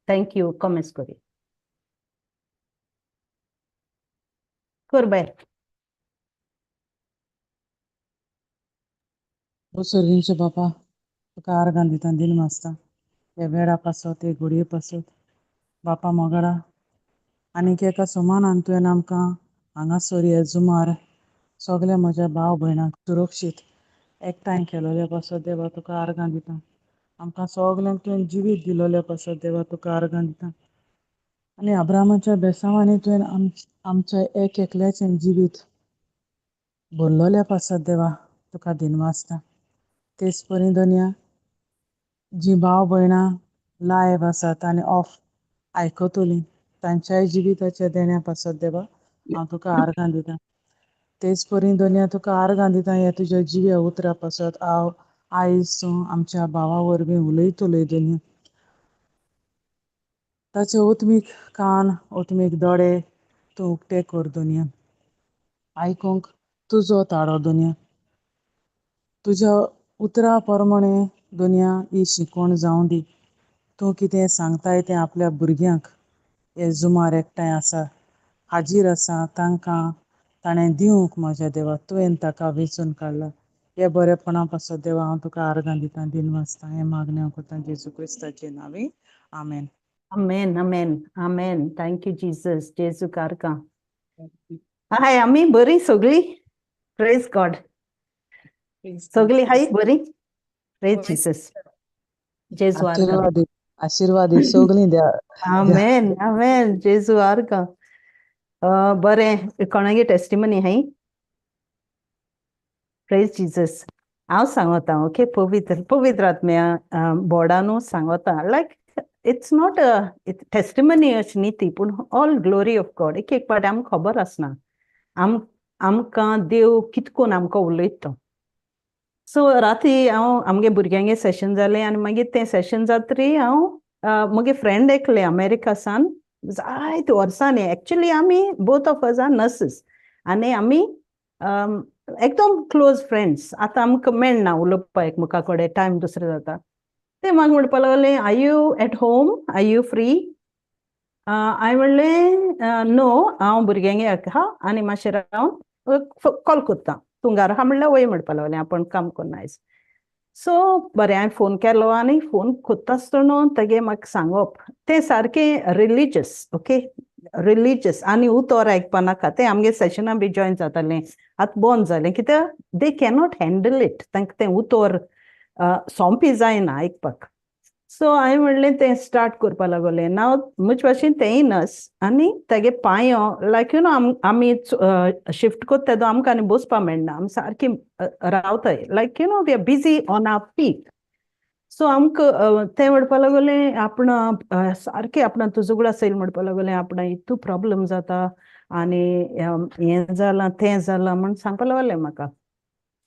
Thank you. Comments करी कर बाय. ओ सर्गींचे बापा, तुका आर्गां दिता, दिनवासता ह्या वेळा पासत, हे घडये पासत. बापा मोगाळा, आनीक एका सुमानान तुवें आमकां हांगासर हे जुमार सगल्या म्हज्या भाव भयणांक सुरक्षीत एकठांय केलोले पासत देवा तुका आर्गां दिता. आमकां सगल्यांक तुवें जिवीत दिलोले पासत देवा तुका आर्गां दिता. आनी अब्रामाच्या बेसांवांनी तुवें आमच्या एक एकल्याचें जिवीत भरलोल्या पासत देवा तुका दिनवासता. तेच परी दोनया जी भाव भयणां लायव आसात आनी ऑफ आयकतलीं तांच्याय जिविताच्या देण्या पासत देवा हांव तुका आर्गां दिता. तेच परी दोनया तुका आर्गां दिता ह्या तुज्या जिव्या उतरा पासत. हांव आयज तूं आमच्या भावा वरवीं उलयतलोय दोनया, ताचे ओतमीक कान, ओतमीक दोळे तूं उक्ते कर दोनया, आयकूंक तुजो ताळो दोनया, तुज्या उतरा प्रमाणे दोनया ही शिकवण जावं दी. तूं कितें सांगताय तें आपल्या भुरग्यांक हे जुमार एकठांय आसा, हाजीर आसा, तांकां ताणें दिवंक म्हज्या देवा तुवें ताका वेंचून काडला. हे बरेपणा पासत देवा हांव तुका आर्गां दिता, दिनवासता. हें मागणें हांव करता जेजू क्रिस्ताचे नांवी, आमेन. आमेन, आमेन, आमेन. Thank you Jesus. जेजू कारका. हाय, आमी बरी सगळी. प्रेज गॉड. सगळी हाय बरी. प्रेज जीसस. जेजू आर्गां. आशिर्वादी, आशिर्वादी सगळीं द्या. आमेन, आमेन. जेजू आर्गां. बरें, कोणागे टेस्टिमनी हाय? प्रेज जीसस. हांव सांगता, ओके, पवित्र पवित्र आत्म्या बोर्डानू सांगता, like it's not a testimony अशी न्ही ती, पूण ऑल ग्लोरी ऑफ गॉड. एक एक पाटी आमकां खबर आसना आमकां देव कितकोन आमकां उलयता तो. सो राती हांव आमगे भुरग्यांगे सेशन जालें आनी मागीर तें सेशन जातरी हांव म्हगे फ्रेंड एकलें अमेरिका सान जायते वर्सांनी. एक्चुली आमी both of us are nurses आनी आमी एकदम क्लोज फ्रेंड्स. आतां आमकां मेळना उलोवपाक एकमेका कडेन, टायम दुसरें जाता. ते म्हाका म्हणपाक लागले, are you at home, are you free? हांवें म्हणलें, नो, हांव भुरग्यांगे आहा आनी मातशें रावन कॉल करता, तूं घरा आहा म्हणल्यार वय म्हणपाक लागलें, आपूण काम करना आयज. सो बरें, हांवें फोन केलो आनी फोन करता आसतना तेगे म्हाका सांगप तें सारकें रिलीजियस, ओके, रिलीजियस आनी उतर आयकपा नाका. तें आमगे सेशना बी जॉयन जातालें, आतां बंद जालें कित्याक they cannot handle it, तांकां तें उतर सोंपी जायना आयकपाक. सो हांवें म्हणलें तें स्टार्ट करपा लागलें नाव म्हजे भाशेन तेंय नर्स आनी तेगे पांयो लायक you know आमी शिफ्ट करता तेदो आमकां आनी बसपा मेळना, आमी सारकी रावताय, like you know we are busy on our feet. So आमकां तें म्हणपा लागलें आपण सारकें आपण तुजो गुडा सैल म्हणपा लागलें, आपण इतू प्रॉब्लम जाता आनी हें जालां तें जालां म्हण सांगपा लागलें म्हाका.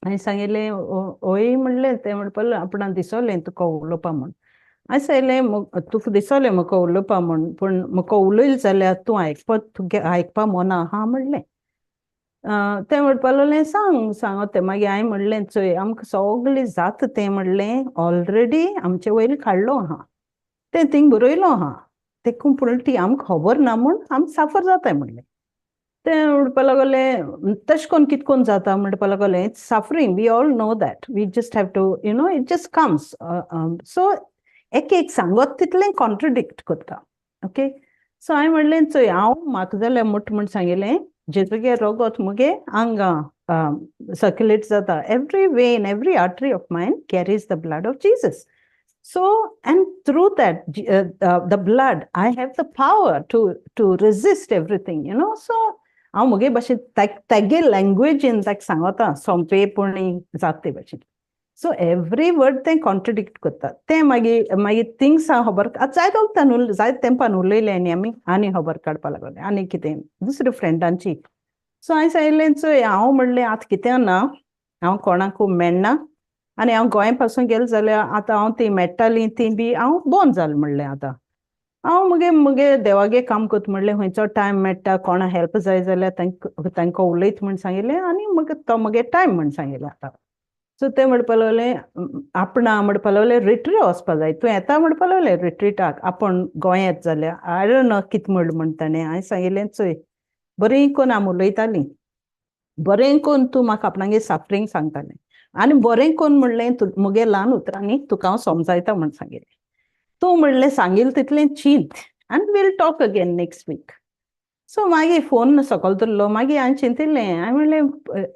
हांवें सांगिल्लें ओय म्हणलें, तें म्हणपा आपणाक दिसलें तुका उलोवपा म्हूण. हांवें सांगलें तुका दिसलें म्हाका उलोवपा म्हूण, पूण म्हाका उलयलें जाल्यार तूं आयकपा, तुगे आयकपा मोना आहा म्हणलें. तें म्हणपा लागलें सांग सांग तें. मागीर हांवें म्हणलें चोय आमकां सगळें जाता तें म्हणलें ऑलरेडी आमचे वयर काडलो आहा, तें थिंग बरयलो आहा, तेकून पूण ती आमकां खबर ना म्हूण आमी साफर जाताय म्हणलें. तें म्हणपा लागलें तशें कोन्न कितें कोन्न जाता म्हणपा लागलें, it's suffering, we all know that, we just have to you know it just comes. So एक एक सांगत तितलें कॉन्ट्रडिक्ट करता, ओके. सो हांवें म्हणलें चोय हांव म्हाका जाल्यार मुठ म्हूण सांगिल्लें, जेजूगे रोगोत मुगे आंगा सर्क्युलेट जाता, every vein every artery of mine carries the blood of Jesus. So and through that the blood I have the power to resist everything, you know. So हांव मुगे भाशेन तेगे लँग्वेजीन ताका सांगता सोंपेपणी जाता ते भाशेन. सो एवरी वर्ड तें कॉन्ट्रडिक्ट करता तें. मागीर मागीर थिंग्स हांव खबर आतां जायत वखदान जायत तेंपान उलयलें आनी आमी आनी खबर काडपा लागले आनी कितें दुसरे फ्रेंडांची. सो हांवें सांगिल्लें चोय हांव म्हणलें आतां कितें ना, हांव कोणाकू मेळना आनी हांव गोंय पासून गेलें जाल्यार आतां हांव ती मेळटालीं ती बी हांव बंद जालें म्हणलें. आतां हांव मुगे मुगे देवागे काम करता म्हणलें, खंयचो टायम मेळटा कोणा हेल्प जाय जाल्यार तांकां उलयत म्हूण सांगिल्लें आनी मगे तो मुगे टायम म्हूण सांगिल्लें आतां. सो ते म्हणपा लागले, आपणा म्हणपा लागले, रिट्रीट वचपा जाय, तूं येता म्हणपा लागले रिट्रीटाक, आपूण गोंयांत जाल्यार. I don't know कित म्हण म्हण ताणें. हांवें सांगिल्लें, चोय, बरें कोन्न आमी उलयतालीं, बरें कोन्न तूं म्हाका आपणागे सफरींग सांगतालें आनी बरें कोन्न म्हणलें, तूं मुगे ल्हान उतरांनी तुका हांव समजायता म्हण सांगिल्लें. तूं म्हणलें सांगील तितलें चींत आनी we'll talk again next week. So मागीर फोन सकल धरलो. मागीर हांवें चिंतिल्लें, हांवें म्हणलें,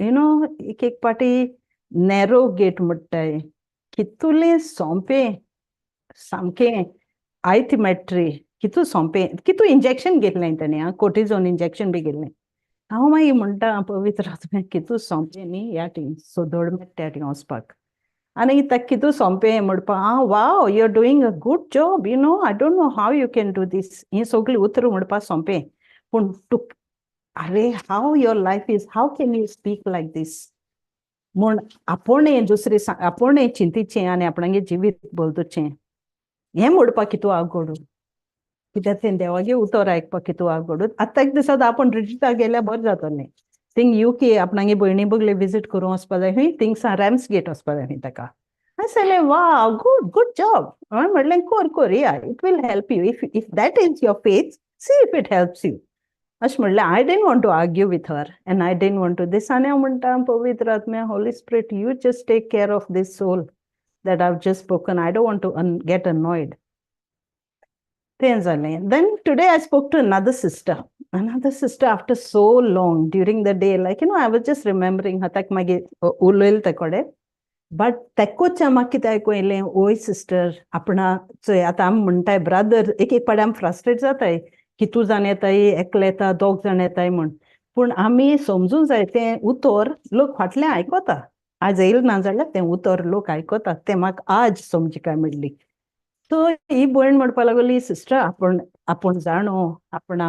you know, एक एक पाटी नॅरो गेट म्हणटाय, कितुलें सोंपें, सामकें आयथिमॅट्री कितू सोंपें, कितू इंजेक्शन घेतलें ताणें. आं, कोर्टिझोन इंजेक्शन बी घेतलें. हांव मागीर म्हणटा, पवित्र आत्म्या, कितू सोंपें न्ही ह्या टी सोदोड त्या टी वचपाक आनी ताका कितू सोंपें म्हणपा, आं, wow, you are doing a good job, I don't know how you can do this. हीं सगळीं उतरां म्हणपा सोंपें, पूण टू अरे, how your life is, how can you speak like this म्हूण आपूण दुसरी आपूण चिंतीचें आनी आपणागे जिवीत बदलचें हें म्हणपाक कितू आवगडू. कित्याक तें देवागे उतर आयकपाक कितू आवगडू. आतां एक दिसात आपूण रिट्रिटाक गेल्यार बरें जातलें. थिंग युके आपणागे भयणी बगले विजीट करूंक वचपा जाय खंय, थिंगसां रॅम्स गेट वचपा जाय खंय ताका. हांवें सांगलें, वा, गुड, गुड जॉब. हांवें म्हणलें, कोर कोर या, it will help you. If that is your faith, see if it helps you, अशें म्हणलें. I didn't want to argue with her and I didn't want to this. आनी हांव म्हणटा, पवित्र आत्म्या, Holy Spirit, you just take care of this soul that I've just spoken. I don't want to get annoyed. तें जालें. Then today I spoke to another sister. Another sister after so long during the day. Like, I was just remembering हाताक मागीर उलयल ते कडेन. But तेकूच म्हाका कितें आयकूं येयलें, ओय सिस्टर, आपणा चोय, आतां आमी म्हणटाय ब्रदर, एक एक पाटी आमी फ्रस्ट्रेट जाताय, कितू जाण येताय, एकले येता, दोग जाण येताय म्हूण. पूण आमी समजूंक जाय, तें उतर लोक फाटलें आयकता. आज येयल ना जाल्यार तें उतर लोक आयकता. तें म्हाका आज समजिकाय मेळ्ळी. सो ही भयण म्हणपा लागली, सिस्टर, आपूण आपूण जाणो आपणा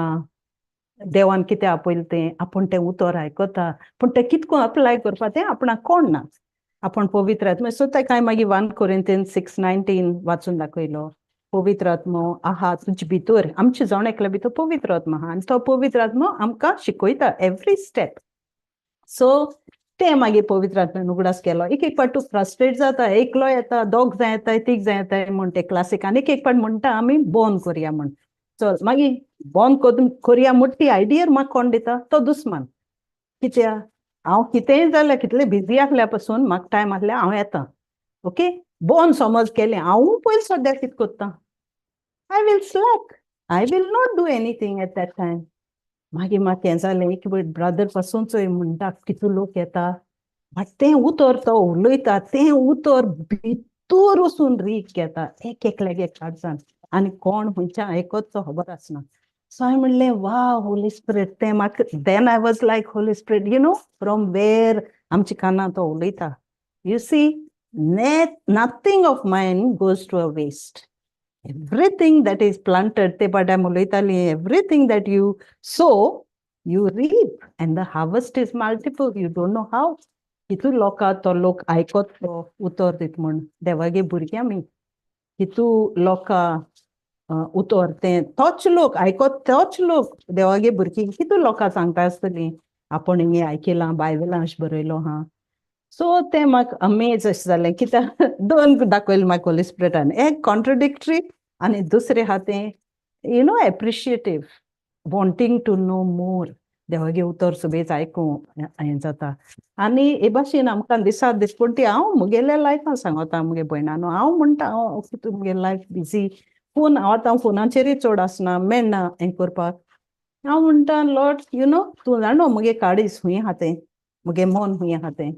देवान कितें आपयलें तें, आपूण तें उतर आयकता, पूण तें कितको अप्लाय करपा तें आपणाक कोण ना, आपूण पवित्र आत्मा. सो ताका हांवें मागीर 1 Corinthians 6:19 वाचून दाखयलो. पवित्र आत्मो आहा तुजे भितर, आमचे जण एकल्या भितर पवित्र आत्मा आहा आनी तो पवित्र आत्मो आमकां शिकयता एवरी स्टेप. सो तें मागीर पवित्र आत्म्यान उगडास केलो. एक एक फावट तूं फ्रस्ट्रेट जाता, एकलो येता, दोग जाण येताय, तीग जाण येताय म्हण ते क्लासीक. आनी एक एक फावट म्हणटा आमी बंद करया म्हण, चल मागीर बंद करया म्हण ती आयडिया म्हाका कोण दिता? तो दुस्मान. कित्याक हांव कितेंय जाल्यार, कितलें बिजी आसल्या पासून म्हाका टायम आसल्यार हांव येता. ओके, बंद समज केलें, हांव पयलीं सद्याक कितें करता? I will slack, I will not do anything at that time. मागीर म्हाका हें जालें, एक ब्रदर पासून चोय म्हणटा, कितू लोक येता, बट तें उतर तो उलयता, तें उतर भितर वचून रीग घेता एक एकल्यागे काळजान आनी कोण खंयच्या आयकत तो खबर आसना. सो हांवें म्हणलें, वा, होली स्पिरिट. तें म्हाका, then I was like, Holy Spirit, you know from where आमच्या कानां तो उलयता. You see, nothing of mine goes to a waste. Everything that is planted, ते पाट्या उलयताली, everything that you sow, you reap, and the harvest is multiple. You don't know how कितू लोकां तो लोक आयकत तो उतर दित म्हण. देवागे भुरगीं आमी, कितू लोकां उतर तें तोच लोक आयकत, तोच लोक देवागे भुरगीं कितू लोकां सांगता आसतलीं, आपूण हें आयकलां, बायबलां अशें बरयलो हा. सो तें म्हाका अमेज अशें जालें, कित्याक दोन दाखयलें म्हाका होली स्पिरिटान, एक कॉन्ट्रडिक्टरी आनी दुसरें आहा तें appreciative, wanting to know more. देवागे उतर सुबेज आयकूं हें जाता. आनी हे भाशेन आमकां दिसा दिसपट्टी, हांव मुगेल्या लायफान सांगता मुगे भयणानो, हांव म्हणटा, हांव मुगे लायफ बिजी, फोन, हांव आतां फोनाचेरय चड आसना, मेळना हें करपाक. हांव म्हणटा, लॉर्ड, you know, तूं जाणो मुगे काळीज खूंय आहा तें, मुगे मन खूंय आहा तें.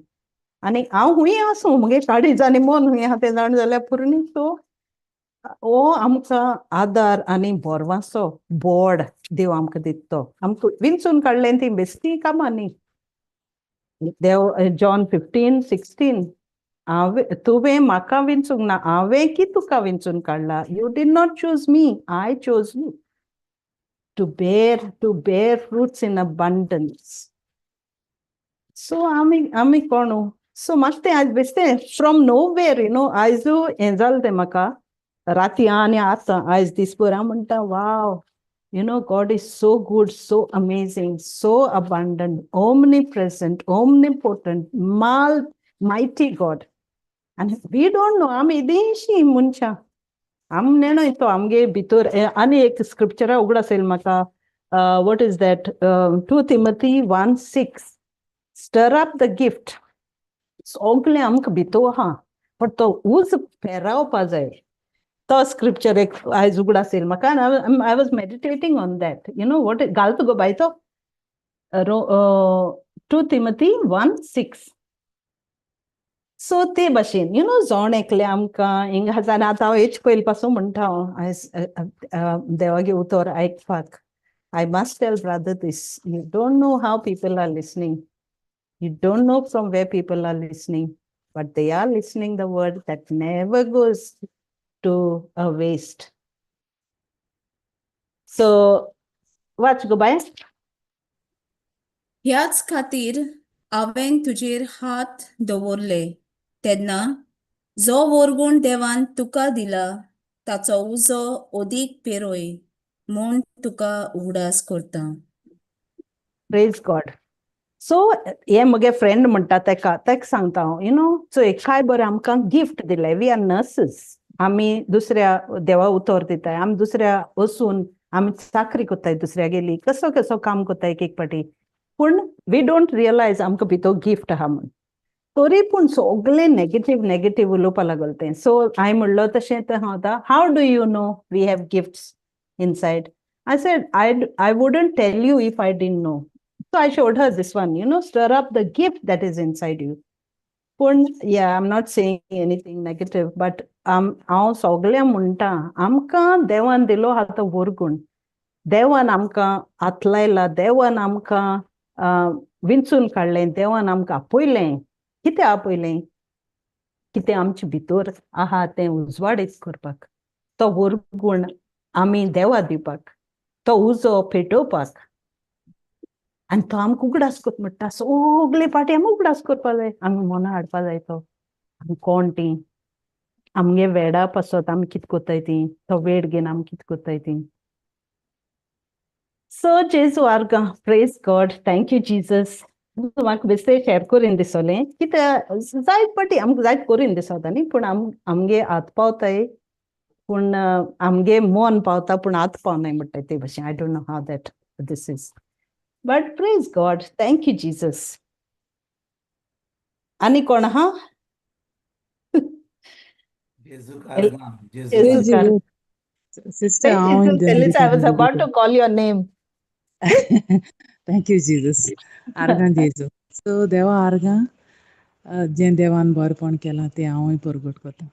आनी हांव खूंय आसूं, मुगे काळीज आनी मन खूंय आहा तें जाण जाल्यार पुरो न्ही. सो हो आमकां आदार आनी भरवासो बोड देव आमकां दिता. तो आमकां विंचून काडलें ती बेश्टी कामां न्ही. देव, जॉन 15:16, हांवें तुवें म्हाका विंचूंक ना, हांवें की तुका विंचून काडला. You did not choose me, I chose you to bear fruits in abundance. So आमी आमी कोण? सो म्हाका तें आयज बेश्टें from know where, you know, आयजू हें जालें तें म्हाका राती आनी आतां आयज दीसभर हांव म्हणटा, wow, God is so good, so amazing, so abundant, omnipresent, omnipotent, mal Mighty God. आनी we don't know, आमी येदींशीं मनशां, आम नेणो तो आमगे भितर. आनी एक स्क्रिप्चरा उगडास येयल म्हाका. What is that? 2 Timothy 1:6, stir up the gift. सगळें आमकां भितर आहा, पण तो उज पेरावपा जाय. तो स्क्रिप्चर एक आयज उगडास येयल म्हाका. I was meditating on that. What घालतो गो बाय तो 2 Timothy 1:6. सो ते भाशेन you know जण एकले आमकां हिंगा आतां हांव हेच पयलीं पासून म्हणटा, हांव आयज देवागे उतर आयकपाक, I must tell brother this: you don't know how people are listening. You don't know from where people are listening, but they are listening the word that never goes to a waste. So watch, go by. ह्याच खातीर हांवें तुजेर हात दवरले तेन्ना जो वरगूण देवान तुका दिला ताचो उजो अदीक पेरय म्हूण तुका उगडास करता. Praise God. सो हे म्हगे फ्रेंड म्हणटा, तेका तेका सांगता हांव, you know चोय, काय बरें आमकां गिफ्ट दिलें. We are nurses. आमी दुसऱ्या देवा उतर दिताय, आमी दुसऱ्या वचून आमी चाकरी करताय, दुसऱ्या गेली कसो कसो काम करताय एक एक पाटी, पूण we don't realise आमकां भितर गिफ्ट आहा म्हूण. तरी पूण सगळे नेगेटीव नेगेटीव उलोवपा लागल तें. सो हांवें म्हणलो तशें तर हांव आतां, how do you know we have gifts inside? I said, I wouldn't tell you if I didn't know. So I showed her this one, stir up the gift that is inside you. पूण yeah, I'm not saying anything negative, but हांव सगळ्यांक म्हणटा, आमकां देवान दिलो आहा तो वरगूण. देवान आमकां हात लायला, देवान आमकां विंचून काडलें, देवान आमकां आपयलें. कितें आपयलें? कितें आमचे भितर आहा तें उजवाडीत करपाक, तो वरगूण आमी देवा दिवपाक, तो उजो पेटोवपाक. आनी तो आमकां उगडास करता म्हणटा, सगळे पाटी आमी उगडास करपा जाय, आमी मना हाडपा जाय तो आमी कोण तीं, आमगे वेडा पासत आमी कितें करताय ती, तो वेळ घेवन आमी कितें करताय ती. सो जेजू आर्गां. Praise God. Thank you, Jesus. म्हाका बेश्टें शेअर करीन दिसलें, कित्याक जायत पाटी आमकां जायत करीन दिसता न्ही, पूण आमगे हात पावताय, पूण आमगे मन पावता, पूण हात पावनाय म्हणटाय ते भशेन. I don't know how that this is, but praise God. Thank you, Jesus. आनी कोण आहा? जेजू आर्गां, जेजू. जेजू. आर्गां. Sister, हांव I was about to call your name. Thank you, Jesus. आर्गां जेजू. सो देवा आर्गां. जें देवान बरेपण केलां तें हांवूय परगट करता.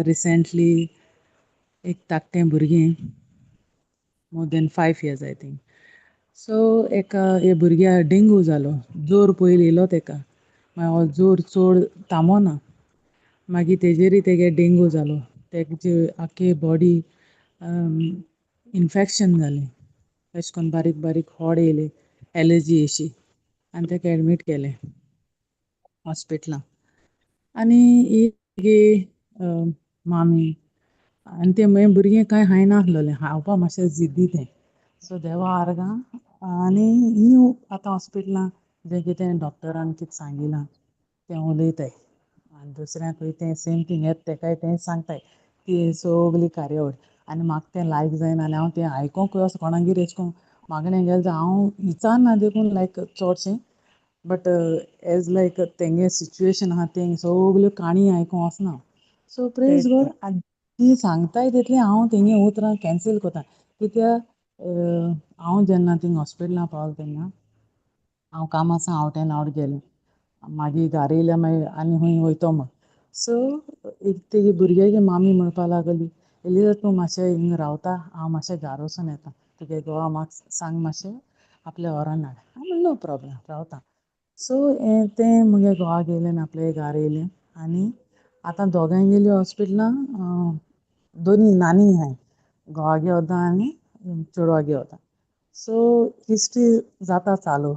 रिसेंटली एक धाकटें भुरगें, more than 5 years, I think so, एका हे भुरग्या डेंगू जालो. जोर पयलीं येयलो तेका, मागीर हो जोर चड थांबोना, मागीर तेजेरय तेगे डेंगू जालो. तेजी आख्खी बॉडी इन्फेक्शन जालें, अशें करून बारीक बारीक खोड येयले, एलर्जी अशी, आनी तेका एडमीट केलें हॉस्पिटलान. आनी ही तेगे मामी आनी तें मागीर भुरगें कांय खायनासलेलें, खावपा मातशें जिद्दी तें. सो देवा आर्गां. आनी ही आतां हॉस्पिटलान जें कितें डॉक्टरान कितें सांगिलां तें उलयताय आनी दुसऱ्यांकूय तें सेम थींग येता, तेकाय तें सांगताय ती सगली कार्यावळ. आनी म्हाका तें लायक जायना आनी हांव तें आयकोंकूय असो कोणागेर एशें कोन्न मागणें गेलें जाल्यार हांव विचारना देखून लायक चडशें, बट एज लायक तेंगे सिच्युएशन आहा तें सगल्यो काणी आयकोंक वचना. सो प्रेज गॉड. ती सांगताय तितलें हांव तेंगे उतरां कॅन्सील करता, कित्याक हांव जेन्ना थिंग हॉस्पिटलां पावलें तेन्ना हांव कामा सावन आवट एंड आवट गेलें. मागीर घारा येयल्या मागीर आनी खंय वयतो म्हण. सो एक तेगे भुरग्याची मामी म्हणपा लागली, एलिजा, तूं मातशें हिंगा रावता, हांव मातशें घारा वचून येता, तुगे घोवा म्हाका सांग मातशें आपल्या व्हरोन हाड. हांव म्हणलें, नो प्रॉब्लम, रावता. सो हें तें मुगे घोवा गेलें आनी आपल्या घारा येयलें. आनी आतां दोगांय गेलीं हॉस्पिटलां, दोनी नानी आहाय, घोवागे वता आनी चेडवागे वता. सो हिस्ट्री जाता चालू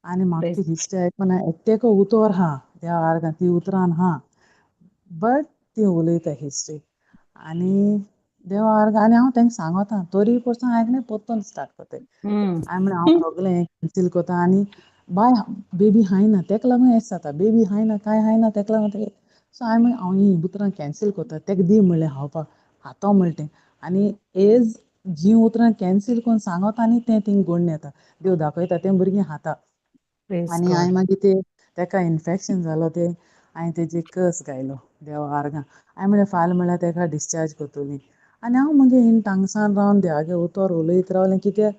आनी म्हाका ती हिस्ट्री आयकून एकटेको उतर आहा देवा आर्गां, ती उतरान आहा, बट ती उलयता हिस्ट्री आनी देवा आर्गां. आनी हांव तांकां सांगता तरी पसून आयकना, परतून स्टार्ट करताय. हांवें म्हणलें, हांव सगलें कॅन्सील करता आनी बाय बेबी हायना तेका लागून एश जाता, बेबी हायना कांय हायना तेका लागून तेगे. सो हांवें म्हणलें हांव हीं उतरां कॅन्सील करता, तेका दी म्हणलें खावपाक खातो म्हणलें तें. आनी एज जीं उतरां कॅन्सील करून सांगता आनी तें थिंग घडून येता, देव दाखयता तें भुरगीं खाता. आनी हांवें मागीर ते तेका इन्फेक्शन जालो तें हांवें तेजी कस गायलो देवा आर्गां. हांवें म्हणलें फाल्यां म्हणल्यार तेका डिस्चार्ज करतली. आनी हांव मागीर इन टांगसान रावन देवागे उतर उलयत रावलें, कित्याक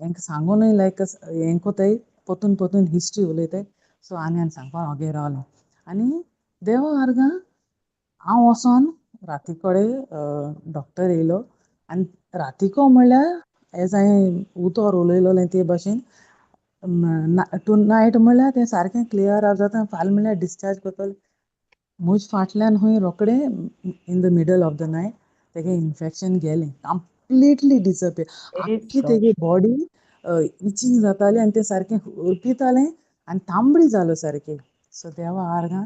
हेंका सांगूनय लायक हें कोताय परतून परतून हिस्ट्री उलयताय. सो आनी आनी सांगपाक वोगे रावलें. आनी देवा आर्गां हांव वचोन राती कडेन डॉक्टर येयलो आनी रातीको म्हणल्यार एज हांवें उतर उलयलोलें ते भाशेन टू नायट म्हणल्यार तें सारकें क्लियर जाता, फाल्यां म्हणल्यार डिस्चार्ज करतलें. म्हज फाटल्यान खंय रोखडें in the middle of the night तेगे इन्फेक्शन गेलें, कंप्लिटली डिसअपियर. आख्खी तेगे बॉडी इचिंग जाताली आनी तें सारकें उरपितालें आनी तांबडी जालो सारकें. सो देवा आर्गां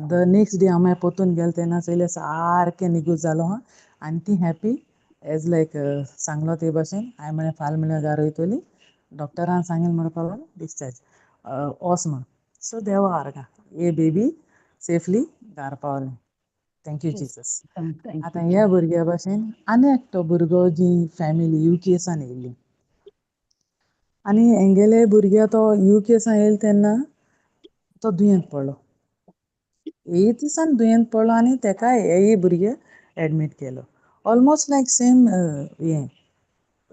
the next day हांव मागीर परतून गेलें तेन्ना चोयलें सारकें निगूत जालो आहा आनी ती हॅपी एज लायक सांगलो ते भाशेन. हांवें म्हणलें फाल्यां म्हणल्यार घरा वयतली, डॉक्टरान सांगलें म्हणपाक लागलो डिस्चार्ज वच म्हण. सो देवा आर्गां हे बेबी सेफली घरा पावलें. Thank you Jesus. आतां ह्या भुरग्या भाशेन आनी एकटो भुरगो जी फॅमिली you केसान येयल्ली आनी हेंगेले भुरग्या तो you केसान येयलो तेन्ना तो दुयेंत पडलो, एक दिसान दुयेंत पडलो आनी तेका हेय भुरगे एडमीट केलो. ऑलमोस्ट लायक सेम हें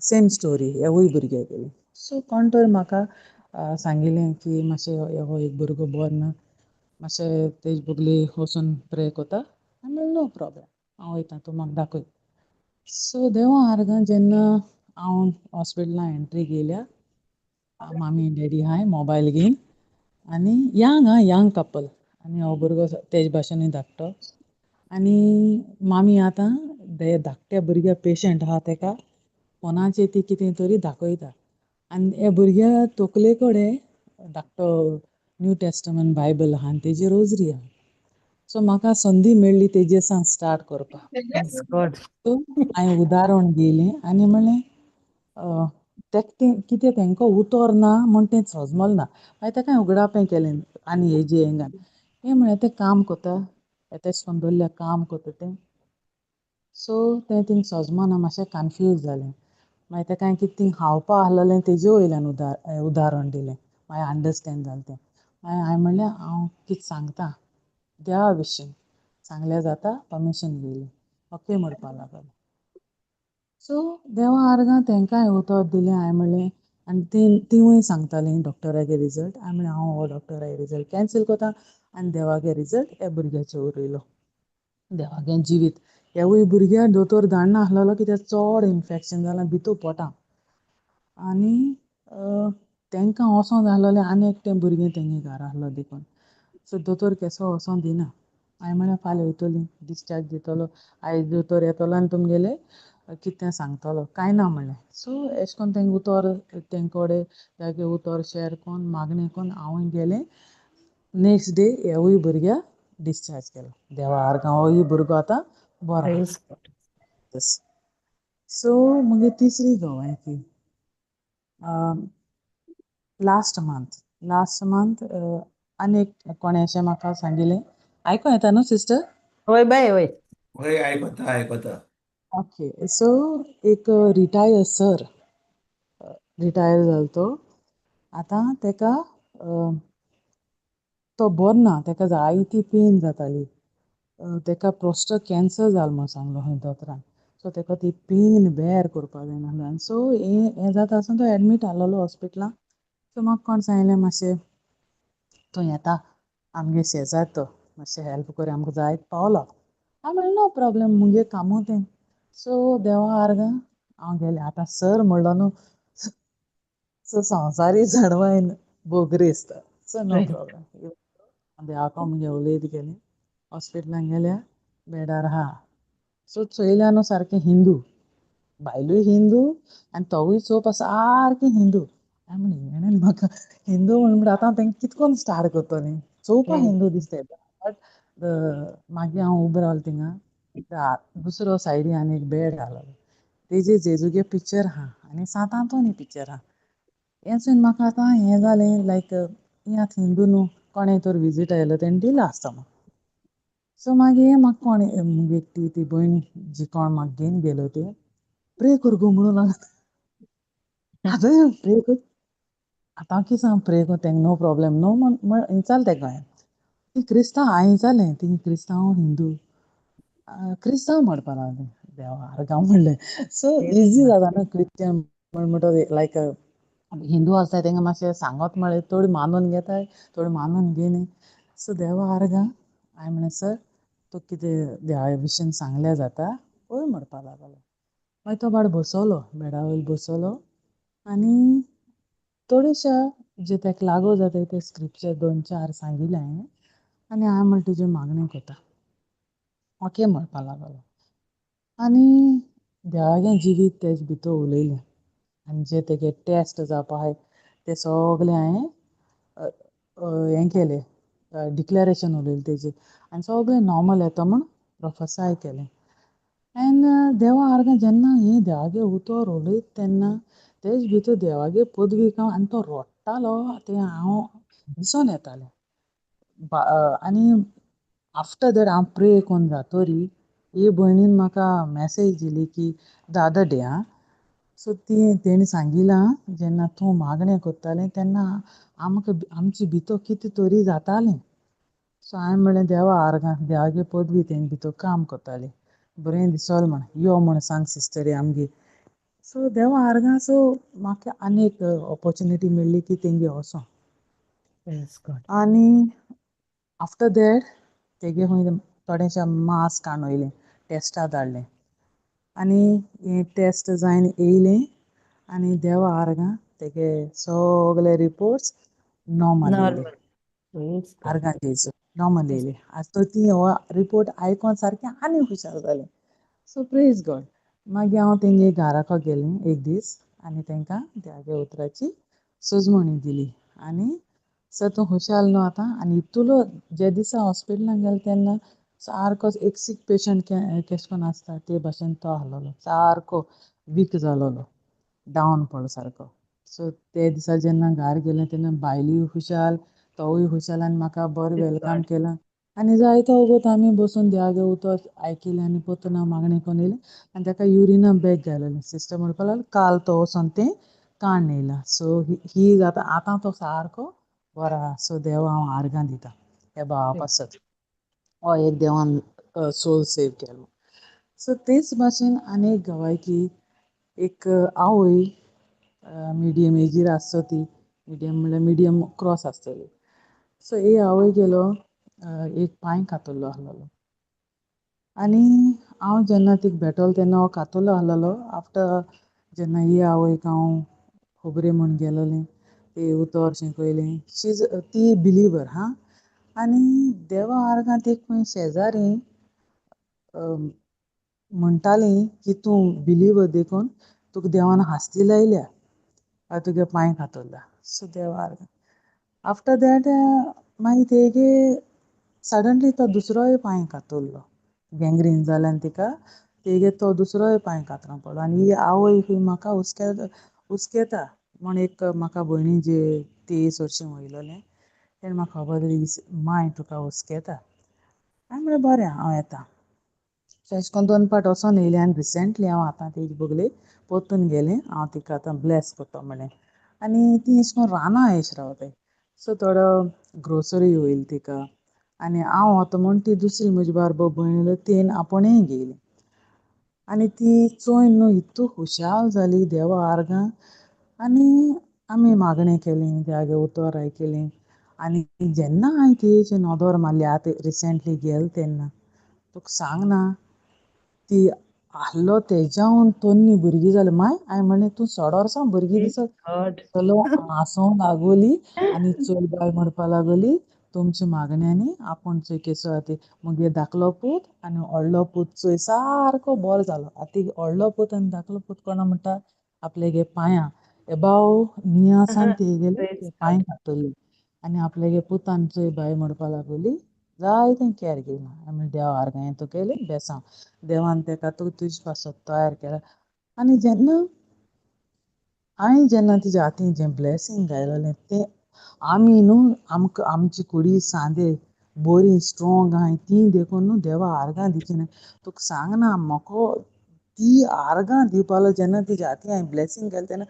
सेम स्टोरी हेवूय भुरग्या गेली. सो कोण तर म्हाका सांगिलें की मातशें हो एक भुरगो बरो ना, मातशें तेज बगले वचून प्रे कोता. हांवें म्हणलें नो प्रॉब्लम, हांव वयता, तूं म्हाका दाखय. सो देवा आर्गां जेन्ना हांव हॉस्पिटलान एंट्री गेल्या, मामी डॅडी हाय मोबायल घेवन आनी यंग आं यंग कपल आनी हो भुरगो तेज भाशेनूय धाकटो आनी मामी आतां धाकट्या भुरग्या पेशंट आहा तेका फोनाचेर ती कितें तरी दाखयता आनी ह्या भुरग्या तकले कडेन धाकटो न्यू टेस्टमेंट बायबल आहा आनी तेजी रोजरी आहा. सो म्हाका संदी मेळ्ळी तेजे सान स्टार्ट करपाक. सो हांवें उदाहरण घेयलें आनी म्हणलें तेका तें कितें तेंकां उतर ना म्हूण तें सजमल ना, मागीर तेका हांवें उगडापें केलें आनी हेजे हेंगान हें म्हळ्यार तें काम करता तेश कोन्न दवरल्यार काम करता तें. सो तें थिंग सजमना मातशें कन्फ्यूज जालें. मागीर तेका हांवें कितें थिंग खावपा आहलेलें तेजे वयल्यान उदाहरण दिलें, मागीर अंडरस्टँड जालें तें. मागीर हांवें म्हणलें हांव कितें सांगता देवा विशीं सांगल्यार जाता, परमिशन घेयलें, ओके म्हणपाक लागलो. सो देवा आर्गां तेंकां हांवें उतर दिलें. हांवें म्हणलें आनी तिवूय सांगतालीं डॉक्टरागे रिजल्ट. हांवें म्हणलें हांव हो डॉक्टरागे रिजल्ट कॅन्सील करता आनी देवागे रिजल्ट ह्या भुरग्याचेर उरयलो. देवागे जिवीत हेवूय भुरग्याक दोतोर धाडना आसलेलो कित्याक चड इन्फेक्शन जालां भितू पोटां आनी तेंकां वचों जाय आसलेलें आनी एकटें भुरगें तेंगे घरा आसलो देखून. सो दोतोर केसो वचों दिना. हांवें म्हणलें फाल्यां वयतली, डिस्चार्ज दितलो, आयज दोतोर येतलो आनी तुमगेलें कितें सांगतलो, कांय ना म्हणलें. सो एशें कोन्न तेंकां उतर तेंक कडेन जागे उतर शेअर कोन्न मागणें कोन्न हांवूय गेलें. नेक्स्ट डे हेवूय भुरग्याक डिस्चार्ज केलो. देवा आर्गां होय भुरगो आतां बरो आहा. सो मगीर तिसरी गवायकी लास्ट मंथ आनी एक कोणें अशें म्हाका सांगिलें, आयको येता न्हू सिस्टर? वय बाय वय. वय आयकता आयकता. ओके. सो एक रिटायर सर, रिटायर जालो तो आतां तेका तो बरो ना, तेका जायती पेन जाताली, तेका प्रोस्टेट कॅन्सर जालो म्हूण सांगलो खंय दोतोरान. सो तेका ती पेन बेर करपाक जायना आसली. सो हें जाता आसतना तो एडमीट आहलोलो हॉस्पिटलान. सो म्हाका कोण सांगलें मातशें तूं येता आमगे शेजार तो मातशें हेल्प कर आमकां जायत पावलो. हांवें म्हणलें नो प्रॉब्लम, मुगे कामूय तें. सो देवा आर्गां हांव गेलें. आतां सर म्हणलो न्हू, सो संवसारी चेडवां बोगरेस्त, सो नो प्रॉब्लम. देवाको मुगे उलयत गेलें. हॉस्पिटलान गेल्या बेडार आहा. सो चोयल्या न्हू सारकें हिंदू, बायलूय हिंदू आनी तोवूय चोवपा सारकें हिंदू. हांवें म्हणलें हेणेन म्हाका हिंदू म्हणून आतां तेंकां कितें कोन्न स्टार्ट करतलें, चोवपा हिंदू दिसता. बट मागीर हांव उबो रावलें थिंगा, दुसरो सायडी आनी एक बेड आहलोलो, तेजेर जेजूगे पिक्चर आहा आनी सांत आंतोनी पिक्चर आहा. हें म्हाका आतां हें जालें लायक हें आतां हिंदू न्हू कोणें तर विजीट आयलो तेणें दिलां आसता म्हाका. सो मागीर म्हाका कोण व्यक्ती ती भयण जी कोण म्हाका घेवन गेलो ती प्रे कर गो म्हणून लागता. आतां प्रे कर, आतां कितें सांग प्रे कर तेंका नो प्रॉब्लेम न्हू म्हण विचारलें तेका हांवें. ती क्रिस्तांव, हांवें विचारलें ती क्रिस्तांव हिंदू, क्रिस्तांव म्हणपा लागलें. देवा आर्गां म्हणलें. सो इजी जाता न्हू क्रिश्चन म्हणटा लायक हिंदू आसता तेंका मातशें सांगत म्हळ्यार थोडी मानून घेताय, थोडी मानून घेयनाय. सो देवा आर्गां हांवें म्हणलें सर तूं कितें देवा विशीं सांगल्यार जाता, हय म्हणपा लागलो. मागीर तो बाळ बसवलो बेडा वयर बसवलो आनी थोडेशा जे ताका लागू जाता ते स्क्रिप्चर दोन चार सांगिल्लें हांवें आनी हांवें म्हणलें तुजें मागणें करता, ओके म्हणपा लागलो. आनी देवागें जिवीत तेजे भितर उलयलें आनी जे तेगे टेस्ट जावपा आहाय ते सगळे हांवें हें केलें, डिक्लेरेशन उलयलें तेजेर आनी सगळें नॉर्मल येता म्हूण प्रोफेसाय केलें. एन्ड देवा आर्गां जेन्ना हें देवागे उतर उलयता तेन्ना तेज भितर देवागे पदवी आनी तो रडटालो तें हांव दिसोन येतालें. आनी आफ्टर that हांव प्रे करून जातरी हे भयणीन म्हाका मॅसेज दिली की the other day आं, सो ती तेणी सांगिलां जेन्ना तूं मागणें करतालें तेन्ना आमकां आमचे भितर कितें तरी जातालें. सो हांवें म्हणलें देवा आर्गां देवागे पदवी तेणी भितर काम करताली, बरें दिसोलें म्हण यो म्हण सांग सिस्टरी आमगे. सो देवा आर्गां सो म्हाका आनी एक ऑपोर्चुनिटी मेळ्ळी की तेंगे वचों. आनी आफ्टर that तेगे खंय थोडेशें मास्क काडून येयलें, टेस्टा धाडलें आनी हें टेस्ट जायन येयलें आनी देवा आर्गां तेगे सगळे रिपोर्ट्स नॉर्मल येयले. आर्गां जेजू नॉर्मल येयले. आतां ती हो रिपोर्ट आयकोन सारकें आनी खुशाल जालें. So praise God. मागीर हांव तेंगे घराको गेलें एक दीस आनी तेंकां देवागे उतराची सजमणी दिली आनी सर तूं खुशाल न्हू आतां. आनी इतुलो जे दिसा हॉस्पिटलान गेले तेन्ना सारको एक सीक पेशंट केशें कोन्न आसता ते भाशेन तो आहलोलो, सारको वीक जालोलो, डावन पडलो सारको. सो ते दिसा जेन्ना घर गेलें तेन्ना बायलूय खुशाल, तोवूय खुशाल आनी म्हाका बरें welcome केलां. आनी जायतो वगत आमी बसून देवागे उतर आयकिलें आनी परतून हांव मागणें करून येयलें आनी ताका युरिना बॅग घाललेलें. सिस्टर म्हणपाक लागली काल तो वचोन तें काडून येयला. सो ही आतां आतां तो सारको बरो आहा. सो देवा हांव आर्गां दिता ह्या भावा पासत, हो एक देवान सोल सेव केलो. सो तेच भाशेन आनी एक गवायकी, एक आवय मिडियम एजीर आसतो ती, मिडियम म्हणल्यार मिडियम क्रॉस आसतली. सो ही आवय गेलो एक पांय कातरलो आहलोलो आनी हांव जेन्ना तिका भेटलो तेन्ना हो कातरलो आहलोलो. आफ्टर जेन्ना ही आवयक हांव खबरे म्हूण गेलोलें ते उतर शिकयलें, शीज ती बिलीवर हा. आनी देवा आर्गां ती खंय शेजारी म्हणटाली की तूं बिलीवर देखून तुका देवान हास्ती लायल्या, तुगे पांय कातरला. सो देवा आर्गां आफ्टर that मागीर तेगे सडनली तो दुसरोय पांय कातरलो, गँग्रीन जाल्यान तिका तेगे तो दुसरोय पांय कातरो पडलो. आनी ही आवय खंय म्हाका हुस्केता म्हण एक म्हाका भयणी जे 23 वर्सां वयलोलें तेणें म्हाका खबर दिली माय तुका हुस्केता. हांवें म्हणलें बरें हांव येता. सो अशें करून दोन पाट वचोन येयलें आनी रिसेंटली हांव आतां तेजे बगलेक परतून गेलें. हांव तिका आतां ब्लेस करता म्हणलें. आनी ती अशें करून रानां अशें रावताय. सो थोडो ग्रोसरी वयली तिका आनी हांव वता म्हूण ती दुसरी म्हजी बारबो भयण तेन आपूणय घेयली आनी ती चोयन न्हू इतू खुशाल जाली देवा आर्गां. आनी आमी मागणें केलें, देवागे उतर आयकलें. आनी जेन्ना हांवें तेजे नदर मारली आतां रिसेंटली गेल तेन्ना तुका सांगना ती आहलो तेज्याहून तन्नी भुरगीं जाली. माय हांवें म्हणलें तूं सोड वर्सां भुरगीं दिसत चलो हांसूंक लागोली आनी चल बाय म्हणपा लागली तुमच्या मागण्यांनी आपूण चोय केसो आहा ती मुगे धाकलो पूत आनी व्हडलो पूत चोय सारको बरो जालो. आतां व्हडलो पूत आनी धाकलो पूत कोणा म्हणटा आपल्यागे पांयां एबाव नियासान तेगेले पांय कातरले आनी आपल्यागे पुतान चोय बाय म्हणपा लागली जायतें कॅर घेयला. आमी देवा आर्गां हें तुगेलें बेसांव, देवान तेका तूं तुजे पासत तयार केला. आनी जेन्ना हांवें जेन्ना तिज्या हातीन जें ब्लॅसींग घायलेलें तें आमी न्हू आमकां आमची कुडी सांदे बरी स्ट्रोंग आहाय ती देखून न्हू देवा आर्गां दिवची न्हय. तुका सांगना म्हाका ती आर्गां दिवपालो जेन्ना तिज्या हातीन हांवें ब्लॅसींग केलें तेन्ना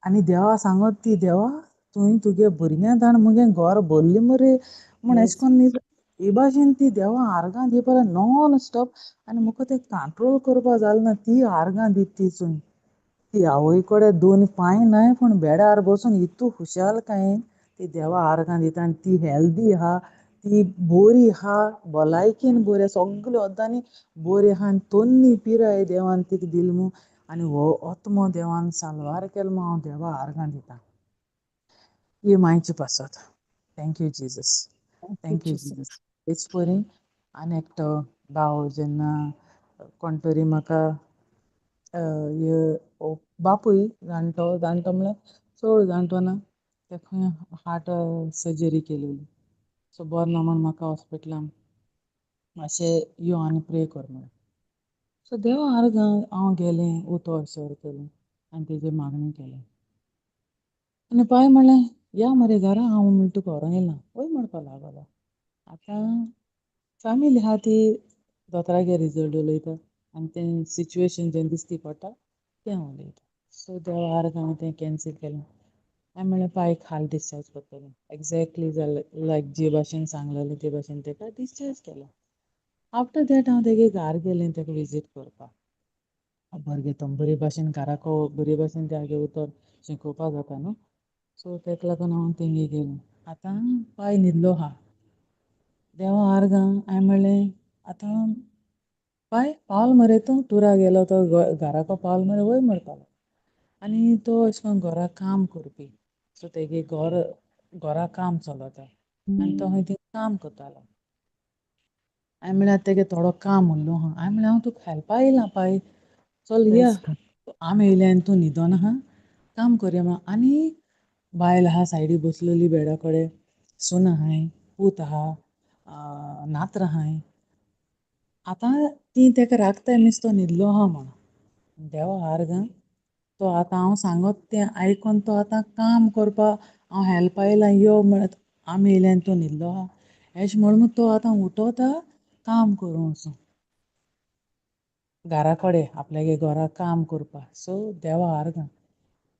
आनी देवा सांगत ती देवा तुवें तुगे भुरग्यां ताण मुगे घर भरली मरे म्हूण एशें कोन्न हे भाशेन ती देवा आर्गां दिवपाक नॉन स्टॉप आनी म्हाका तें कंट्रोल करपा जालें ना. ती आर्गां दिता ती चोय ती आवय कडेन दोन पांय नाय पूण बेडार बसून इतू खुशालकायेन ती देवा आर्गां दिता आनी ती हेल्दी आहा, ती बरी आहा, भलायकेन बरी आहा, सगळे ओद्दांनी बरी आहा आनी तन्नी पिराय देवान तिका दिली म्हूण आनी हो आत्मो देवान साल्वार केलो म्हूण हांव देवा आर्गां दिता ही मांयचे पासत. Thank you Jesus, thank you Jesus. तेच परी आनी एकटो भाव जेन्ना कोण तरी म्हाका बापूय जाणटो, जाणटो म्हणल्यार चड जाणटो ना, तेका हार्ट सर्जरी केलेली. सो बरो ना म्हूण म्हाका हॉस्पिटलान मातशें यो आनी प्रे कर म्हणून. सो देवा आर्गां हांव गेलें, उतर सर केलें आनी तेजेर मागणें केलें आनी पाय म्हणलें या मरे घरा, हांव म्हणटा तुका व्हरोंक येयलां. वय म्हणपाक लागलो. आतां फॅमिली आहा ती दोतोरागेर रिजल्ट उलयता आनी तें सिच्युएशन जें दिसती पडटा तें उलयता. सो देवा आर्गां हांवें तें कॅन्सील केलें. हांवें म्हणलें पायक हाल डिस्चार्ज करतलें. एग्जॅक्टली जालें लायक जे भाशेन सांगलेलें ते भाशेन तेका डिस्चार्ज केलो. आफ्टर that हांव तेगे घर गेलें तेका विजीट करपाक. भुरगे तो बरे भाशेन घराको बरे भाशेन तेगे उतर शिकोवपा जाता न्हू. सो तेका लागून हांव तेंगे गेलें. आतां पाय न्हिदलो आहा. देवा आर्गां हांवें म्हणलें आतां पाय पावल मरे तूं टुरा गेलो तो घराको पावल मरे वय म्हणपालो. आनी तो अशें करून घरा काम करपी. सो तेगे घर घरा काम चलता आनी तो खंय थिंग काम करतालो. हांवें म्हणलें आतां तेगे थोडो काम उरलो आहा. हांवें म्हणलें हांव तुका हेल्पा येयलां पाय, चल या, आमी येयल्या आनी तूं न्हिदोन आहा, काम करया म्हण. आनी बायल आहा सायडी बसलेली बेडा कडेन, सून आहाय, पूत आहा, नात्र आहाय. आतां ती तेका राखताय मिस तो न्हिदलो आहा म्हण. देवा आर्गां तो आतां हांव सांगत तें आयकोन तो आतां काम करपा हांव हेल्पा येयलां यो म्हणत आमी येयल्या आनी तो न्हिदलो आहा एशें म्हण तो आतां उठोता काम करूं वचूं घरा कडेन आपल्यागे घरा काम करपा. सो देवा आर्गां.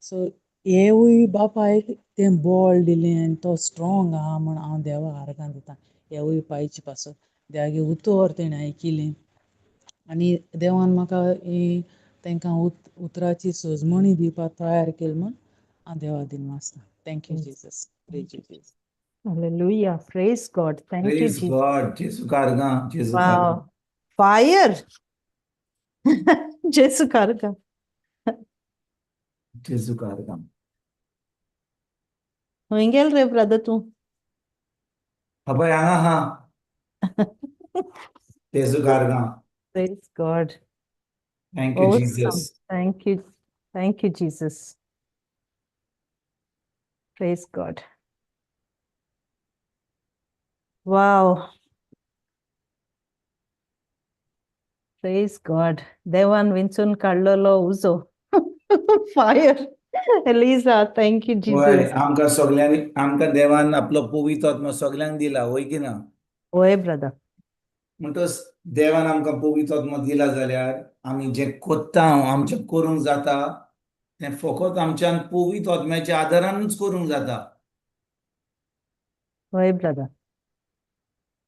सो हेवूय बापायक तें बळ दिलें आनी तो स्ट्रोंग आहा म्हूण हांव देवा आर्गां दिता. हेवूय पायचे पासत देवागे उतर तेणें आयकिलें आनी देवान म्हाका ही तांकां उतराची सजमणी दिवपाक तयार केली म्हूण हांव देवा दिनवासता. Thank you Jesus, praise you Jesus. Hallelujah. Praise God. Thank you, Praise Jesus. God. जेजू कारगां, जेजू कारगां. Wow. Fire. जेजू कारगां. जेजू कारगां. खंय गेल रे ब्रदर तूं? अभय हांगा हा. जेजू कारगां. Praise God. Thank you, Awesome. Jesus. Thank you. Thank you, Jesus. Praise God. Wow. Praise God. देवान विंचून काडलेलो उजो. Fire. Eliza, thank you, वय Jesus. आमकां सगल्यांनी आमकां देवान आपलो पवित्र आत्मो सगल्यांक दिला, वय की ना? वय ब्रदर. म्हणटच देवान आमकां पवित्र आत्मो दिला जाल्यार आमी जें कोत्ता आमचें करूंक जाता तें फकत आमच्यान पवित्र आत्म्याच्या आदारानूच करूंक जाता. वय ब्रदर.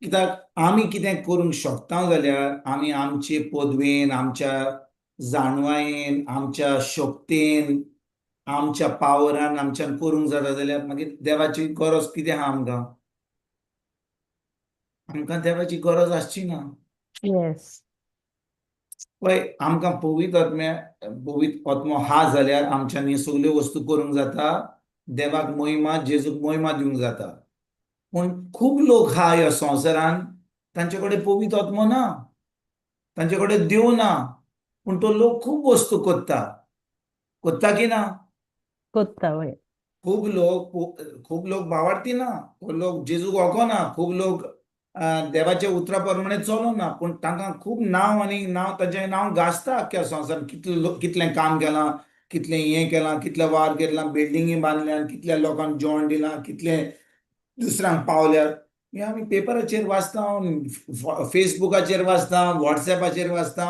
कित्याक आमी कितें करूंक शकता जाल्यार आमी आमचे पदवेन, आमच्या जाणवायेन, आमच्या शक्तेन, आमच्या पावरान आमच्यान करूंक जाता जाल्यार मागीर देवाची गरज कितें आहा आमकां? आमकां देवाची गरज आसची ना. Yes. पळय आमकां पवित्र आत्म्या पवित्र आत्मो आहा जाल्यार आमच्यान ह्यो सगल्यो वस्तू करूंक जाता, देवाक महिमा, जेजूक महिमा दिवंक जाता. पूण खूब लोक आहा ह्या संवसारान तांचे कडेन पवित्र आत्मो ना, तांचे कडेन देव ना, पूण तो लोक खूब वस्तू करता. करता की ना? कोत्ता वय. खूब लोक भावार्थी ना, खूब लोक जेजूक वळखना, खूब लोक देवाच्या उतरा प्रमाणे चलना, पूण तांकां खूब नांव आनी नांव तांचें नांव गाजता अख्ख्या संवसारान. कितले लोक कितलें काम केलां, कितलें हें केलां, कितले वार केलां, बिल्डिंगी बांदल्यात, कितल्या लोकांक जेवण दिलां, कितले दुसऱ्यांक पावल्यात, हें आमी पेपराचेर वाचता, फेसबुकाचेर वाचता, वॉट्सॅपाचेर वाचता,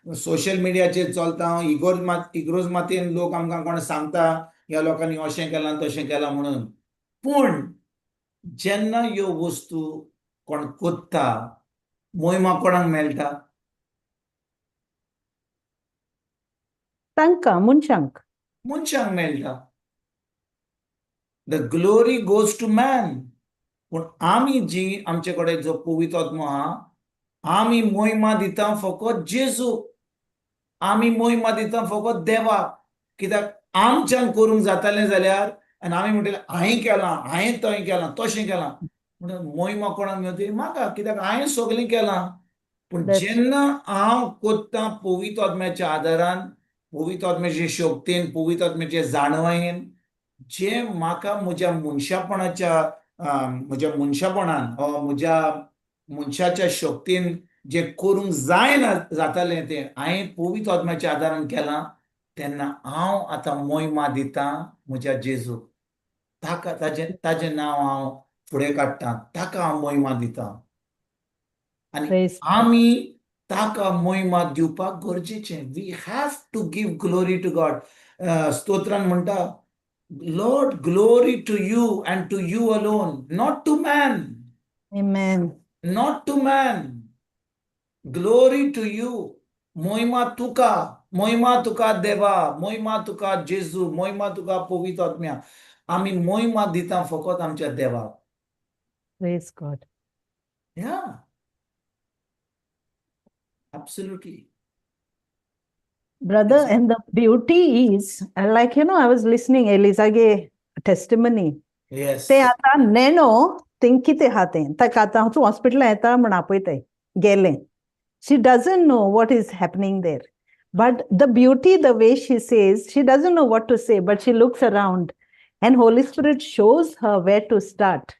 सोशल मिडियाचेर चलता. इगोर्ज मात इगोर्ज मातयेन लोक आमकां कोण सांगता ह्या लोकांनी अशें केलां, तशें केलां म्हणून. पूण जेन्ना ह्यो वस्तू कोण कोत्ता, मोहिमा कोणाक मेळटा? तांकां, मनशांक. मनशांक मेळटा. The glory goes to man. पूण आमी जी आमचे कडेन जो पवित्र आत्मो आहा, आमी मोहिमा दिता फकत जेजू, आमी मोहिमा दिता फकत देवाक. कित्याक आमच्यान करूंक जातालें जाल्यार आनी आमी म्हणटले हांवें केलां, हांवें थंय केलां, तशें केलां, म्हणून मोहिमा कोणाक मेळटली? म्हाका. कित्याक हांवें सगळें केलां. पूण जेन्ना हांव कोत्ता पवित्र आत्म्याच्या आदारान, पवित्र आत्म्याचे शक्तीन, पवित्र आत्म्याचे जाणवायेन, जे म्हाका म्हज्या मनशापणाच्या, म्हज्या मनशापणान वा म्हज्या मनशाच्या शक्तीन जे करूंक जायना जातालें तें हांवें पवित्र आत्म्याच्या आदारान केलां, तेन्ना हांव आतां मोहिमा दितां म्हज्या जेजूक. ताका ताजें ताजें नांव हांव फुडें काडटा, ताका हांव मोहिमा दितां. आनी आमी ताका मोहिमा दिवपाक गरजेचें. We have to give glory to God. स्तोत्रान म्हणटा, Lord, glory to you and to you alone, not to man. Amen. Not to man. Glory to you. मोहिमा तुका, मोहिमा तुका देवा, मोहिमा तुका जेजू, मोहिमा तुका पवित्र आत्म्या. आमी मोहिमा दिता फकत आमच्या देवाक. Praise God. Yeah. Absolutely. Brother, and the beauty is, like, I was listening Eliza testimony. Yes. ते आतां नेणो थिंग कितें आहा तें, ताका आतां तूं हॉस्पिटलां येता म्हण आपयताय गेलें. She doesn't know what is happening there. But the beauty, the way she says, she doesn't know what to say, but she looks around and Holy Spirit shows her where to start.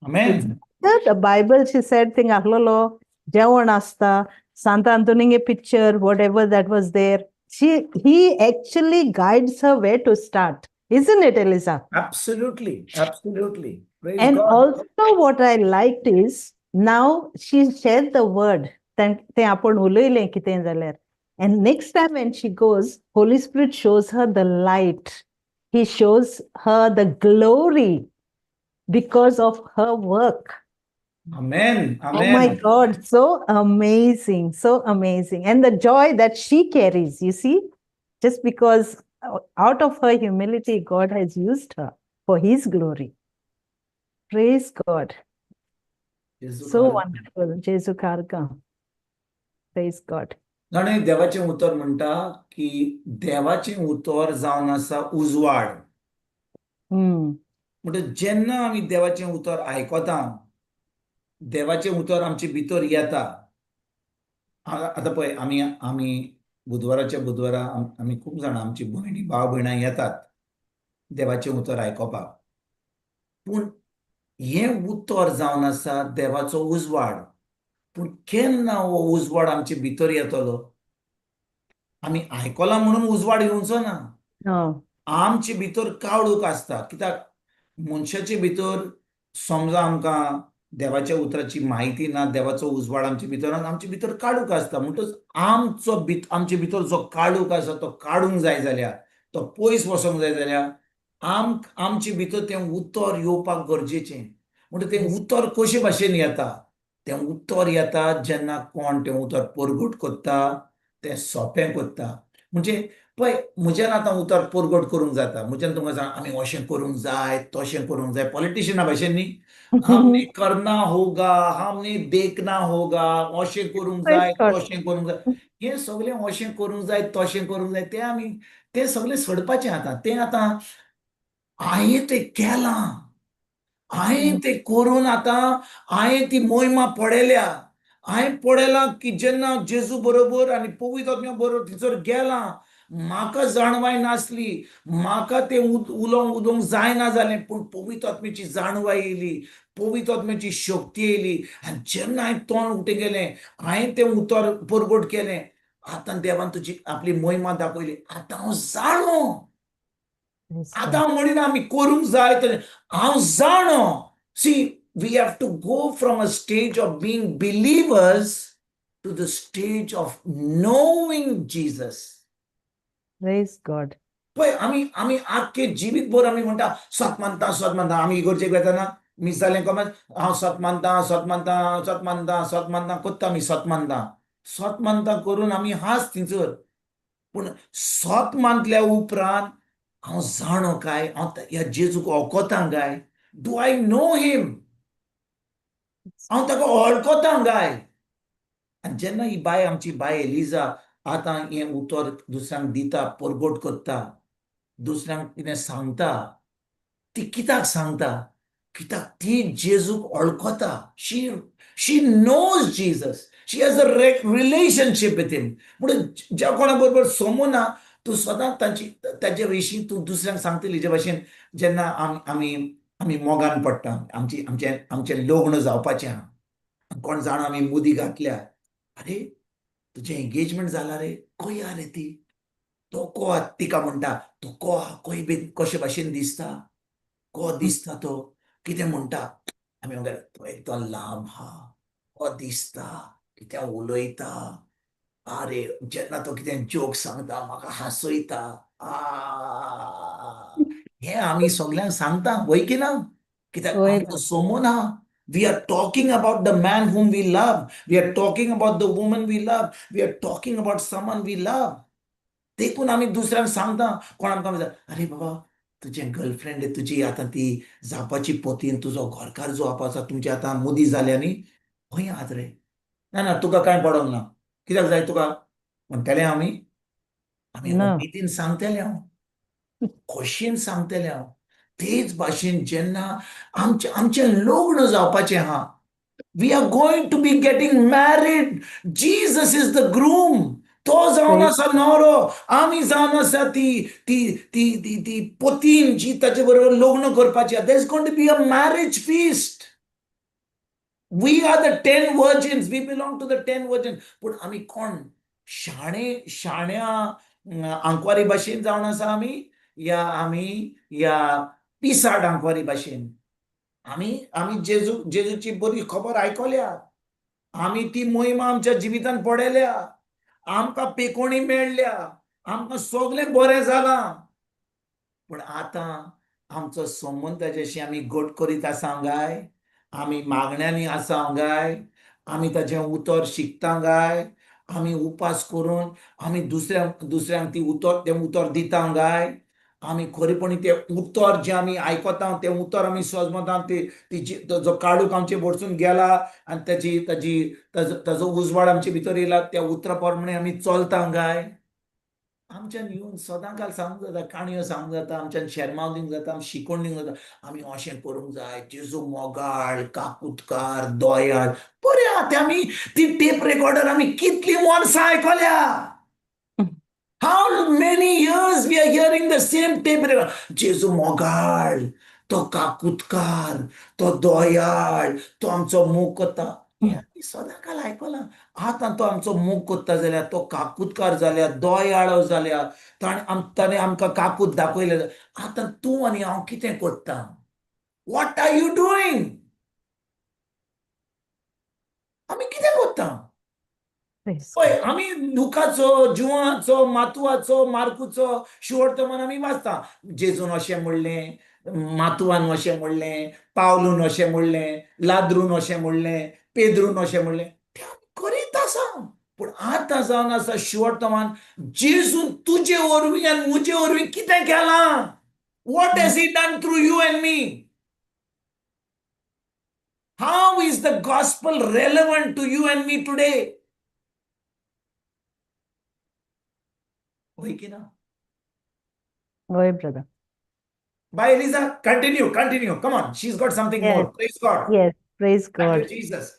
Amen. The Bible, she said, thing आसलेलो जेवण आसता, Sant Antoninge picture, whatever that was there. He actually guides her where to start. Isn't it, Eliza? Absolutely. Absolutely. Praise And God. Also what I liked is, now she shared the word. तें आपूण उलयलें कितें जाल्यार. And next time when she goes, Holy Spirit shows her the light. He shows her the glory because of her work. Amen. Oh my Amen. God, so amazing, so amazing. And the joy that she carries, you see, just because out of her humility, God has used her for his glory. Praise God. Jesu So कारका. Wonderful. Jesu Karka. Praise God. जाणें, देवाचें उतर म्हणटा की देवाचें उतर जावन आसा उजवाड. म्हणटा जेन्ना आमी देवाचें उतर आयकता, देवाचें उतर आमचे भितर येता. आतां पळय, आमी आमी बुधवाराच्या बुधवारा आमी खूब जाणां, आमची भयणी भाव भयणां येतात देवाचें उतर आयकोपाक. पूण हें उतर जावन आसा देवाचो उजवाड. पूण केन्ना हो उजवाड आमचे भितर येतलो? आमी आयकलां म्हणून उजवाड येवचो ना. No. आमचे भितर काळोख आसता. कित्याक मनशाचे भितर समजा आमकां देवाच्या उतराची म्हायती ना, देवाचो उजवाड आमचे भितर ना, आमचे भितर काळोख आसता. म्हणटच आमचो आमचे भितर जो काळोख आसा तो काडूंक जाय जाल्यार, तो पयस वचोंक जाय जाल्यार आमचे भितर तें उतर येवपाक गरजेचें. म्हणटा तें उतर कशे भाशेन येता? तें उतर येता जेन्ना कोण तें उतर परगट करता, तें सोंपें करता. म्हणजे पळय, म्हज्यान आतां उतर परगट करूंक जाता. म्हज्यान तुमकां सांग, आमी अशें करूंक जाय, तशें करूंक जाय, पॉलिटिशियना भाशेन न्ही, हमने करना होगा, हमने देखना होगा, अशें करूंक जाय, तशें करूंक जाय. हें सगळें अशें करूंक जाय, तशें करूंक जाय, तें आमी तें सगळें सोडपाचें आतां. तें आतां हांवें तें केलां, हांवें तें करून आतां हांवें ती मोहिमा पळयल्या. हांवें पळयलां की जेन्ना जेजू बरोबर आनी पवित्र आत्म्या बरोबर थंयसर गेलां, म्हाका जाणवाय नासली, म्हाका तें उलोवंक उलोवंक जायना जालें, पूण पवित्र आत्म्याची जाणवाय येयली, पवित्र आत्म्याची शक्ती येयली. आनी जेन्ना हांवें तोंड उक्तें केलें, हांवें तें उतर परगट केलें, आतां देवान तुजी आपली मोहिमा दाखयली, आतां हांव जाणो. आतां हांव म्हणिना आमी करूंक जाय, तर हांव जाणो. See, we have to go from a stage of being believers to the stage of knowing Jesus. Praise God. पळय, आमी आमी आख्खे जिवीत भर आमी म्हणटा सत मानता, सत मानता. आमी इगर्जेक वेतना मीस जालें कमेंत, हांव सत मानता, सत मानता, सत मानता, सत मानता कोत्ता. आमी सत मानता, सत मानता करून आमी हास थिंचर. पूण सत मानतल्या उपरांत हांव जाणो काय हांव ह्या जेजूक वळखतां काय? Do I know him? हांव ताका वळखतां काय? आनी जेन्ना ही बाय, आमची बाय एलिजा आतां हें उतर दुसऱ्यांक दिता, परगट करता, दुसऱ्यांक कितें सांगता, ती कित्याक सांगता? कित्याक ती जेजूक वळखता. She knows Jesus. She has a relationship with him. म्हणून ज्या कोणा बरोबर सोमू ना, तूं सदांच तांची ताजे विशीं तूं दुसऱ्यांक सांगतली. जे भाशेन जेन्ना आमी आमी मोगान पडटा, आमची आमचें आमचें लग्न जावपाचें आहा, कोण जाणा आमी मुदी घातल्या, अरे तुजें एंगेजमेंट जाला रे, खंय आहा रे ती? तो को तिका म्हणटा, तो को खंय बी कशे भाशेन दिसता, को दिसता तो, कितें म्हणटा? आमी म्हणटा तो एकदम लांब आहा, को दिसता, कितें उलयता, आरे जेन्ना तो कितें जोक सांगता म्हाका हांसयता. आ हें आमी सगल्यांक सांगता, वय की ना? कित्याक आमकां सोमून आहा. We are talking about the man whom we love. We are talking about the woman we love. We are talking about someone we love. देखून आमी दुसऱ्यांक सांगता. कोण आमकां म्हणटा, अरे बाबा तुजें गर्लफ्रेंड तुजी आतां ती जावपाची पोतीन, तुजो घरकार जो आसा तुमची आतां मुदी जाल्या न्ही, खंय आहात रे? ना ना, तुका कांय पडोंक ना, कित्याक जाय तुका म्हणटले आमी? आमी उमेदीन सांगतले, हांव खोशयेन सांगतले हांव. तेच भाशेन जेन्ना आमचें आमचें लग्न जावपाचें आहा, we are going to be getting married. Jesus is the groom. तो जावन आसा न्हवरो, आमी जावन आसा ती ती ती ती ती पोतीन जी ताचे बरोबर लग्न करपाची. There is going to be a marriage feast. We are the 10 virgins. We belong to the 10 virgin. पूण आमी कोण शाणे शाण्या आंकवारी भाशेन जावन आसा आमी, या आमी या पिसाड आंकवारी भाशेन? आमी आमी जेजू जेजूची बरी खबर आयकल्या, आमी ती मोहिमा आमच्या जिवितान पळयल्या, आमकां पेकोणी मेळ्ळ्या, आमकां सगळें बरें जालां. पूण आतां आमचो संबंद ताच्याशी आमी घट करीत आसा काय? आमी मागण्यांनी आसा काय? आमी ताचें उतर शिकता काय? आमी उपास करून आमी दुसऱ्यांक दुसऱ्यांक ती उतर तें उतर दिता काय? आमी खरेपणी तें उतर जें आमी आयकता, तें उतर आमी सजमता, ती ती जो काळोख आमचे वचून गेला आनी ताजी ताजी ताजो ताजो उजवाड आमचे भितर येयला, त्या उतरा प्रमाणे आमी चलता काय? आमच्यान येवन सदां काल सांगूंक जाता, काणयो सांगूंक जाता, आमच्यान शेरमांव दिवंक जाता, आमी शिकोवन दिवंक जाता, आमी अशें करूंक जाय, जेजू मोगाळ, काकुतकार, दोयाळ. बरें आहा तें. आमी ती टेप रेकॉर्डर आमी कितलीं वर्सां आयकल्या. How many years we are hearing the same tape recorder? जेजू मोगाळ, तो काकुतकार, तो दोयाळ, तो आमचो मोग करता. हें आमी सदां काल आयकलां. आतां तो आमचो मोग करता जाल्यार, तो काकुतकार जाल्यार, दोयाळो जाल्यार, ताणें आमकां काकूत दाखयलें, आतां तूं आनी हांव कितें करता? What are you doing? आमी कितें करता? पळय, आमी लुकाचो, जुवाचो, मातुवाचो, मार्कुचो शुवर्तमान आमी वाचता. जेजून अशें म्हणलें, मातुवान अशें म्हणलें, पावलून अशें म्हणलें, लाद्रून अशें म्हणलें, पेद्रून अशें म्हणलें. तें आमी करीत आसा. पूण आतां जावन आसा शुवर्तमान, जेजून तुजे वरवीं आनी म्हजे वरवीं कितें केलां? What has he done through you and me? How is the gospel relevant to you and me today? होय की ना? होय brother. Bye, Eliza. Continue, continue. Come on. She's got something more. Praise God. Yes, praise Thank you, God. Jesus.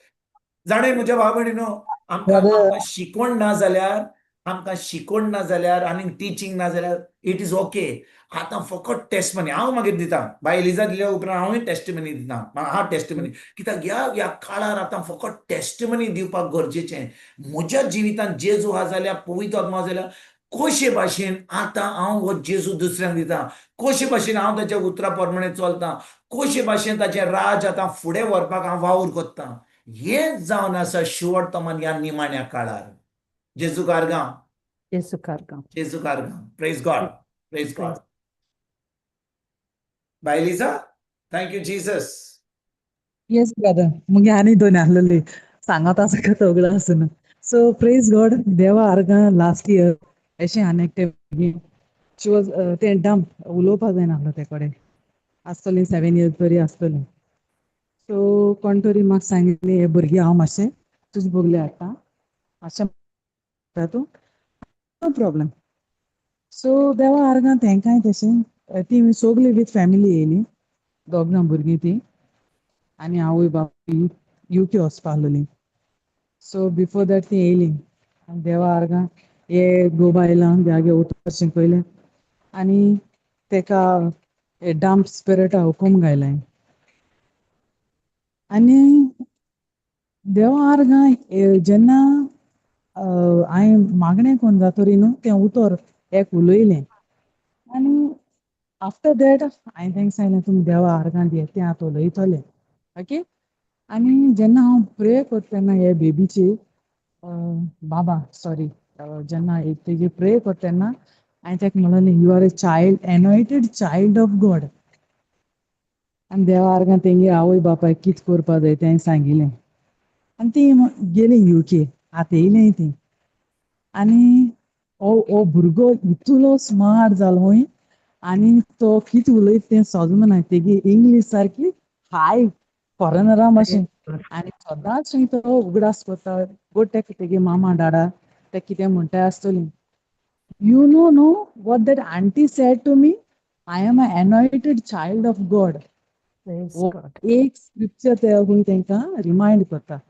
जाणें म्हज्या भाव भयणीनो, आमकां Brother. आमकां शिकवण ना जाल्यार आमकां शिकोवण ना जाल्यार आनीक टिचींग ना जाल्यार it is okay. आतां फकत टेस्टमनी हांव मागीर दिता, बाय एलिजा दिल्या उपरांत हांवूय टेस्टमनी दिता. हांव टेस्टमनी कित्याक ह्या ह्या काळार आतां फकत टेस्टमनी दिवपाक गरजेचें. म्हज्या जिवितांत जेजू आहा जाल्यार, पवित्र आत्मा आहा जाल्यार, कशे भाशेन आतां हांव हो जेजू दुसऱ्यांक दिता, कशे भाशेन हांव ताच्या उतरा प्रमाणे चलतां, कशे भाशेन ताचें राज आतां फुडें व्हरपाक हांव वावर करतां, हेंच जावन आसा शिवडतमान ह्या निमाण्या काळार. जेजू कारगांव. जेजू कारगांव. जेजू कारगांव. Praise God, praise God. Bye Eliza, thank you Jesus. Yes brother, मुगे आनी दोन आसलेली सांगत आसा सगळो आसून. सो प्रेज गॉड. देवा आर्गां, लास्ट इयर अशें आनी एकटें she was तें डंप, उलोवपा जायना आसलो ते कडेन आसतली, 7 इयर्स तरी आसतली. सो कोण तरी म्हाका सांगिल्लें, हे भुरगीं हांव मातशें तुजे बगले हाडटा, मातशें तूं, नो प्रॉब्लम. सो देवा आर्गां, तेंकांय तशें ती सोगलीं विथ फॅमिली येयली, दोग जाण भुरगीं ती आनी आवय बापूय युके वचपा आहलोलीं. सो बिफोर that ती येयली आनी देवा आर्गां हे गोबा आयला, देवागे उतर शिकयलें आनी तेका डंब स्पिरिटा हुकूम घायलें. आनी देवा आर्गां, जेन्ना हांवें मागणें कोन्न जातरी न्हू, तें उतर एक उलयलें आनी आफ्टर that हांवें तांकां सांगलें, तुमी देवा आर्गां दिया, तें आतां उलयतलें, ओके. आनी जेन्ना हांव प्रे करता तेन्ना हे बेबीची बाबा, सॉरी, जेन्ना तेजी प्रे करता तेन्ना हांवें ताका म्हणलें, "You are a child, anointed child of God." आनी देवा आर्गां, तेंगे आवय बापायक कितें करपा जाय तें सांगिलें आनी ती गेली युके. आतां येयलें ती आनी हो हो भुरगो इतलो स्मार्ट जालो हूंय आनी तो कितें उलयता तें समजना. तेगी इंग्लीश सारकी हाय, फॉरेनरा भाशेन. आनी सदांच तो उगडास करता गोड तेका तेगे मामा डाडा ते कितें म्हणटाय आसतली, "You know what that aunty said to me? I am a anointed child of God." Praise God. एक स्क्रिप्चर ते खूंय तांकां रिमायंड करता.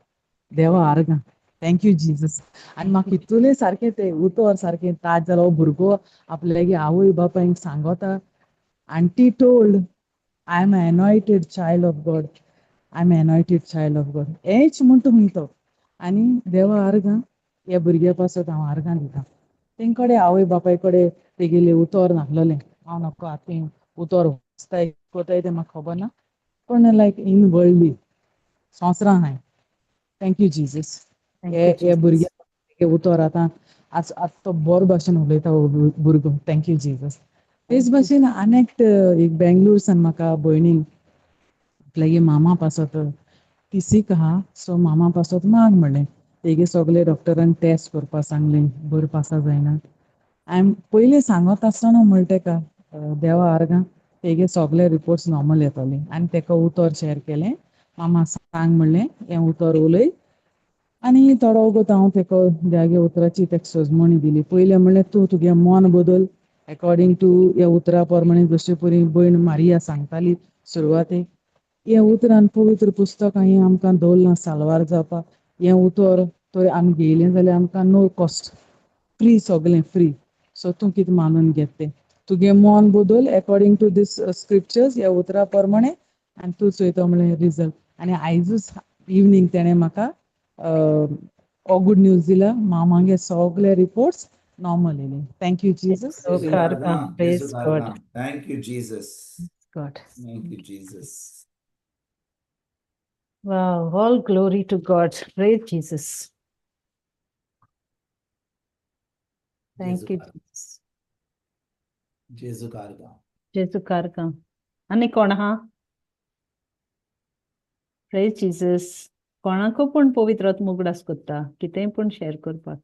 देवा आर्गां, thank you Jesus. आनी म्हाका इतुलें सारकें तें उतर सारकें ताज जालो, भुरगो आपल्यागे आवय बापायक सांगता, "Aunty told I am anointed child of God, I am anointed child of God." हेंच म्हणटा खूंय तो. आनी देवा आर्गां, ह्या भुरग्या पासत हांव आर्गां दिता. तेंक कडेन आवय बापाय कडेन तेगेलें उतर नासलेलें. हांव नको आतां उतर वाचताय कोताय तें म्हाका खबर ना, पूण लायक इन वर्ल्डली संवसारां हाय. Thank you Jesus. हे हे भुरग्या उतर आतां आज आतां तो बरो भाशेन उलयता हो भुरगो. Thank you Jesus. तेच भाशेन आनी एक बेंगलोर सान म्हाका भयणीन आपल्यागे मामा पासत, ती सीक आहा, सो मामा पासत माग म्हणलें. तेगे सगळे डॉक्टरान टेस्ट करपाक सांगलें, बरें पासा जायना. हांवें पयलीं सांगत आसतना म्हणलें तेका, देवा आर्गां, तेगे सगळे रिपोर्ट्स नॉर्मल येतले. आनी तेका उतर शेअर केलें, मामा सांग म्हणलें, हें उतर उलय. आनी थोडो वगत हांव तेका देवागे उतराची तेका सजमणी दिली. पयलें म्हणलें, तूं तुगे मन बदल एकॉर्डींग टू ह्या उतरा प्रमाणे, जशे परी भयण मारिया सांगताली सुरवातेक. हें उतरान पवित्र पुस्तक हें आमकां दवरलां साल्वार जावपाक. हें उतर तर आमी घेयलें जाल्यार आमकां नो कॉस्ट, फ्री, सगलें फ्री. सो तूं कितें मानून घेत तें, तुगे मन बदल एकॉर्डींग टू these scriptures, ह्या उतरा प्रमाणे, आनी तूं चोयतो म्हणलें रिजल्ट. आनी आयजूच इवनींग तेणें म्हाका हो गुड न्यूज दिला, मामागे सगळे रिपोर्ट्स नॉर्मल येयले. Thank you Jesus. Praise God. Thank you Jesus. God. Thank you Jesus. Wow, all glory to God. Praise Jesus. Thank you, Jesus. जेजू कारगांव. जेजू कारगांव. आनी कोण आहा? Praise Jesus. कोणाकू पूण पवित्र आत्मो उगडास करता कितेंय पूण शेअर करपाक?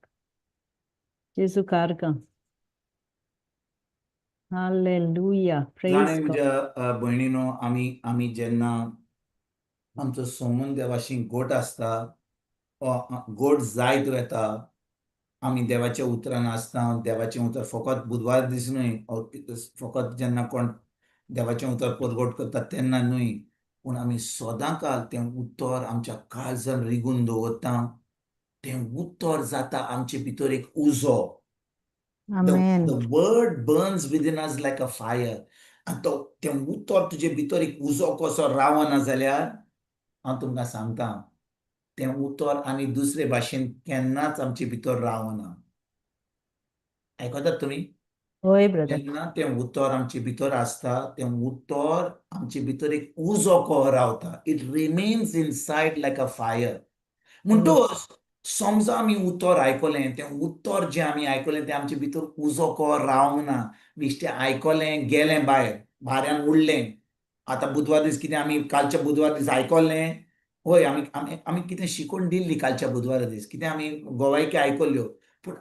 जेजू कारगांव. हालेलुया. जाणा Praise God. म्हज्या भयणीनो, आमी आमी जेन्ना आमचो सोमून देवाशी गोट आसता, गोट जायत वता, आमी देवाच्या उतरान आसता. देवाचें उतर फकत बुधवार दीस न्हय, फकत जेन्ना कोण देवाचें उतर परगट करता तेन्ना न्हय, पूण आमी सदां काल तें उतर आमच्या काळजान रिगून दवरता. तें उतर जाता आमचे भितर एक उजो. Amen. The word burns within us like a fire. आनी तो तें उतर तुजे भितर एक उजो कसो रावना जाल्यार हांव तुमकां सांगता, तें उतर आनी दुसरे भाशेन केन्नाच आमचे भितर रावना. आयकतात तुमी? हय ब्रदर. जेन्ना तें उतर आमचे भितर आसता, तें उतर आमचे भितर एक उजो कहो रावता. It remains inside like a fire. म्हणटकच समजा आमी उतर आयकलें, तें उतर जें आमी आयकलें तें आमचे भितर उजो कहो रावना. बेश्टें आयकलें, गेलें भायर, भाऱ्यान उडलें. आतां बुधवार दीस कितें आमी कालच्या बुधवार दीस आयकलें, हय, आमी आमी आमी कितें शिकोवन दिल्ली कालच्या बुधवारा दीस, कितें आमी गोवायकी आयकल्ल्यो, पूण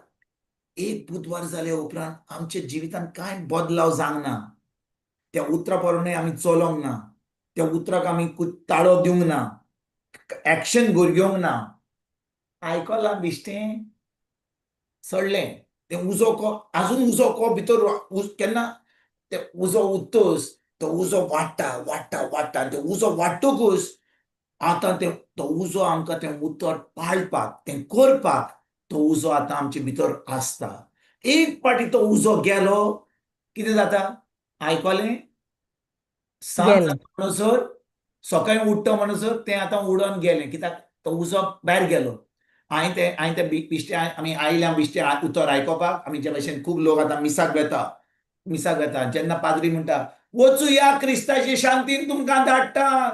एक बुधवार जाले उपरांत आमच्या जिवितांत कांय बदलाव जावंक ना. त्या उतरा प्रमाणे आमी चलोंक ना, त्या उतराक आमी ताळो दिवंक ना, एक्शन घेवंक ना. आयकलां बेश्टें सोडलें. तें उजो को आजून उजो को भितर केन्ना ते उजो उत्तोस तो उजो वाडटा वाडटा वाडटा, आनी ते उजो वाडटकूच आतां तें तो उजो आमकां तें उतर पाळपाक, तें करपाक तो उजो आतां आमचे भितर आसता. एक फावटी तो उजो गेलो, कितें जाता? आयकलें, सांज गेलें. म्हणसर, सकाळीं उठ्ठा म्हणसर तें आतां उडोन गेलें. कित्याक? तो उजो भायर गेलो. हांवें तें बिश्टें आमी आयल्या बिश्टें उतर आयकोपाक. आमी जे भशेन खूब लोक आतां मिसाक वेता, मिसाक वेता, जेन्ना पाद्री म्हणटा, वचुया, क्रिस्ताचे शांतीन तुमकां धाडटा,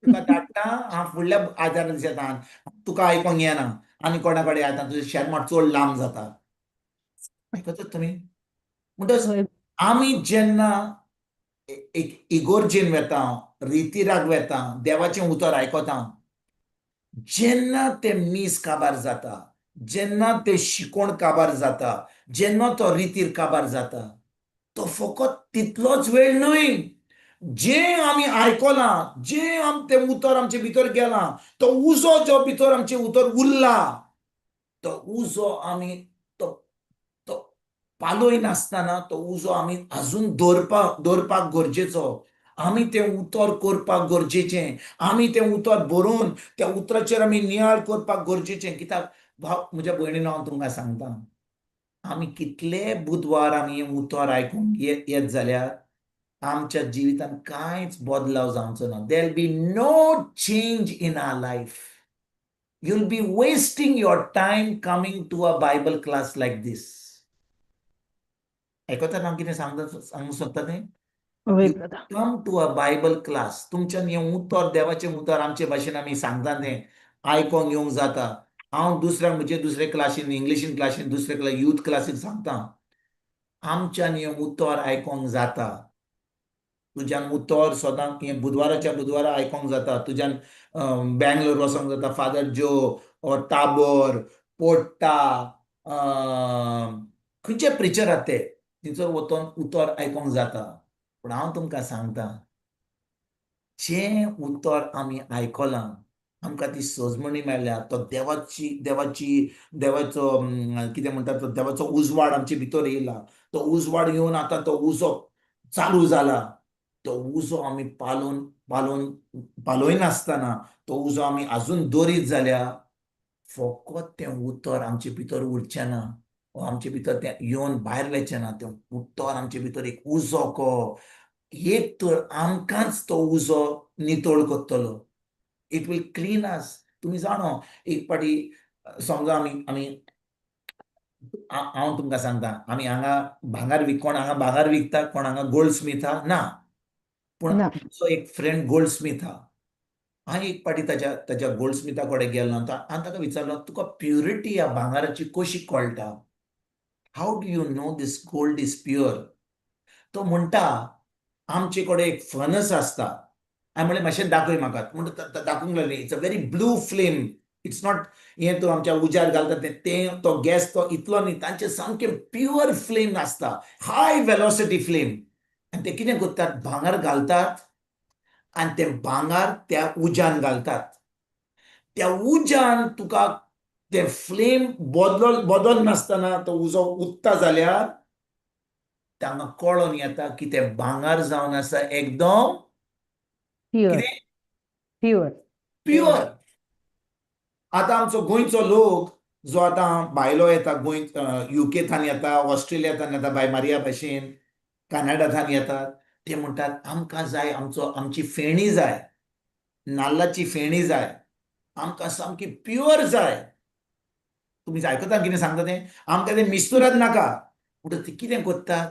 तुका धाडटा, हांव फुडल्या आदार दीस येता, तुका आयकोंक येना आनी कोणा कडेन येता, तुजें शेरमाट चड लांब जाता. आयकतात तुमी? म्हणटच आमी जेन्ना एक इगोर्जेन वेता, रितिराक वेता, देवाचें उतर आयकता, जेन्ना तें मीस काबार जाता, जेन्ना तें शिकोण काबार जाता, जेन्ना तो रितीर काबार जाता, तो फकत तितलोच वेळ न्हय, जें आमी आयकलां, जें आम तें उतर आमचे भितर गेलां, तो उजो जो भितर आमचे उतर उरला, तो उजो आमी तो तो पालोय नासतना तो उजो आमी अजून दवरपाक गरजेचो. आमी तें उतर करपाक गरजेचें, आमी तें उतर बरोवन त्या उतराचेर आमी नियाळ करपाक गरजेचें. कित्याक भाव, म्हज्या भयणीन, हांव तुमकां सांगता, आमी कितले बुधवार आमी हें उतर आयकूंक येत जाल्यार आमच्या जिवितांत कांयच बदलाव जावचो ना. There be no change in our life. You'll be wasting your time coming to a Bible class like this. आयकता हांव कितें सांगता, सांगूंक सोदता तें? हय You brother. Come to a Bible class. तुमच्यान हें उतर, देवाचें उतर आमचे भाशेन आमी सांगता तें आयकोंक येवंक जाता. हांव दुसऱ्यांक म्हजे दुसरे क्लासीन, इंग्लिशीन क्लासीन, दुसरे क्लास, यूथ क्लासीन सांगता, आमच्यान हें उतर आयकोंक जाता. तुज्यान उतर सदां हें बुधवाराच्या बुधवारा आयकोंक जाता. तुज्यान बेंगलोर वचोंक जाता, फादर जो or Tabor पोट्टा, खंयचे प्रिचर आहात ते, थंयसर वचोन उतर आयकोंक जाता. पूण हांव तुमकां सांगता, जें उतर आमी आयकलां, आमकां ती सजमणी मेळ्ळ्या, तो देवाची देवाचो कितें म्हणटा, तो देवाचो उजवाड आमचे भितर येयला. तो उजवाड येवन आतां तो उजो चालू जाला. तो उजो आमी पालोवन पालोवन पालोयनासतना तो उजो आमी आजून दवरीत जाल्यार फकत तें उतर आमचे भितर उरचें ना वो आमचे भितर तें येवन भायर वचचें ना. तें उतर आमचे भितर एक उजो को एक तर आमकांच तो उजो नितळ करतलो. It will clean us. तुमी जाणो, एक फावटी समजा आमी आमी हांव तुमकां सांगता, आमी हांगा भांगर विक, कोण हांगा भांगर विकता? कोण हांगा गोल्ड स्मीथ हा? ना. पूण ना. आमचो एक फ्रेंड गोल्ड स्मीथ हा. हांव एक फावटी ताच्या गोल्ड स्मिथा कडेन गेलो. हांवें ताका विचारलो, तुका प्युरिटी ह्या भांगराची कशी कळटा? How do you know this gold is pure? तो म्हणटा, आमचे कडेन एक फर्नस आसता. हांवें म्हणलें, मातशें दाखय म्हाका. म्हणटा, दाखोवंक लागली, it's a very blue flame. It's not हें तूं आमच्या उज्यार घालता तें तें तो गॅस तो इतलो न्ही. तांचें सामकें प्युअर फ्लेम आसता, हाय वेलोसिटी फ्लेम. आनी ते कितें करतात, भांगर घालतात आनी तें भांगर त्या उज्यान घालतात. त्या उज्यान तुका तें फ्लेम बदल बदल नासतना तो उजो उत्ता जाल्यार तांकां कळोन येता की तें भांगर जावन आसा एकदम प्युअर. कितें? प्युअर. प्युअर. आतां आमचो गोंयचो लोक जो आतां भायलो येता, गोंय युकेथान येता, ऑस्ट्रेलियाथान येता, बाय मारिया भाशेन कॅनडाथान येतात, ते म्हणटात आमकां जाय आमचो आमची फेणी जाय, नाल्लाची फेणी जाय, आमकां सामकी प्युअर जाय. तुमी आयकता कितें सांगता तें? आमकां तें मिस्तुराद नाका. म्हणटकच ते कितें करतात,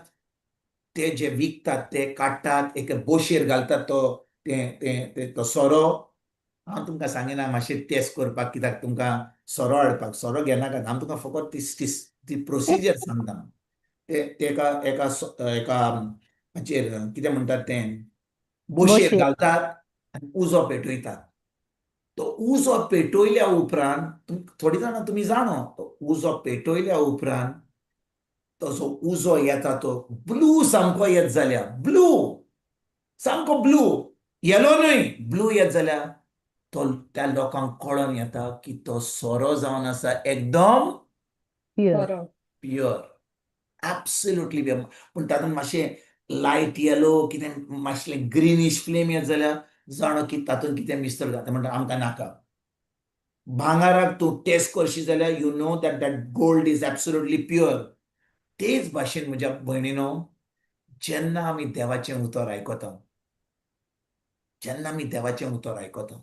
ते जे विकतात ते काडटात, एके बोशेर घालतात तो तें तें तो सोरो. हांव तुमकां सांगिना मातशें टेस्ट करपाक, कित्याक तुमकां सोरो हाडपाक, सोरो घेनाकात. हांव तुमकां फकत ती ती प्रोसिजर सांगता. ते एका एका एका हाचेर कितें म्हणटात तें, बोशेर घालतात आनी उजो पेटयतात. तो उजो पेटयल्या उपरांत थोडी जाणां तुमी जाणो, तो उजो पेटयल्या उपरांत तो जो उजो येता तो ब्लू सामको येत जाल्यार, ब्लू सामको ब्लू, येलो न्हय, ब्लू येत जाल्यार तो त्या लोकांक कळोन येता की तो सोरो जावन आसा एकदम प्युअर, ऍब्सोल्युटली प्युअर. पूण तातूंत मातशें लायट येलो कितें मातशें ग्रिनीश फ्लेम येत जाल्यार जाणो की तातूंत कितें मिस्तर जाता. म्हणटा आमकां नाका. भांगाराक तूं टेस्ट करशी जाल्यार you know that that gold is absolutely pure. तेच भाशेन म्हज्या भयणीनो, जेन्ना आमी देवाचें उतर आयकता, जेन्ना आमी देवाचें उतर आयकता,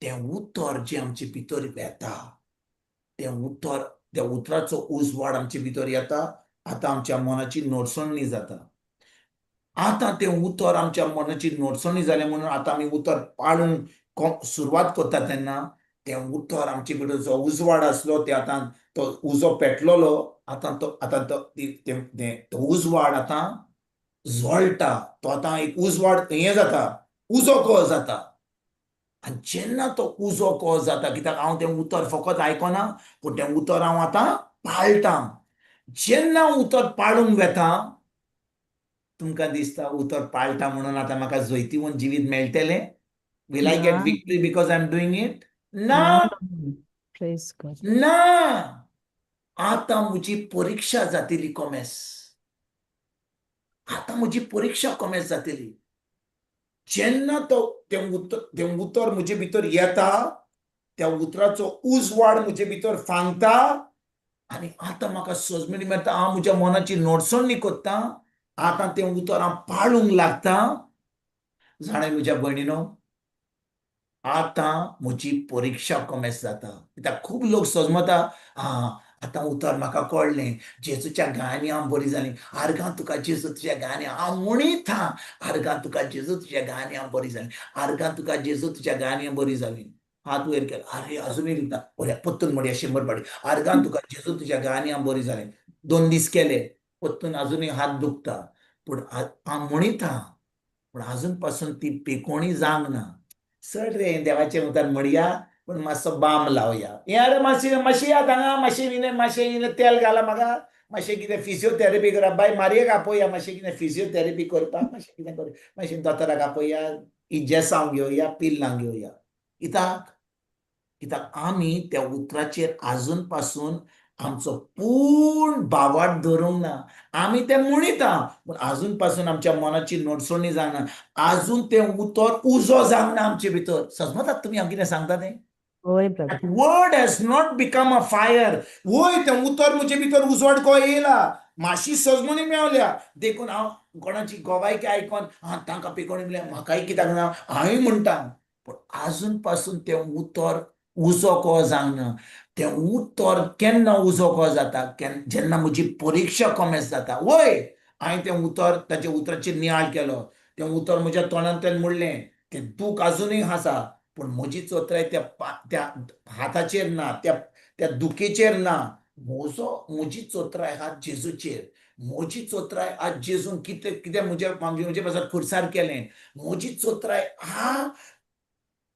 तें उतर जें आमचे भितर येता, तें उतर, त्या उतराचो उजवाड आमचे भितर येता, आतां आमच्या मनाची नोडसणी जाता. आतां तें उतर आमच्या मनाची नोडसणी जालें म्हणून आतां आमी उतर पाळूंक सुरवात करता तेन्ना तें उतर आमचे भितर जो उजवाड आसलो ते आतां तो उजो पेटलेलो, आतां तो आतां तो तो उजवाड आतां जळटा, तो आतां एक उजवाड हें जाता, उजो कहो जाता. आनी जेन्ना तो उजो कहो जाता, कित्याक हांव तें उतर फकत आयकना पूण तें उतर हांव आतां पाळटा. जेन्ना उतर पाळूंक वेता तुमकां दिसता उतर पाळटा म्हणून आतां म्हाका जैतिवंत जिवीत मेळटलें? Will I get victory because I am doing it? ना. ना. आतां म्हजी परिक्षा जातली कोमेस, आतां म्हजी परिक्षा कोमेस जातली. जेन्ना तो तें उतर तें उतर म्हजे भितर येता, त्या उतराचो उजवाड म्हजे भितर फांगता आनी आतां म्हाका सजमणी मेळटा. हांव म्हज्या मनाची नोडसणी करता, आतां तें उतर हांव पाळूंक लागता. जाणा म्हज्या भयणीनो, आतां म्हजी परिक्षा कोमेस जाता. कित्याक खूब लोक सजमता, आं आतां उतर म्हाका कळ्ळें, जेजूच्या गायांनी हांव बरी जाली, आर्गां तुका जेजू तुज्या गायांनी हांव म्हणीत हा, आर्गां तुका जेजू तुज्या गायांनी हांव बरी जाली, आर्गां तुका जेजू तुज्या गायांनी हांव बरी जाली. हात वयर केलो, अरे अजुनूय दिता, बरें परतून म्हणया 100 पाटी, आर्गां तुका जेजू तुज्या गायांनी हांव बरी जाली. 2 दीस केले, परतून अजुनूय हात दुखता, पूण हांव म्हणीत हा, पूण अजून पासून ती पेकोणी जावंक ना. सर रे देवाचें उतर म्हणया, पूण मातसो बाम लावया, हें अरे मातशें मातशें यात हांगा, मातशें इल्लें मातशें इल्लें तेल घाला म्हाका, मातशें कितें फिजियोथेरपी करा, बाय मारयेक आपोवया, मातशें कितें फिजियोथेरपी करपाक, मातशें कितें कर, मातशें दोतोराक आपोवया, इजेसांव घेवया, पिल्लां घेवया. कित्याक? कित्याक आमी त्या उतराचेर आजून पासून आमचो पूर्ण भावार्थ धरूंक ना. आमी तें म्हणिता पूण आजून पासून आमच्या मनाची नोडसणी जावना, आजून तें उतर उजो जावंक ना आमचे भितर. सजमतात तुमी हांव कितें सांगता तें? Word has not become a fire. वय तें उतर म्हजे भितर उजवाड को येयला, मातशी सजमणी मेवल्या, देखून हांव कोणाची गोवायकी आयकोन हांव तांकां पिकोणी म्हणल्यार म्हाकाय कित्याक ना हांवूय म्हणटा, पूण आजून पासून तें उतर उजो को जावंक ना. तें उतर केन्ना उजो को जाता? जेन्ना म्हजी परिक्षा कोमेस जाता. वय हांवें तें उतर ताच्या उतराचेर नियाळ केलो, तें उतर म्हज्या तोंडांतल्यान म्हणलें, तें दूख आजुनूय आसा, पूण म्हजी चोत्राय त्या त्या हाताचेर ना, त्या त्या दुखेचेर ना, म्हजो म्हजी चोत्राय आहा जेजूचेर. म्हजी चोत्राय आज जेजून कितें कितें म्हज्या म्हजे पासत खुर्सार केलें, म्हजी चोत्राय आहा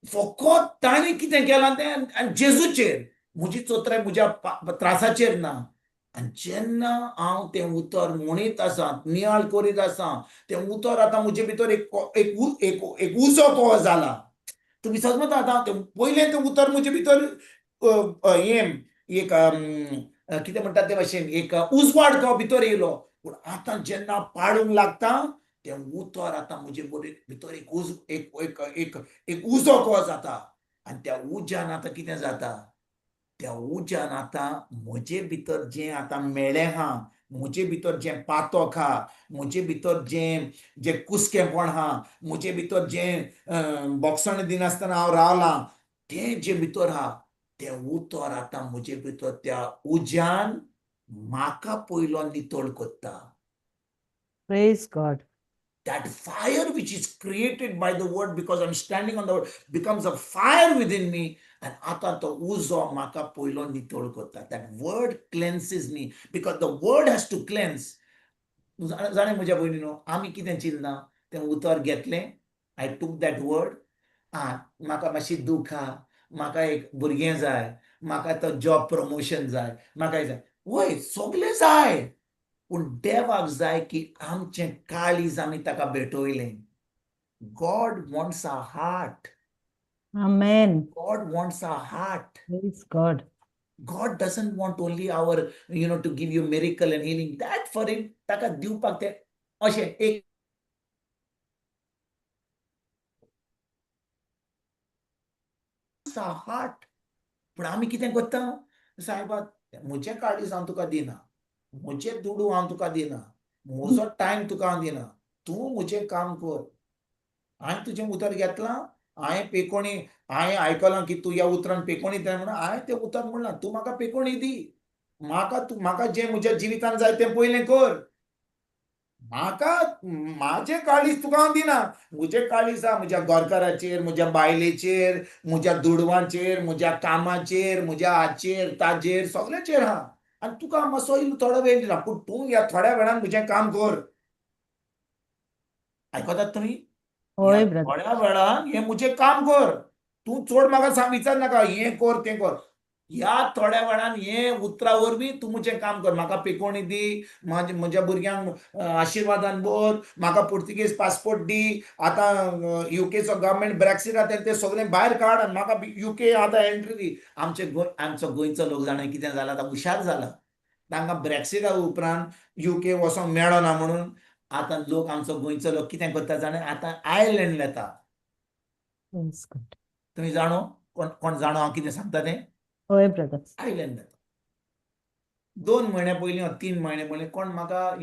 फकत ताणें कितें केलां तें आनी जेजूचेर. म्हजी चोत्राय म्हज्या त्रासाचेर ना. आनी जेन्ना हांव तें उतर म्हणीत आसा, नियाळ करीत आसा, तें उतर आतां म्हजे भितर एक एक एक उजो को जाला. तुमी समजता आतां तें पयलें तें उतर म्हजे भितर हें एक कितें म्हणटात ते भाशेन एक उजवाड को भितर येयलो, पूण आतां जेन्ना पाडूंक लागता तें उतर आतां म्हजे भितर एक उज एक एक एक एक उजो को जाता. आनी त्या उज्यान आतां कितें जाता, त्या उज्यान आतां म्हजे भितर जें आतां मेळ्ळें आहा, म्हजे भितर जें पातक आहा, म्हजे भितर जें जें कुसकेंपण आहा, म्हजे भितर जें बोगसण दिनासतना हांव रावलां, तें जें भितर आहा तें उतर आतां म्हजे भितर त्या उज्यान म्हाका पयलो नितळ करता. Praise God. That fire which is created by the word, because I'm standing on the word, becomes a fire within me. And आतां तो उजो म्हाका पयलो नितळ करता. That word cleanses me, because the word has to cleanse. जाणें म्हज्या भयणीनो, आमी कितें चिंतना, तें उतर घेतलें, I took that word, आं म्हाका मातशी दूख आहा, म्हाका एक भुरगें जाय, म्हाका तो जॉब प्रमोशन जाय, म्हाका जाय, वय सगलें जाय, पूण देवाक जाय की आमचें काळीज आमी ताका भेटयलें. God wants a heart. Amen. God wants a heart. Praise God. God doesn't want only our, you know, to give you miracle and healing. That for him, ताका दिवपाक तें अशें एक हार्ट. पूण आमी कितें करता, सायबा म्हजें काळीज हांव तुका दिना, म्हजे दुडू हांव तुका दिना, म्हजो टायम तुका हांव दिना, तूं म्हजें काम कर. हांवें तुजें उतर घेतलां, हांवें पेकोणी, हांवें आयकलां की तूं ह्या उतरान पेकोणी दिता म्हणून हांवें तें उतर म्हणलां, तूं म्हाका पेकोणी दी, म्हाका तूं म्हाका जें म्हज्या जिवितान जाय तें पयलें कर, म्हाका म्हाजें काळीज तुका हांव दिना. म्हजें काळीज आहा म्हज्या गोरकाराचेर, म्हज्या बायलेचेर, म्हज्या दुडवांचेर, म्हज्या कामाचेर, म्हज्या हाचेर ताजेर सगळ्याचेर आहा, आनी तुका मातसो इल्लो थोडो वेळ दिला, पूण तूं ह्या थोड्या वेळान म्हजें काम कर. आयकतात तुमी? हय ब्रदर. थोड्या वेळान हें म्हजें काम कर, तूं चड म्हाका सांग विचार नाका, हें कर तें कर, ह्या थोड्या वेळान हें उतरा वरवीं तूं म्हजें काम कर, म्हाका पेकोणी दी, म्हज्या भुरग्यांक आशिर्वादान भर, म्हाका पुर्तुगेज पासपोर्ट दी, आतां युकेचो गव्हर्मेंट ब्रॅक्सीट आतां तें सगळें भायर काड आनी म्हाका युके आतां एंट्री दी. आमचे आमचो गोंयचो लोक जाणा कितें जाला, आतां हुशार जाला, तांकां ब्रॅक्सिटा उपरांत युके वचोंक मेळना म्हणून आतां लोक आमचो गोंयचो लोक कितें करता जाणा, आतां आयलँड येता. तुमी जाणो, कोण कोण जाणो हांव कितें सांगता तें? हय ब्रदर. आयलँड येता. 2 म्हयन्या पयलीं 3 म्हयने पयलीं कोण म्हाका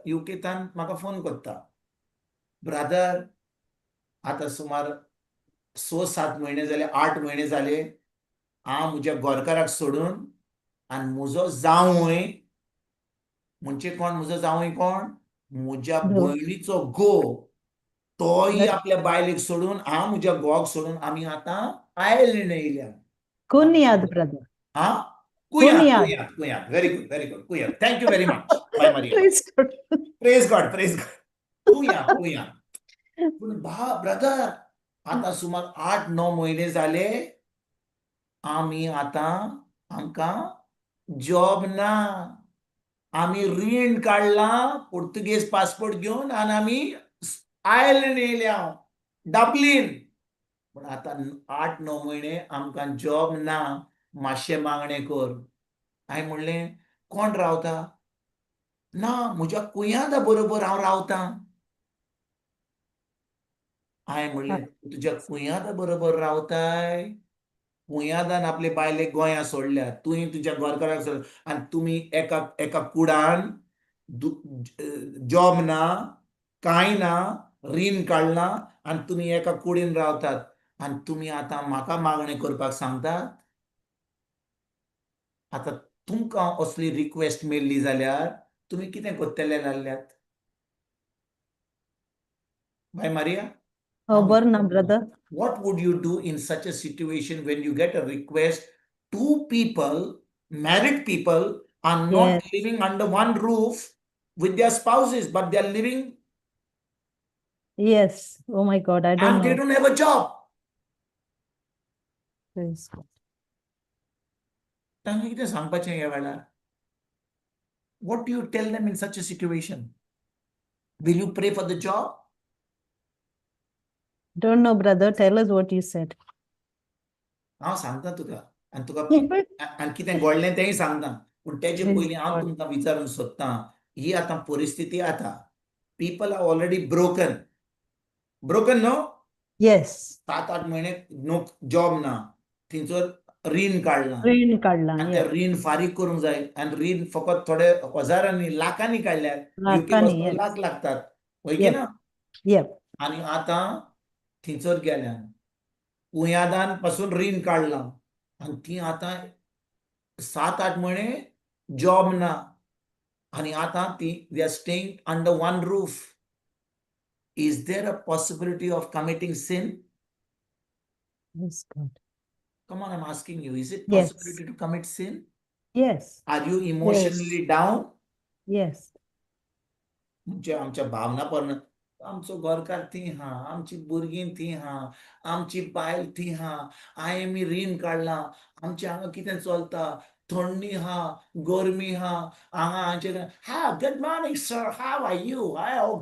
युकेतान म्हाका फोन करता, ब्रदर आतां सुमार 6-7 म्हयने जाले, 8 म्हयने जाले, हांव म्हज्या गोरकाराक सोडून आनी म्हजो जावंय, म्हणजे कोण म्हजो जावंय, कोण म्हज्या भयणीचो घोव, तोय आपल्या बायलेक सोडून हांव म्हज्या घोवाक सोडून आमी आतां आयलँड येयल्या. कुन्याद ब्रदर. हा, कुयाद, कुयाद, व्हेरी गुड, व्हेरी गुड, कुयाद. Thank you very much. Bye Maria. Praise God, praise God. कुयाद, कुयाद. पूण बा ब्रदर आतां सुमार 8-9 म्हयने जाले आमी आतां आमकां जॉब ना, आमी रीण काडलां पुर्तुगेज पासपोर्ट घेवन आनी आमी आयलँड येयल्या, डब्लीन. पूण आतां 8-9 म्हयने आमकां जॉब ना, मातशें मागणें कर. हांवें म्हणलें कोण रावता? ना, म्हज्या कुयादा बरोबर हांव रावतां. हांवें म्हणलें तुज्या कुयादा बरोबर रावताय, कुयादान आपले बायलेक गोंया सोडल्या, तुवें तुज्या गोरकाराक सोडल्या, आनी तुमी एका एका कुडान जॉब ना, कांय ना, रीण काडलां आनी तुमी एका कुडीन रावतात आनी तुमी आतां म्हाका मागणें करपाक सांगतात. आतां तुमकां असली रिक्वेस्ट मेळ्ळी जाल्यार तुमी कितें करतले जाल्यात? बाय मारिया, खबर ना brother. What would you do in such a situation when you get a request, 2 people, married people, are not living under one roof with their spouses, but they are living. Yes. Oh my God, I don't and know. They don't have a job. Praise God. तांकां कितें सांगपाचें ह्या वेळार? What do you tell them in such a situation? Will you pray for the job? Don't know, brother. Tell us what you said. हांव सांगता तुका आनी तुका आनी कितें घडलें तेंय सांगता, पूण तेजे पयलीं हांव तुमकां विचारूंक सोदतां, ही आतां परिस्थिती आतां people are already broken. Broken न्हू? Yes. 7-8 म्हयने नो जॉब ना, थंयसर रीण काडलां रीण काडलां. आनी तें रीण फारीक करूंक जाय आनी रीण फकत थोडे हजारांनी, लाखांनी काडल्यात. युके लाखांनी. वचपाक लाख लागतात, हय की ना? येप. आनी आतां थंयसर गेल्यान कुयादान पासून रीण काडलां आनी ती आतां 7-8 म्हयने जॉब ना आनी आतां ती they are staying under one roof. Is there a possibility of committing sin? Yes, God. Come on, I'm asking you, is it Yes. possibility to commit sin? Yes. Are you emotionally down? Yes. म्हणजे आमच्या भावना पण, आमचो घरकार थंय हा, आमची भुरगीं थंय हा, आमची बायल थंय हा, हांवें मी रीण काडलां, आमच्या हांगा कितें चलता, थंडी हा, गरमी हा, हांगा आमचे हा, good morning sir, how are you?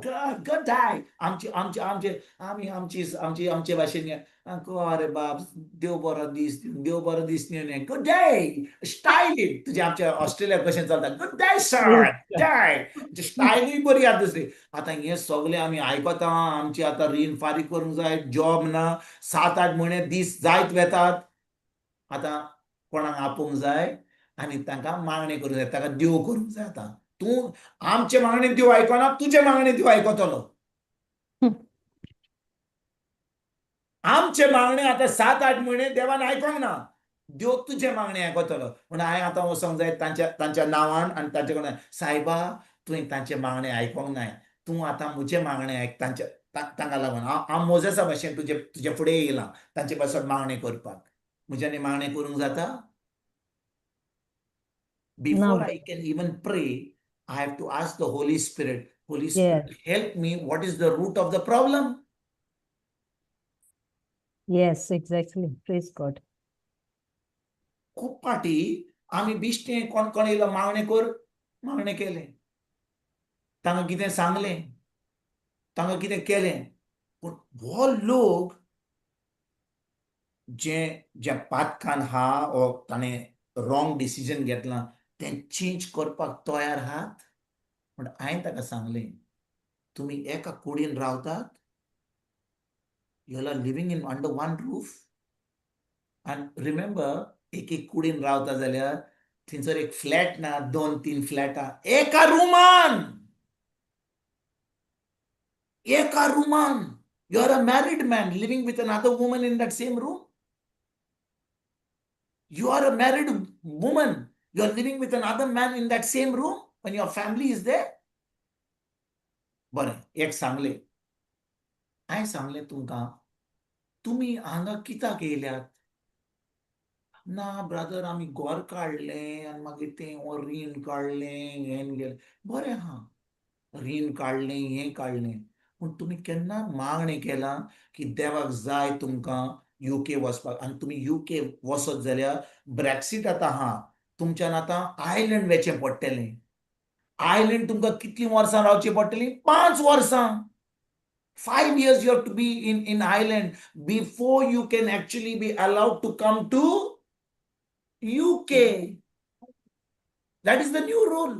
Good, good day. आमची आमचे आमचे आमी आमची आमची आमचे भाशेन, अरे बाब, देव बरो दीस, देव बरो दीस न्ही, गुड डे स्टायली तुजे. आमच्या ऑस्ट्रेलिया कशें चलता, गुड डे सर, डे स्टायलूय बरी आहा दुसरी. आतां हें सगळें आमी आयकता. आमची आतां रीण फारीक करूंक जाय, जॉब ना, 7-8 म्हयने दीस जायत वेतात. आतां कोणाक आपोवंक जाय आनी तांकां मागणें करूंक जाय, ताका देव करूंक जाय. आतां तूं आमचे मागणें देव आयकना, तुजे मागणें देव आयकतलो? आमचे मागणें आतां 7-8 म्हयने देवान आयकोंक ना, देव तुजे मागणें आयकतलो? म्हणून हांवें आतां वचोंक जाय तांच्या तांच्या नांवान आनी तांचे कडेन, सायबा, तुवें तांचे मागणें आयकोंक नाय, तूं आतां म्हजें मागणें आयक. तांच्या तांकां लागून हांव हांव मोजेसा भाशेन तुजे तुजे फुडें येयलां तांचे पासत मागणें करपाक. म्हज्यानी मागणें करूंक जाता? Before No. I can even pray, I have to ask the Holy Spirit, Holy Spirit, help me, what is the root of the problem? Yes, exactly. Praise God. खूब पाटी आमी बिश्टें कोण कोण येयलो, मागणें कर, मागणें केलें, तांकां कितें सांगलें, तांकां कितें केलें, पूण हो लोक जे ज्या पातकान हा ओ ताणें रॉंग डिसिजन घेतलां, तें चेंज करपाक तयार आहात? पूण हांवें ताका सांगलें, तुमी एका कुडीन रावतात, you are living in under one roof, and remember, एक एक कुडीन रावता जाल्यार थंयसर एक फ्लॅट ना, दोन तीन फ्लॅटां एका रुमान, एका रुमान. You are a married man living with another woman in that same room. You are a married woman, you are living with another man in that same room when your family is there. बरें, एक सांगलें, हांवें सांगलें तुमकां, तुमी हांगा कित्याक येयल्यात? ना ब्रदर, आमी घर काडलें आनी मागीर तें रीण काडलें, हें गेलें. बरें आहा, रीण काडलें, हें काडलें, पूण तुमी केन्ना मागणें केलां की देवाक जाय तुमकां युके वचपाक? आनी तुमी युके वचत जाल्यार ब्रॅक्सीट आतां आहा, तुमच्यान आतां आयलंड वचचें पडटलें. आयलंड तुमकां कितलीं वर्सां रावचीं पडटलीं? 5 वर्सां. 5 years you have to be in Ireland before you can actually be allowed to come to UK. That is the new rule.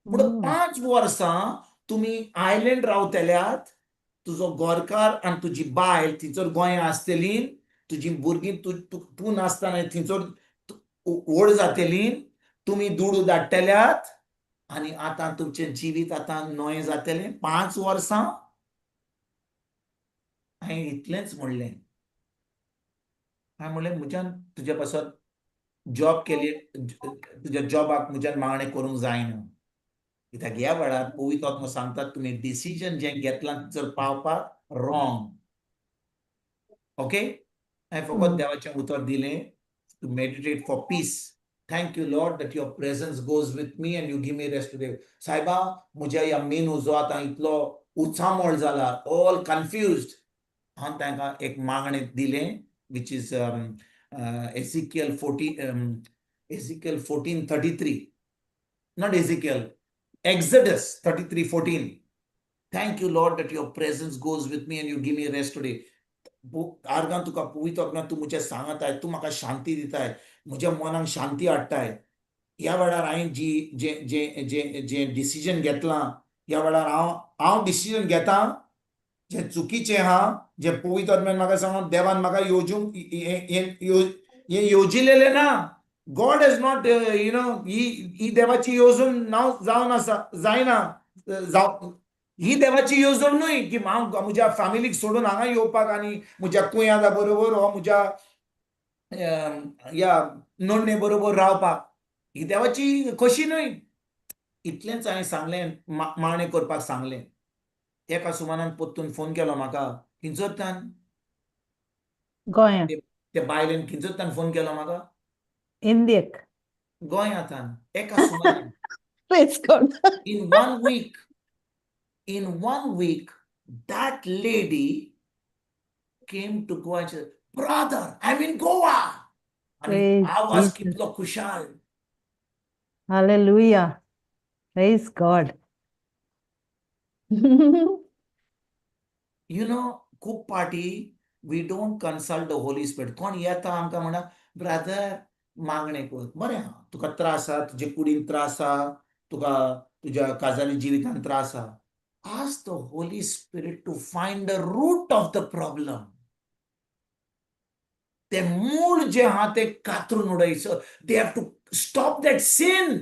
म्हणून 5 वर्सां तुमी आयलंड रावतल्यात, तुजो गोरकार आनी तुजी बायल थंयसर गोंया आसतली, तुजी भुरगीं तूं तूं नासतना थंयसर व्हड जातली, तुमी दुडू धाडटल्यात आनी आतां तुमचें जिवीत आतां नवें जातलें 5 वर्सां. हांवें इतलेंच म्हणलें. हांवें म्हणलें, म्हज्यान तुज्या पासत जॉब केली, तुज्या जॉबाक म्हज्यान मागणें करूंक जायना, कित्याक ह्या वेळार पवित्र आत्मो सांगतात, तुमी डिसिजन जें घेतलां जर पावपाक रॉंग. ओके, हांवें फकत देवाचें उतर दिलें to meditate for peace. Thank you, Lord, that your presence goes with me and you give me rest today. सायबा, म्हज्या ह्या मेनू जो आतां इतलो उचामळ जाला, ऑल कन्फ्युज्ड, हांवें तांकां एक मागणें दिलें, which is Ezekiel 14:33, not Ezekiel, Exodus 33:14. Thank you, Lord, that your presence goes with me and you give me rest today. आर्गां तुका पवित्र आत्मा, तूं म्हज्या सांगताय, तूं म्हाका शांती दिताय, म्हज्या मनाक शांती हाडटाय. ह्या वेळार हांवें जी जें जें जें जें डिसिजन घेतलां, ह्या वेळार हांव हांव डिसिजन घेता जें चुकीचें आहा, जें पवित्र आत्म्यान म्हाका सांगून देवान म्हाका येवजूंक हें हें येवजिलेलें ना. God has not ही ही देवाची येवजण नांव जावन आसा जायना जाव ही देवाची येवजण न्हय की हांव म्हज्या फॅमिलीक सोडून हांगा येवपाक आनी म्हज्या कुयांदा बरोबर वा म्हज्या ह्या नोडणे बरोबर रावपाक. ही देवाची खोशी न्हय. इतलेंच हांवें सांगलें, मागणें करपाक सांगलें. एका सुमानान परतून फोन केलो म्हाका किंचोतान. गोंया. ते बायलेन किंचोतान फोन केलो म्हाका. इंडियेक. गोंयांतान एका सुमानान. Praise God. In one week, that lady came to Goa and said, "Brother, I'm in Goa." आणि Praise आवाज Jesus. कितलो खुशाल. Hallelujah. Praise God. खूब पाटी we don't consult the Holy Spirit. कोण येता आमकां म्हणा, "ब्रदर, मागणें कर." बरें आहा, तुका त्रास आहा, तुजे कुडीन त्रास आहा, तुका तुज्या काजारी जिवितान त्रास आहा. Ask the Holy Spirit to find the root of the problem. ते मूळ जे आहा ते कातरून उडयचो. They have to stop that sin.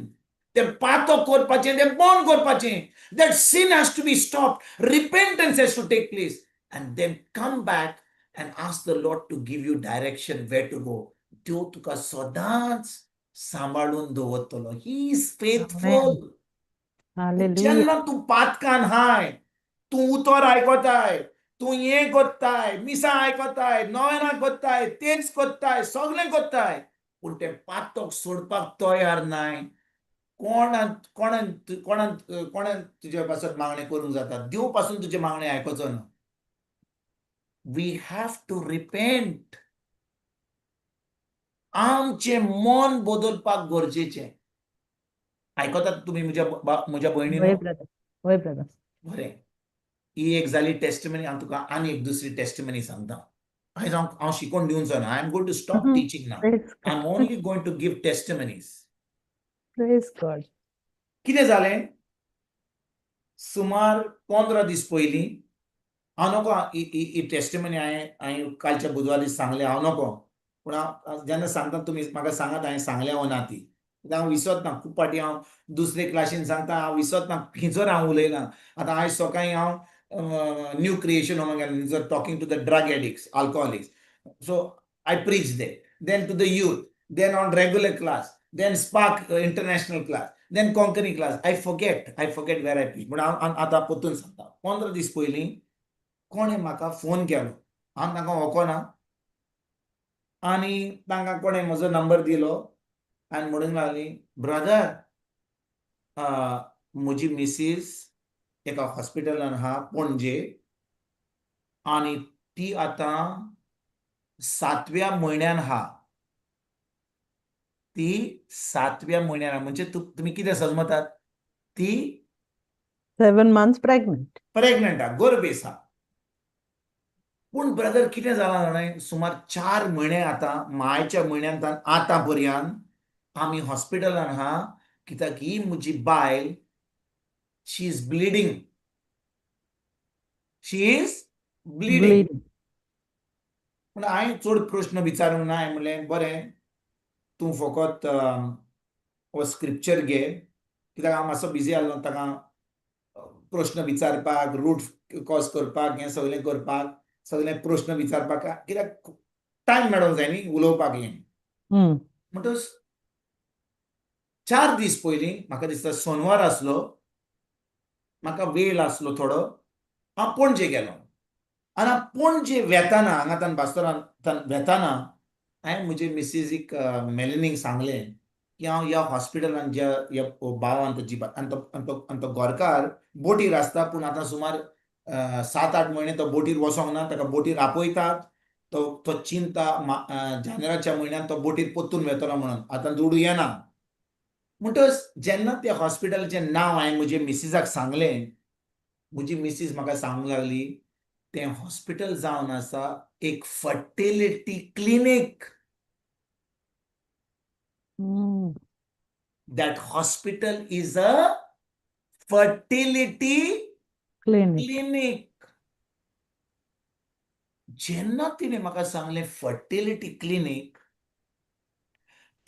ते पातो करपाचें, तें बंद करपाचें. That sin has to be stop. Repentance has to take place and then come back and ask the Lord to give you direction where to go. देव तुका सदांच सांबाळून दवरतलो. He is faithful. Hallelujah. जेन्ना तूं पातकान हाय, तूं उतर आयकताय, तूं हें करताय, मिसां आयकताय, नोवेनां करताय, तेंच करताय, सगळें करताय, पूण तें पातक सोडपाक तयार नाय, कोणान कोणान कोणान कोणान तुजे पासत मागणें करूंक जाता? देव पासून तुजें मागणें आयकोचो ना. We have to repent. आमचें मन बदलपाक गरजेचें. आयकतात तुमी म्हज्या म्हज्या भयणीनो? वय ब्रदर, वय ब्रदर. बरें, ही एक जाली टेस्टिमनी. हांव तुका आनी एक दुसरी टेस्टिमनी सांगता. आयज हांव हांव शिकोवन दिवचो ना. I am going to stop teaching now. Praise I am God. only going to give testimonies. Praise God. कितें जालें, सुमार 15 दीस पयलीं, हांव नको ही टेस्टिमनी हांवें हांवें कालच्या बुधवारी सांगलें, हांव नको, पूण हांव जेन्ना सांगता तुमी म्हाका सांगात हांवें सांगलें वो ना ती, कित्याक हांव विसरता. खूब फावटी हांव दुसरे क्लासीन सांगता, हांव विसरता खंयसर हांव उलयलां. आतां आयज सकाळीं हांव न्यू क्रिएशन होमा गेलो, talking to the drug addicts, alcoholics. So I preach there, then to the youth, then on regular class, then Spark International class, then Konkani class. I forget where I preach. पूण हांव आतां परतून सांगता. 15 दीस पयलीं कोणें म्हाका फोन केलो. हांव तांकां वळखना आनी तांकां कोणें म्हजो नंबर दिलो आनी म्हणूंक लागली, "ब्रदर, म्हजी मिसीस एका हॉस्पिटलान आहा पणजे आनी ती आतां सातव्या म्हयन्यान आहा. ती सातव्या म्हयन्यान आहा." म्हणजे तुमी कितें समजतात? ती 7 months pregnant. Pregnant आहा, गर्भ आसा. पूण ब्रदर, कितें जालां जाणा, सुमार 4 म्हयने आतां मायच्या म्हयन्यान आतां पर्यंत आमी हॉस्पिटलान आहा, कित्याक ही म्हजी बायल, she is bleeding, she is bleeding. Bleeding. पूण हांवें चड प्रश्न विचारूंक ना. हांवें म्हणलें, "बरें, तूं फकत हो स्क्रिप्चर घे," कित्याक हांव मातसो बिजी आसलो ताका प्रश्न विचारपाक, रूट कॉज करपाक, हें सगळें करपाक, सगळें प्रश्न विचारपाक, कित्याक टायम मेळोंक जाय न्ही उलोवपाक हें. म्हणटच 4 दीस पयलीं, म्हाका दिसता सोनवार आसलो, म्हाका वेळ आसलो थोडो, हांव पणजे गेलो आनी हांव पणजे वेताना, हांगातान बास्तोरांतान वेताना, हांवें म्हजे मिसीसीक मेलनीक सांगलें की हांव ह्या हॉस्पिटलान ज्या ह्या भावान ताजी आनी तो आनी तो गोरकार बोटीर आसता, पूण आतां सुमार 7-8 म्हयने तो बोटीर वचोंक ना. ताका बोटीर आपयतात. तो तो चिंता जानेराच्या म्हयन्यान तो बोटीर परतून वेतलो म्हणून, आतां दुडू येना. म्हणटच जेन्ना त्या हॉस्पिटलाचें नांव हांवें म्हजे मिसीसाक सांगलें, म्हजी मिसीस म्हाका सांगूंक लागली, तें हॉस्पिटल जावन आसा एक fertility clinic. That hospital is a fertility clinic. Clinic. जेन्ना तिणें म्हाका सांगलें फर्टिलिटी क्लिनीक.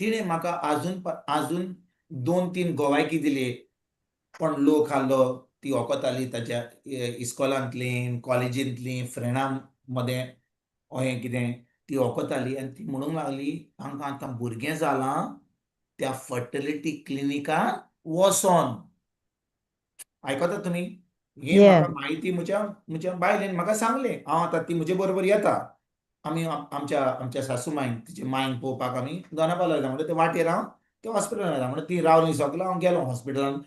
तिणें म्हाका आजून आजून दोन तीन गोवायकी दिली. कोण लोक आहलो, ती वखताली ताच्या इस्कॉलांतली, कॉलेजींतली फ्रेंडां मदें, अहें कितें ती वखताली आनी ती म्हणूंक लागली, तांकां आतां भुरगें जालां त्या फर्टिलिटी क्लिनिकान वोसोन. आयकता तुमी हे? म्हाका म्हायती म्हज्या म्हज्या बायलेन म्हाका सांगलें. हांव आतां ती म्हजे बरोबर येता, आमी आमच्या आमच्या सासू मायन, तिचे मायन पळोवपाक आमी दोनापावला वयता. म्हणटा ते वाटेर हांव त्या हॉस्पिटलान वयता. म्हणटा ती रावली सगळें, हांव गेलो हॉस्पिटलान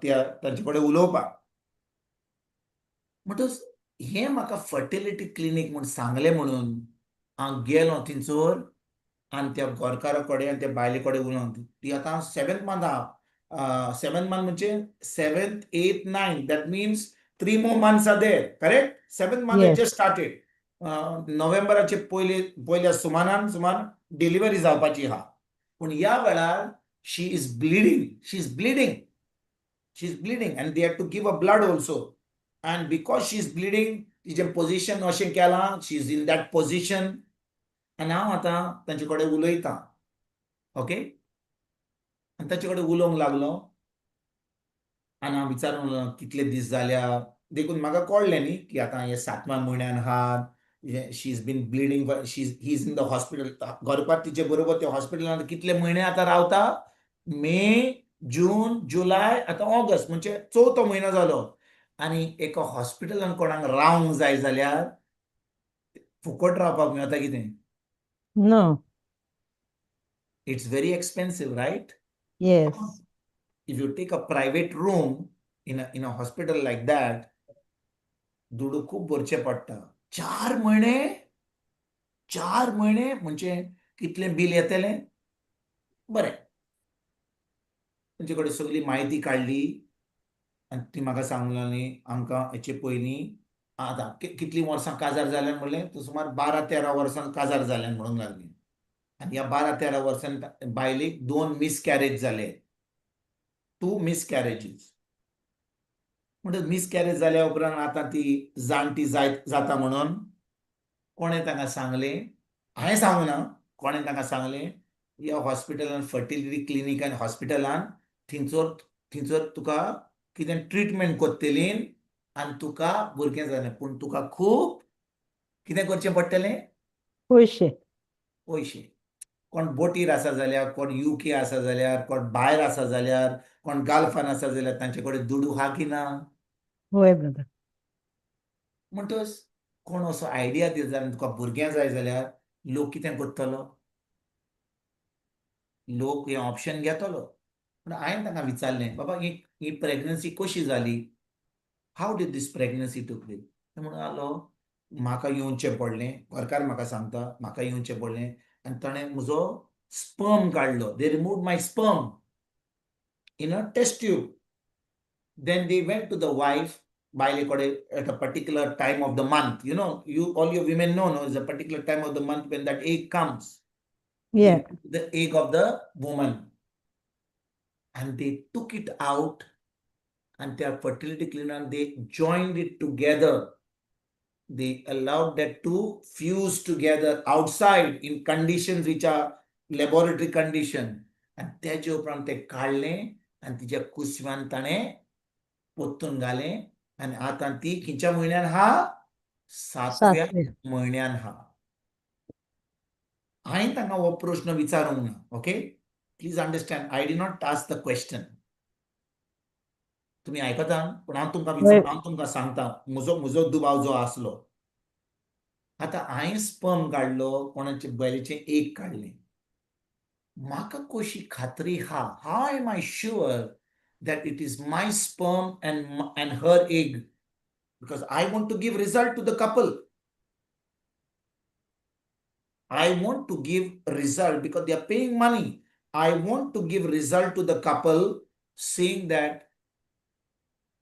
त्या तांचे कडेन उलोवपाक. म्हणटच हें म्हाका फर्टिलिटी क्लिनीक म्हूण सांगलें म्हणून हांव गेलो थिंगसर आनी त्या गोरकारा कडेन आनी त्या बायले कडेन उलोवन. ती आतां सेवेंथ मंथ आहा. सेवेंथ मंथ म्हणजे seventh, eighth, nine, that means 3 more months are there, correct? Seventh month just started. नोव्हेंबराचे पयले पयल्या सुमानान सुमार डिलिव्हरी जावपाची आहा. पूण ह्या वेळार she is bleeding, she is bleeding, she is bleeding, and they have to give a blood also. And because she is bleeding, तिजें position अशें केलां, she is in that position. आनी हांव आतां तांचे कडेन उलयतां, ओके? आनी ताचे कडेन उलोवंक लागलो आनी हांव विचारूंक लागलो कितले दीस जाल्या. देखून म्हाका कळ्ळें न्ही की आतां हे सातव्या म्हयन्यान आहात, she is been bleeding, she he is in the hospital. घरपात तिचे बरोबर त्या हॉस्पिटलांत कितले म्हयने आतां रावता? मे, जून, जुलय, आतां ऑगस्ट, म्हणजे चवथो म्हयनो जालो. आनी एका हॉस्पिटलान कोणाक रावंक जाय जाल्यार फुकट रावपाक मेळटा कितें? No. It's very expensive, right? Yes. If you take a private room in a hospital like that, दुडू खूब भरचे पडटा. 4 म्हयने, 4 म्हयने म्हणजे कितलें बील येतलें? बरें, तांचे कडेन सगळी म्हायती काडली आनी ती म्हाका सांगलें न्ही, आमकां हेचे पयलीं आतां कितलीं वर्सां काजार जाल्यान म्हणलें, तो सुमार 12-13 वर्सां काजार जाल्यान म्हणूंक लागली. आनी ह्या 12-13 वर्सां बायलेक दोन मिसकॅरेज जाले, टू मिसकॅरेजीस. म्हणटच मिसकॅरेज जाल्या उपरांत आतां ती जाणटी जायत जाता म्हणून कोणें तांकां सांगलें, हांवें सांगूं ना, कोणें तांकां सांगलें, ह्या हॉस्पिटलान, फर्टिलिटी क्लिनिकान, हॉस्पिटलान थिंगसर थिंगसर तुका कितें ट्रिटमेंट करतली आनी तुका भुरगें जालें, पूण तुका खूब कितें करचें पडटलें? पयशे. पयशे. कोण बोटीर आसा जाल्यार, कोण युके आसा जाल्यार, कोण भायर आसा जाल्यार, कोण गाल्फान आसा जाल्यार तांचे कडेन दुडू आहा की ना? होय ब्रदर. म्हणटच कोण असो आयडिया दिता जाल्यार, तुका भुरगें जाय जाल्यार लोक कितें करतलो? लोक हें ऑप्शन घेतलो. पूण हांवें तांकां विचारलें, बाबा, ही ही प्रेग्नन्सी कशी जाली? How did this pregnancy took place? म्हणून आलो, म्हाका येवचें पडलें, घरकार म्हाका सांगता, म्हाका येवचें पडलें आनी ताणें म्हजो स्पर्म काडलो. They remove my sperm in a test tube. Then they went to the wife, बायले कडेन, at a particular time of the month. You all your women know, no, is a particular time of the month when that egg comes. The egg of the woman, and they took it out, and their fertility clinic, they joined it together. They allowed that to fuse together outside in conditions which are laboratory condition. And तेजे उपरांत ते काडलें आनी तिच्या कुसव्यान ताणें पोत्तून घालें. आनी आतां ती खंयच्या म्हयन्यान हा? सातव्या सातव्या. म्हयन्यान हा. हांवें तांकां हो प्रश्न विचारूंक ना. Okay, please understand, I did not ask the question. तुमी आयकता? पूण हांव तुमकां वय. विचार, हांव तुमकां सांगता म्हजो म्हजो दुबाव जो आसलो. आतां हांवें स्पर्म काडलो, कोणाचे बायलेचें एग काडलें, म्हाका कशी खात्री हा? How am I sure that it is my sperm and her egg? Because I want to give result to the couple. I want to give result because they are paying money. I want to give result to the couple saying that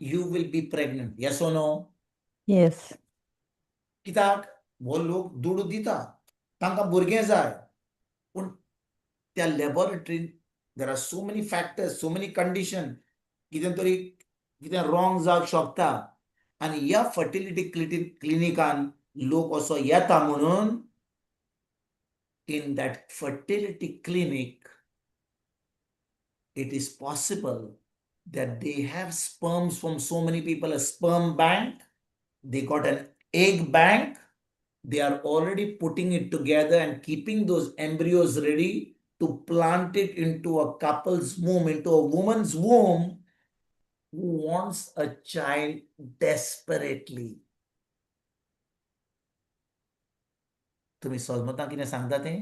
you will be pregnant. Yes or no? Yes. कित्याक हो लोक दुडू दिता, तांकां भुरगें जाय. पूण त्या लॅबोरेटरीन there are so many factors, so many condition, कितें तरी कितें रॉंग जावंक शकता. आनी ह्या फर्टिलिटी क्लिनिकान लोक असो येता म्हणून In that fertility clinic, it is possible that they have sperms from so many people, a sperm bank, they got an egg bank, they are already putting it together and keeping those embryos ready to plant it into a couple's womb, into a woman's womb who wants a child desperately. तुमी समजता कितें सांगता तें?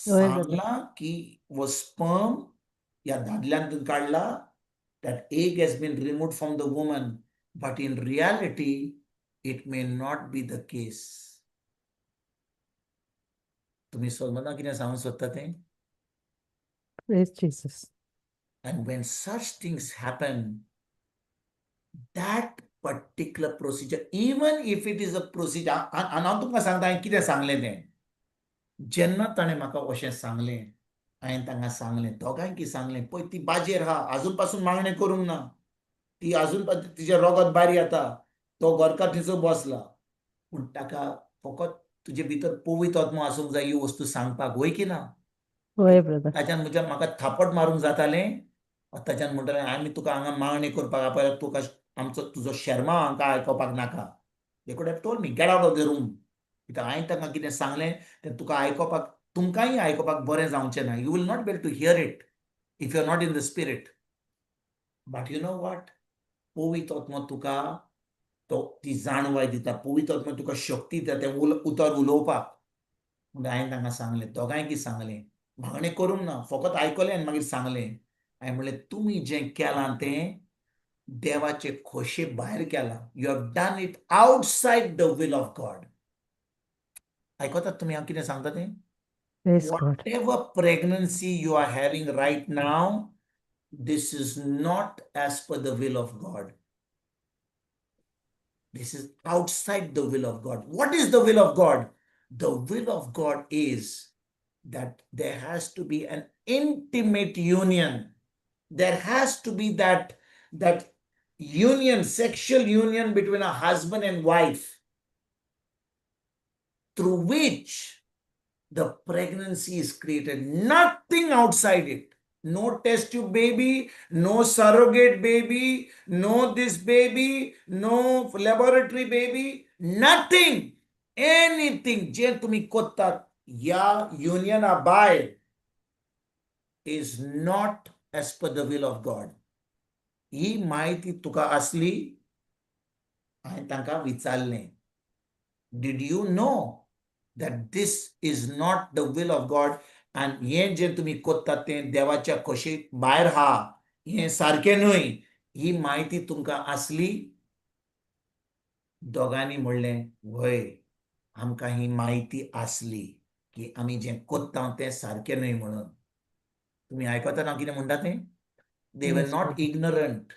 हय brother. सांगलां की वो sperm ह्या दादल्यान काडला, that egg has been removed from the woman, but in reality it may not be the case. तुमी समजता कितें सांगूंक सोदता तें? Praise Jesus. And when such things happen, that particular procedure, even if it is a procedure, आनी हांव तुमकां सांगता हांवें कितें सांगलें तें. जेन्ना ताणें म्हाका अशें सांगलें, हांवें तांकां सांगलें, दोगांयकी सांगलें, पळय ती बाजेर आहा, आजून पासून मागणें करूंक ना, ती आजून तिचें रगत भायर येता, तो घरकार थंयसर बसला, पूण ताका फकत तुजे भितर पवित्र आत्मो आसूंक जाय ही वस्तू सांगपाक, वय की ना? हय ब्रदर. ताच्यान म्हज्या म्हाका थापट मारूंक जातालें, ताच्यान म्हणटालें आमी तुका हांगा मागणी करपाक आपयला, तुका आमचो तुजो शेर्मांव हांकां आयकोपाक नाका. They could have told me get out of the room. कित्याक हांवें तांकां कितें सांगलें तें तुका आयकोपाक, तुमकांय आयकोपाक बरें जावचें ना. You will not be able to hear it if you are not in the spirit. But you know what, पवित्र आत्मो तुका तो ती जाणवाय दिता, पवित्र आत्मो तुका शक्ती दिता तें उतर उलोवपाक. म्हणून हांवें तांकां सांगलें, दोगांयकी सांगलें, मागणें करूंक ना, फकत आयकलें आनी मागीर सांगलें. हांवें म्हणलें तुमी जें केलां तें देवाचे खोशे भायर केलां. You have done it outside the will of God. आयकतात तुमी हांव कितें सांगता तें? Praise God. Whatever pregnancy you are having right now, this is not as per the will of God. This is outside the will of God. What is the will of God? The will of God is that there has to be an intimate union. There has to be that union, sexual union between a husband and wife, through which the pregnancy is created. Nothing outside it. No test tube baby, no surrogate baby, no this baby, no laboratory baby, nothing. Anything जे तुम्ही कोत्तात या युनियना भायर is not as per the will of God. ही म्हायती तुका आसली? हांवें तांकां विचारलें, did you know that this is not the will of God? आनी हें जें तुमी कोत्तात तें देवाच्या खोशे भायर आहा, हें सारकें न्हय, ही म्हायती तुमकां आसली? दोगांनी म्हणलें व्हय, आमकां ही म्हायती आसली की आमी जें कोत्ता तें सारकें न्हय म्हणून. तुमी आयकता हांव कितें म्हणटा तें? They were Yes, not brother. Ignorant.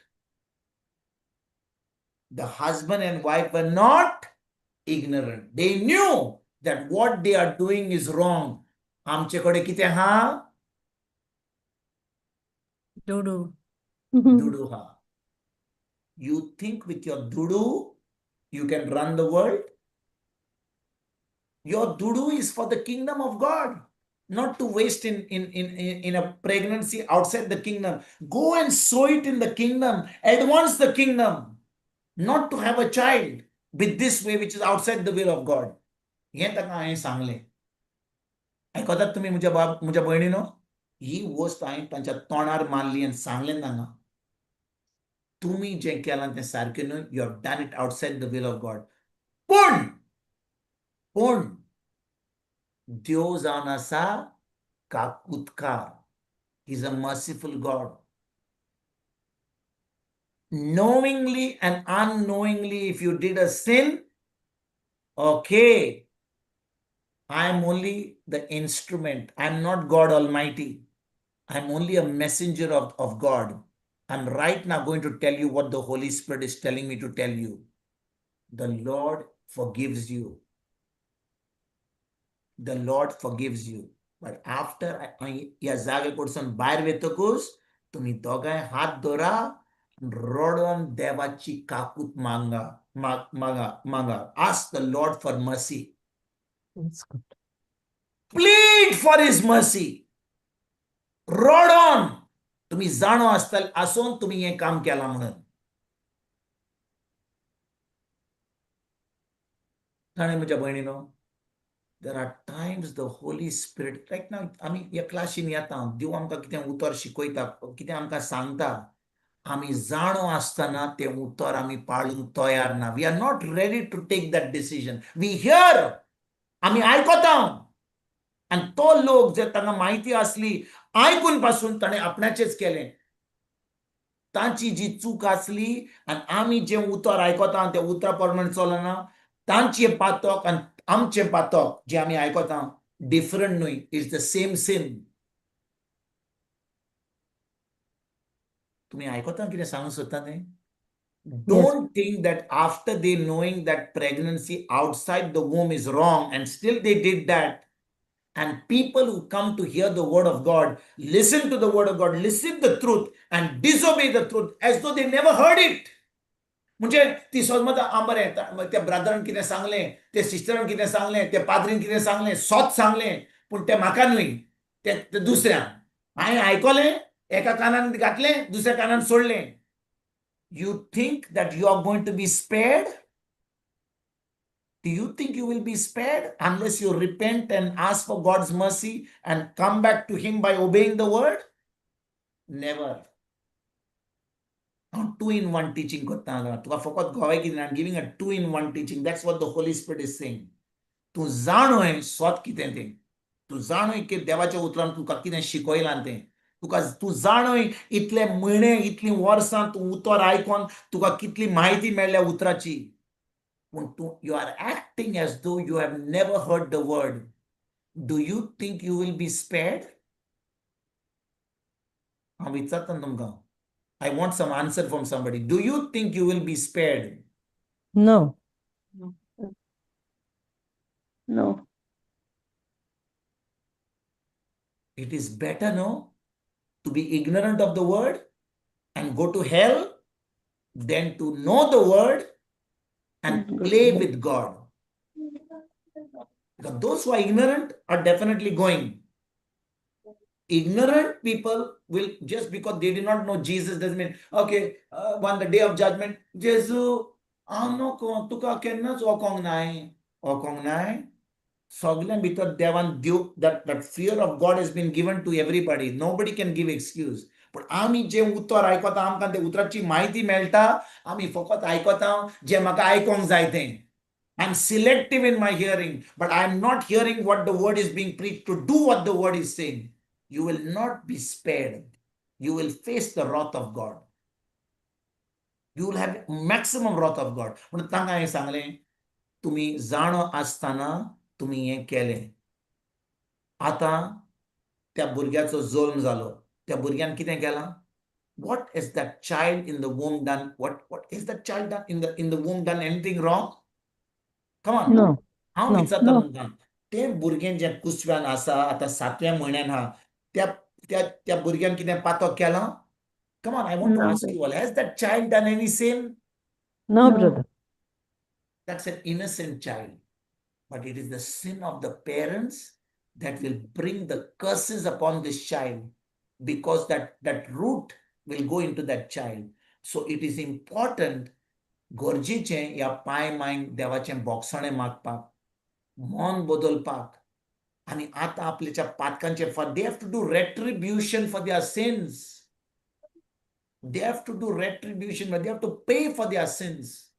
The husband and wife were not ignorant. They knew that what they are doing is wrong. आमचे कडेन कितें आहा? दुडू. दुडू हा. You think with your dudu you can run the world? Your dudu is for the kingdom of God, not to waste in a pregnancy outside the kingdom. Go and sow it in the kingdom, advance the kingdom, not to have a child with this way which is outside the will of God. हें ताका हांवें सांगलें. आयकतात तुमी म्हज्या बाब, म्हज्या भयणीनो? ही वस्त हांवें तांच्या तोंडार मारली आनी सांगलें तांकां, तुमी जें केलां तें सारकें न्हय. You have done it outside the will of God. पूण देव जावन आसा काकुतकार. Is a merciful God. Knowingly and unknowingly, if you did a sin, okay, I am only the instrument. I'm not God Almighty. I'm only a messenger of God. I'm right now going to tell you what the Holy Spirit is telling me to tell you. The Lord forgives you. The Lord forgives you. But after ह्या जागे कडसून भायर वतकूच तुमी दोगांय हात धरा, रडोन देवाची काकूत मांगा, मागा मागा. Ask the Lord for mercy. That's good. Plead for his mercy. रडोन तुमी जाणो आसतले आसून तुमी हें काम केलां म्हणून. जाणें म्हज्या भयणीनो, there are times the Holy Spirit, right now आमी ह्या क्लासीन येता, देव आमकां कितें उतर शिकयता, कितें आमकां सांगता, आमी जाणो आसतना तें उतर आमी पाळूंक तयार ना. We are not ready to take that decision. We hear, आमी आयकता, आनी तो लोक जर तांकां म्हायती आसली, आयकून पासून ताणें आपणाचेंच केलें. तांची जी चूक आसली आनी आमी जें उतर आयकता त्या उतरा प्रमाणे चलना, तांचें पातक आनी आमचें पातक जें आमी आयकता डिफरंट न्हय, it's the same sin. तुमी आयकता कितें सांगूंक सोदता तें? Don't think that after they knowing that pregnancy outside the womb is wrong and still they did that, and people who come to hear the word of God, listen to the word of God, listen the truth and disobey the truth as though they never heard it. म्हणजे ती समज आं बरें, त्या brethren कितें सांगलें, त्या सिस्टरान कितें सांगलें, त्या पाद्रीन कितें सांगलें, सोत सांगलें, पूण तें म्हाका न्हय, तें दुसऱ्यांक. हांवें आयकलें, एका कानान घातलें, दुसऱ्या कानान सोडलें. You think that you are going to be spared? Do you think you will be spared unless you repent and ask for God's mercy and come back to Him by obeying the word? Never. हांव two in one teaching करता हांगा. तुका फकत गोवे कितें, I am giving a two in one teaching. That's what the Holy Spirit is saying. तूं जाणूय स्वत कितें तें, तूं जाणूय की देवाच्या उतरान तुका कितें शिकयलां तें, तुका तूं जाणूय इतले म्हयने इतलीं वर्सां तूं उतर आयकोन तुका कितली म्हायती मेळ्ळ्या उतराची, पूण तूं you are acting as though you have never heard the word. Do you think you will be spared? हांव विचारता तुमकां. I want some answer from somebody. Do you think you will be spared? No. No. It is better, no, to be ignorant of the word and go to hell than to know the word and Go to play hell. with God. Because those who are ignorant are definitely going. Ignorant people will, just because they did not know Jesus doesn't mean, okay, on the day of judgment, Jesus, हांव नको तुका केन्नाच वकोंक नाय, वकोंक नाय. सगल्यां भितर देवान देव, that fear of God has been given to everybody. Nobody can give excuse. पण आमी जें उतर आयकता, आमकां ते उतराची म्हायती मेळटा, आमी फकत आयकता जें म्हाका आयकोंक जाय तें. I am selective in my hearing, but I am not hearing what the word is being preached to do what the word is saying. You will not be spared. You will face the wrath of God. You will have maximum wrath of God. म्हणून तांकां हांवें सांगलें, तुमी जाणो आसतना तुमी हें केलें. आतां त्या भुरग्याचो जल्म जालो, त्या भुरग्यान कितें केलां? What is that child in the womb done? What is that child done in the womb done anything wrong? Come on. No. हांव No. विचारता No. तुमकां, तें भुरगें जें कुसव्यान आसा, आतां सातव्या म्हयन्यान आहा, त्या त्या त्या भुरग्यान कितें पातक केलां? Come on, I want to No. ask you all, has that child done any sin? No, No. brother. That's an innocent child. But it is the sin of the parents that will bring the curses upon this child, because that root will go into that child. So it is important, गरजेचें ह्या पांय मांयक देवाचें बोगसणें मागपाक, मन बदलपाक, आनी आतां आपल्याच्या पातकांचें, for they have to do retribution for their sins. They have to do retribution, they have to pay for their sins.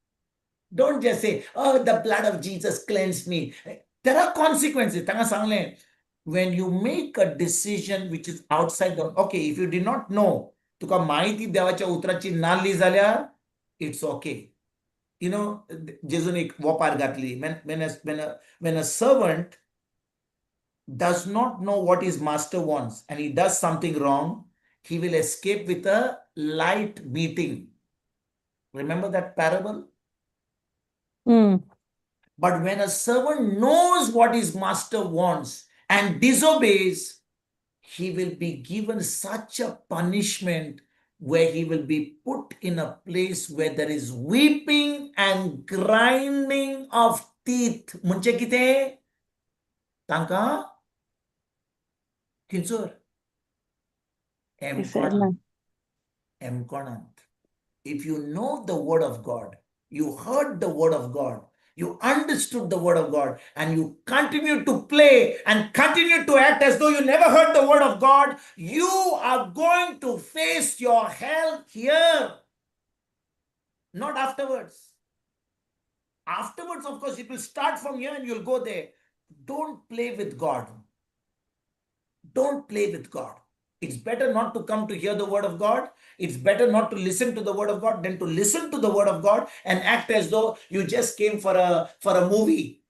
Don't just say, oh, the blood of Jesus cleansed me. There are consequences. तांकां सांगलें, when you make a decision which is outside the, okay, if you did not know, तुका म्हायती देवाच्या उतराची नाल्ली जाल्यार it's okay. You know, जेजून एक वोपार घातली, when a servant does not know what his master wants and he does something wrong, he will escape with a light beating. Remember that parable? But when a servant knows what his master wants and disobeys, he will be given such a punishment where he will be put in a place where there is weeping and grinding of teeth. म्हणजे कितें? तांकां खंयसर? इफेर्नान. एमकोणांत. If you know the word of God, you heard the word of God, you understood the word of God, and you continue to play and continue to act as though you never heard the word of God, you are going to face your hell here, not afterwards. Afterwards, of course, it will start from here and you'll go there. Don't play with God. Don't play with God. It's better not to come to hear the word of God. It's better not to listen to the word of God than to listen to the word of God and act as though you just came for a movie.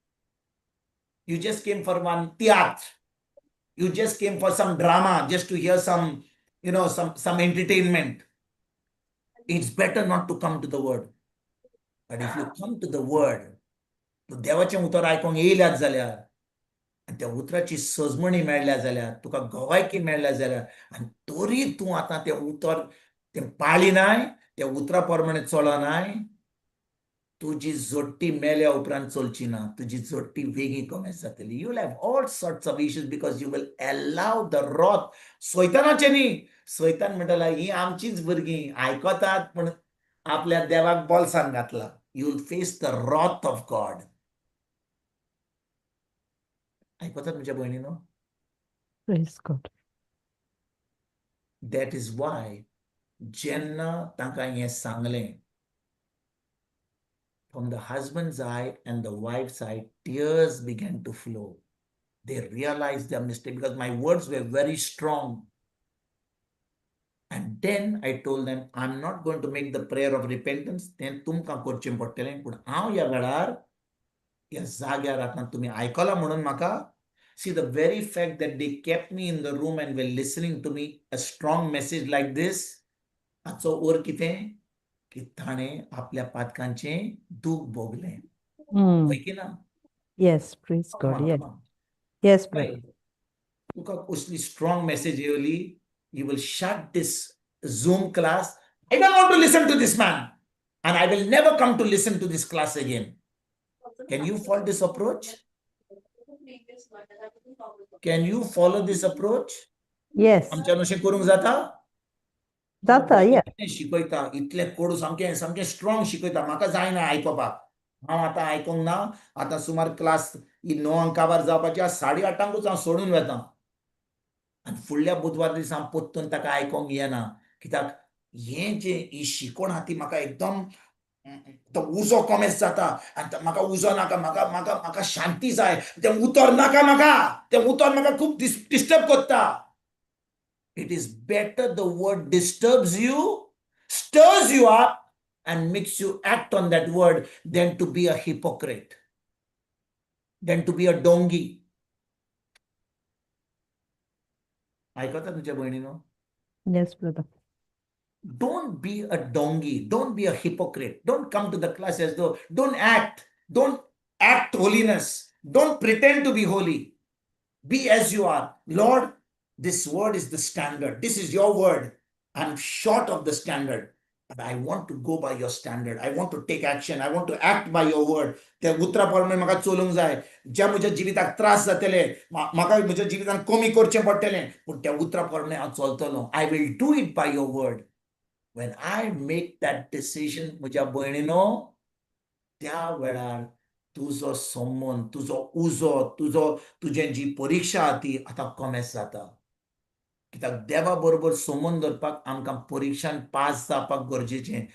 You just came for one theatre. You just came for some drama, just to hear some, you know, some entertainment. It's better not to come to the word. But if you come to the word, तूं देवाचें उतर आयकोंक येयल्यात जाल्यार आनी त्या उतराची सजमणी मेळ्ळ्या जाल्यार, तुका गवायकी मेळ्ळ्या जाल्यार, आनी तरी तूं आतां तें उतर तें पाळिनाय, त्या उतरा प्रमाणे चलनाय, तुजी जोडटी मेल्या उपरांत चलची ना. तुजी जोडटी वेगीं कमेस जातली. You will have all sorts of issues because you will allow the wrath. सैतानाचें न्ही. सैतान म्हणटला, ही आमचीच भुरगीं आयकतात पूण आपल्या देवाक बोल्सान घातला. You will face the wrath of God. आयकतात म्हज्या भयणीनो? Praise God. That is why जेन्ना तांकां हें सांगलें, from the husband's eye and the wife's eye, tears began to flow. They realized their mistake because my words were very strong. And then I told them, I'm not going to make the prayer of repentance. तें तुमकां करचें पडटलें, पूण हांव ह्या वेळार ह्या जाग्यार आतां तुमी आयकलां म्हणून म्हाका. See, the very fact that they kept me in the room and were listening to me, a strong message like this, हाचो अर्थ कितें की ताणें आपल्या पातकांचें दूख भोगलें. हय की ना? Yes, praise Come God. on, Yes. come on. Yes, brother. तुका कसली स्ट्रॉंग मेसेज येयली, you will shut this Zoom class. I don't want to listen to this man and I will never come to listen to this class again. Can you follow this approach? Can you follow this approach? Yes. आमच्यान अशें करूंक जाता? जाता, yeah. इतलें शिकयता, इतलें कोडू, सामकें सामकें स्ट्रॉंग शिकयता, म्हाका जायना आयकोपाक. हांव आतां आयकोंक ना. आतां सुमार क्लास ही 9 अंक काबार जावपाची आज, 8:30 अंकूच हांव सोडून वेता आनी फुडल्या बुधवार दिसा हांव परतून ताका आयकोंक येना, कित्याक हें जें ही शिकवण आहा ती म्हाका एकदम तो उजो कॉमेस जाता आनी म्हाका उजो नाका. म्हाका शांती जाय. तें उतर नाका म्हाका. तें उतर म्हाका खूब डिस्टर्ब करता. It is better the word disturbs you, stirs you up and makes you act on that word than to be a hypocrite, than to be a डोंगी. आयकता तुमच्या भयणीनो? Yes, brother. Don't be a dongi. Don't be a hypocrite. Don't come to the class as though, don't act. Don't act holiness. Don't pretend to be holy. Be as you are. Lord, this word is the standard. This is your word. I'm short of the standard, but I want to go by your standard. I want to take action. I want to act by your word. त्या उतरा प्रमाणे म्हाका चलूंक जाय. ज्या म्हज्या जिविताक त्रास जातले, म्हाका म्हज्या जिवितान कमी करचें पडटलें, पूण त्या उतरा प्रमाणे हांव चलतलो. I will do it by your word. When I make that decision, म्हज्या भयणीनो, त्या वेळार तुजो संबंद, तुजो उजो, तुजो तुजें जी परिक्षा आहा ती आतां कमेस जाता, कित्याक देवा बरोबर संबंद दवरपाक आमकां परिक्षान पास जावपाक गरजेचें.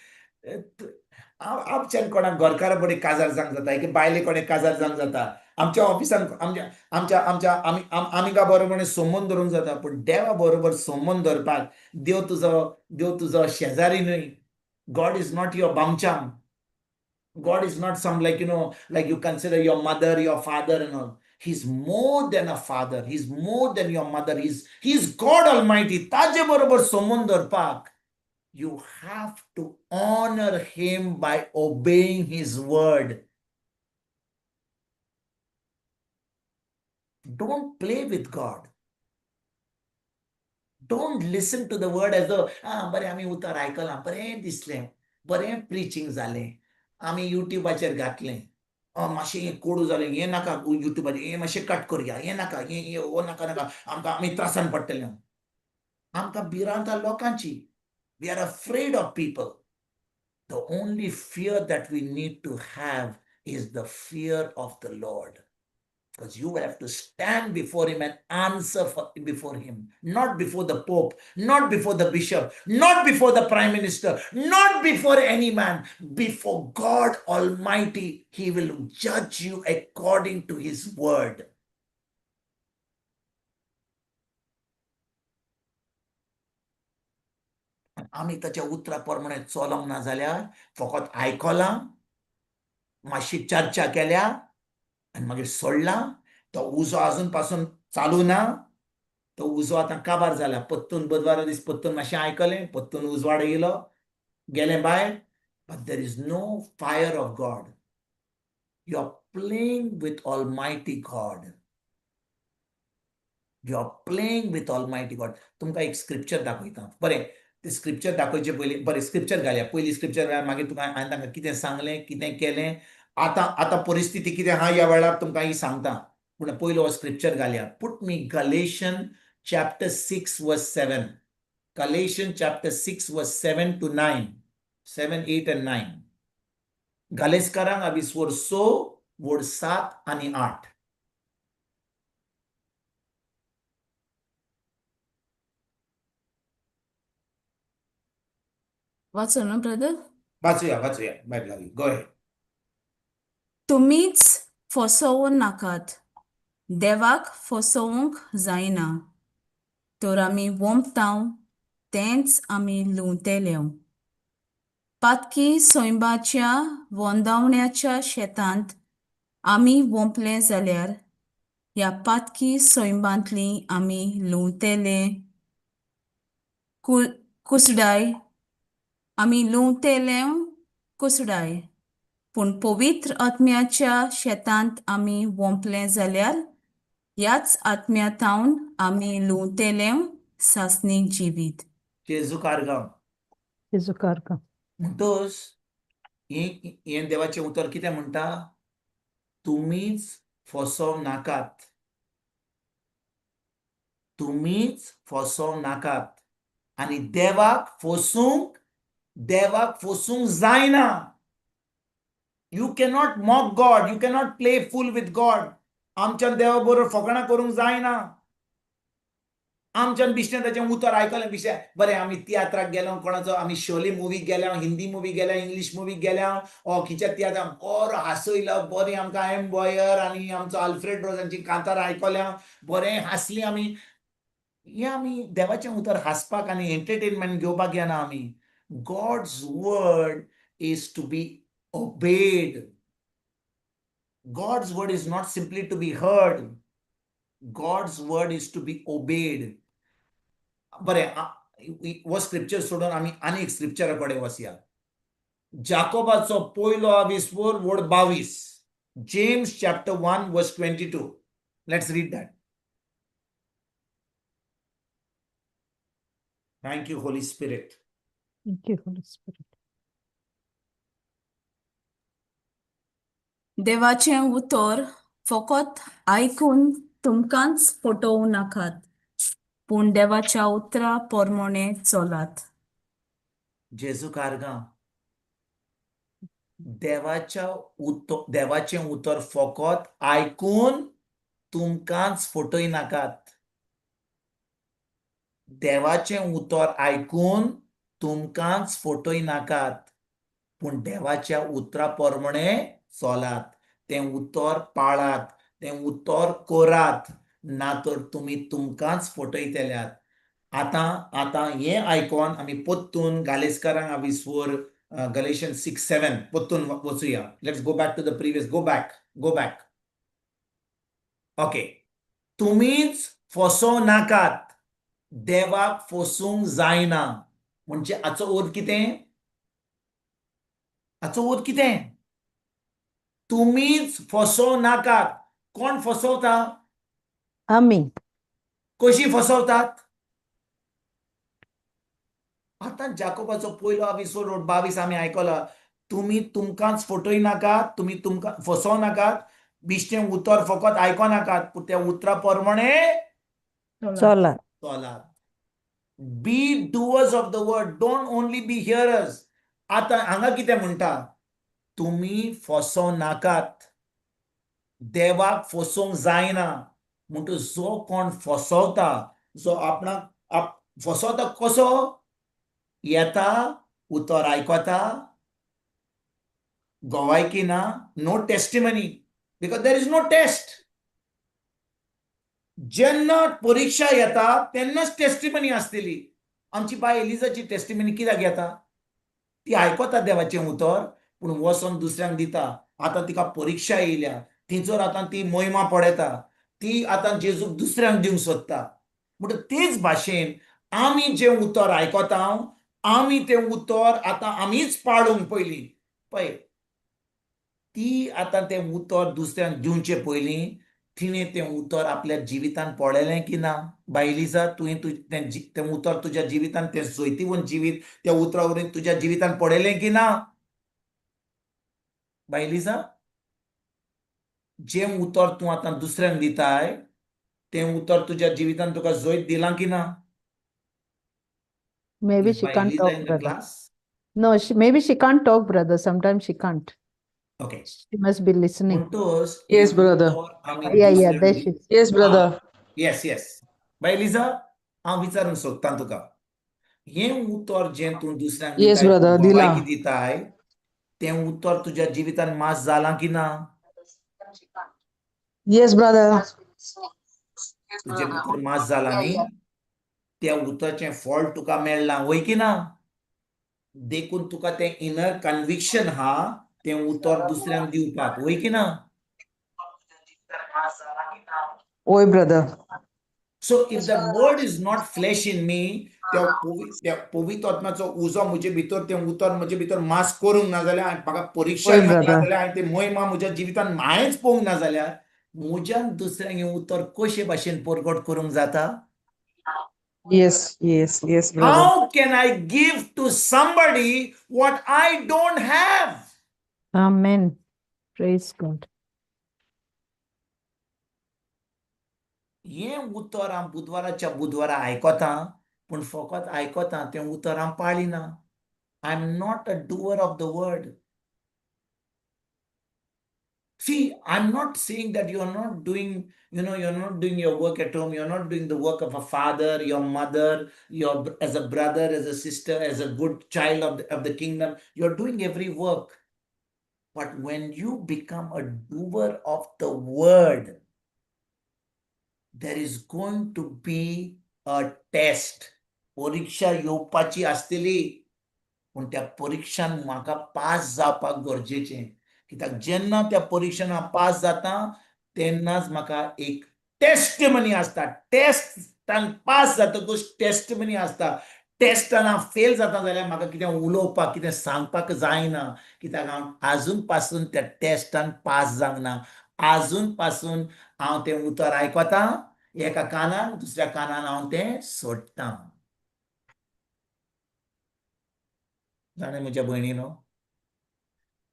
आमच्यान कोणाक घरकारा बरें काजार जावंक जाता, एके बायले कडेन काजार जावंक जाता, आमच्या ऑफिसान आमच्या आमच्या आमच्या आमी आमिगा बरोबर संबंद दवरूंक जाता, पूण देवा बरोबर संबंद दवरपाक देव तुजो शेजारी न्हय. God is not your बामचांग. God is not some like you consider your mother, your father and all. He's more than a father. He's more than your mother. He's God Almighty. ताजे बरोबर संबंद दवरपाक you have to honor him by obeying his word. Don't play with God. Don't listen to the word as though, ah, बरें आमी उतर आयकलां, बरें दिसलें, बरें प्रिचींग जालें, आमी युट्यूबाचेर घातलें. मातशें हें कोडू जालें, हें नाका युट्यूबाचेर, हें मातशें कट करया, हें नाका, हें हो नाका नाका, आमकां आमी त्रासान पडटले. आमकां भिरांत लोकांची. We are afraid of people. The only fear that we need to have is the fear of the Lord. Because you will have to stand before him and answer before him. Not before the Pope, not before the bishop, not before the prime minister, not before any man. Before God Almighty, he will judge you according to his word. आमी ताच्या उतरा प्रमाणे चलोंक ना जाल्यार फकत आयकलां, मातशी चर्चा केल्या आनी मागीर सोडला. तो उजो आजून पासून चालू ना. तो उजो आतां काबार जाला. पत्तून बुधवारा दीस पत्तून मातशें आयकलें, पत्तून उजवाड येयलो, गेलें भायर. But there is no fire of God. You are playing with almighty God. You are playing with almighty God. तुमकां एक स्क्रिप्चर दाखयता. बरें, ते स्क्रिप्चर दाखोवचे पयलीं बरें स्क्रिप्चर घालया. पयलीं स्क्रिप्चर घालया, मागीर तुका हांवें तांकां कितें सांगलें, कितें केलें, आतां आतां परिस्थिती कितें आहा ह्या वेळार तुमकां ही सांगता. पूण पयलो हो स्क्रिप्चर घालया. Put me Galatian chapter 6 verse 7. Galatian chapter 6 verse 7 to 9. 7, 8 and 9. गालेस्कारांक आविस्वर 6 वड 7 आनी 8. वाचो न्हू ब्रदर? वाचुया वाचुया बायबलाक. Go ahead. तुमीच फसोवं नाकात, देवाक फसोवंक जायना. तर आमी वोंपतांव तेंच आमी लुंवतेले. पातकी सैंबाच्या वोंदावण्याच्या शेतांत आमी वोंपले जाल्यार ह्या पातकी सैंबांतली आमी लुंवतेले कुसडाय, आमी लुंवतेले कुसडाय. पूण पवित्र आत्म्याच्या शेतांत आमी वोंपले जाल्यार ह्याच आत्म्या थावन आमी लुंवतेले सासणीक जिवीत. जेजू कारगांव. जेजू कारगांव. म्हणटच हें देवाचें उतर कितें म्हणटा? तुमीच फसोवं नाकात, तुमीच फसोवं नाकात. आनी देवाक फसूंक, देवाक फसूंक जायना. You cannot mock God. You cannot play fool with God. आमच्यान देवा बरोबर फकाणां करूंक जायना. आमच्यान बिश्टें ताचें उतर आयकलें, बिश्टें बरें आमी तियात्राक गेलो, कोणाचो आमी शोले मुवीक गेल्या, हिंदी मुवीक गेल्या, इंग्लीश मुवीक गेल्या, ओ खंयच्या तियात्राक बरो हांसयलो, बरें आमकां एम बॉयर आनी आमचो आल्फ्रेड रोजांची कांतारां आयकल्या, बरें हांसली आमी. हें आमी देवाचें उतर हांसपाक आनी एंटरटेनमेंट घेवपाक येना आमी. God's word is to be obeyed. God's word is not simply to be heard. God's word is to be obeyed. बरें, हो स्क्रिप्चर सोडून आमी आनी एक स्क्रिप्चरा कडेन वचया. जाकोबाचो पयलो आविस्वर वड 22. James chapter 1 verse 22. Let's read that. Thank you Holy Spirit. Thank you Holy Spirit. देवाचें उतर फकत आयकून तुमकांच फटोवं नाकात, पूण देवाच्या उतरा प्रमाणे चलात. जेजू कारगांव. देवाच्या उतर, देवाचें उतर फकत आयकून तुमकांच फटय नाकात. देवाचें उतर आयकून तुमकांच फटय नाकात, पूण देवाच्या उतरा प्रमाणे चलात. तें उतर पाळात, तें उतर करात, ना तर तुमी तुमकांच फटयतल्यात. आतां आतां हें आयकोन आमी परतून गालेस्कारांक आविस्वर गलेशन 6:7 परतून वचुया. Let's go back to the previous. Go back, go back. Okay. तुमीच फसोवं नाकात, देवाक फसूंक जायना. म्हणजे हाचो अर्थ कितें? हाचो अर्थ कितें? तुमीच फसोवं नाकात. कोण फसवता? आमी. कशी फसवतात? आतां जाकोबाचो पयलो आविस्वर 22 आमी आयकला. तुमी तुमकांच फटय नाकात, तुमी तुमकां फसोवं नाकात. बिश्टें उतर फकत आयको नाकात, पूण त्या उतरा प्रमाणे चला. चलात. Be doers of the word, don't only be hearers. आतां हांगा कितें म्हणटा? तुमी फसोवं नाकात. देवाक फसोवंक जायना. म्हणटच जो कोण फसवता, जो आपणाक फसवता, कसो येता? उतर आयकता, गवायकी ना, no testimony, because there is no test. जेन्ना परिक्षा येता तेन्नाच टेस्टिमनी आसतली. आमची बाय एलिजाची टेस्टिमनी कित्याक येता? ती आयकता देवाचें उतर, पूण वचोन दुसऱ्यांक दिता. आतां तिका परिक्षा येयल्या, थंयसर आतां ती मोहिमा पळयता, ती आतां जेजूक दुसऱ्यांक दिवंक सोदता. म्हणटा तेच भाशेन आमी जें उतर आयकता, आमी तें उतर आतां आमीच पाळूंक पयलीं. पळय, ती आतां तें उतर दुसऱ्यांक दिवचे पयलीं तिणें तें उतर आपल्या जिवितान पळयलें की ना? बाय एलिजा, तुवें तें तें उतर तुज्या जिवितान, तें जैतिवंत जिवीत त्या उतरा वरवीं तुज्या जिवितान पळयलें की ना? बाय एलिजा, जें उतर तूं आतां दुसऱ्यांक दिताय, तें उतर तुज्या जिवितान तुका जैत दिलां की ना? Maybe Is she Bai can't Eliza talk, in the brother. class? No, maybe she can't talk, brother. Sometimes she can't. Okay. She must be listening. म्हणटच Yes, brother. उतर आमी Yeah, there दुसऱ्यांक she is. Yes, brother. Yes. Bye Eliza, हांव विचारूंक सोदतां तुका, हें उतर जें तूं दुसऱ्यांक Yes, दिताय, brother, दिलां. गवायकी दिताय, तें उतर तुज्या जिवितान मास जालां की ना? Yes, brother. तुजे भितर मास जालां न्ही? त्या उतराचें फळ तुका मेळ्ळां, वय की ना? देखून तुका तें इनर कन्विक्शन हा तें उतर दुसऱ्यांक दिवपाक, वय की ना? वय, brother. So if the word is not flesh in me, त्या पवित्र आत्म्याचो उजो म्हजे भितर, तें उतर म्हजे भितर मास करूंक ना जाल्यार, म्हाका परिक्षा वय, येवंक ना brother. जाल्यार, हांवें ती मोहिमा म्हज्या जिवितान हांवेंच पळोवंक ना जाल्यार, म्हज्यान दुसऱ्यांक हें उतर कशे भाशेन परगट करूंक जाता? Yes, brother. How can I give to somebody what I don't have? Amen. Praise God. हें उतर हांव बुधवाराच्या बुधवारा आयकता, पूण फकत आयकता, तें उतर हांव पाळिना. I am not a doer of the word. See, I'm not saying that you're not doing, you know, you're not doing your work at home, you're not doing the work of a father, your mother, your as a brother, as a sister, as a good child of the kingdom. You're doing every work. But when you become a doer of the word, there is going to be a test. परिक्षा येवपाची आसतली, पूण त्या परिक्षान म्हाका pass जावपाक गरजेचें, कित्याक जेन्ना त्या परिक्षान हांव पास जाता तेन्नाच म्हाका एक टेस्टमनी आसता. टेस्टान पास जातकूच टेस्टमनी आसता. टेस्टान हांव फेल जाता जाल्यार म्हाका कितें उलोवपाक, कितें सांगपाक जायना, कित्याक हांव आजून पासून त्या टेस्टान पास जावंक ना. आजून पासून हांव तें उतर आयकता एका कानान, दुसऱ्या कानान हांव तें सोडटा. जाणें म्हज्या भयणीनो,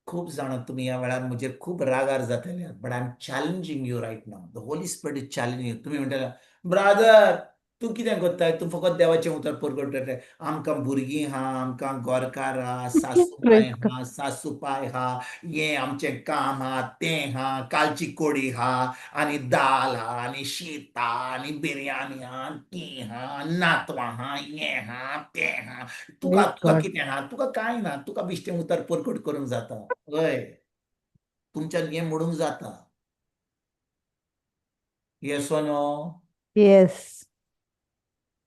खूब जाणां तुमी ह्या वेळार म्हजेर खूब रागार जातले, but I am challenging you right now. The Holy Spirit is challenging you. तुमी म्हणटले, ब्रादर, तूं कितें करताय? तूं फकत देवाचें उतर परगट करताय. आमकां भुरगीं आहा, आमकां गोरकार आहा, सासूबाय आहा, सासूपाय आहा, हें आमचें काम आहा, तें आहा, कालची कोडी आहा, आनी दाल आहा, आनी शीत आहा, आनी बिरयानी आहा, ती आहा, नातवां आहा, हें आहा, तें आहा. तुका Praise तुका God. कितें आहा? तुका कांय ना. तुका बेश्टें उतर परगट करूंक जाता. हय, तुमच्यान हें म्हणूंक जाता. Yes or no? Yes.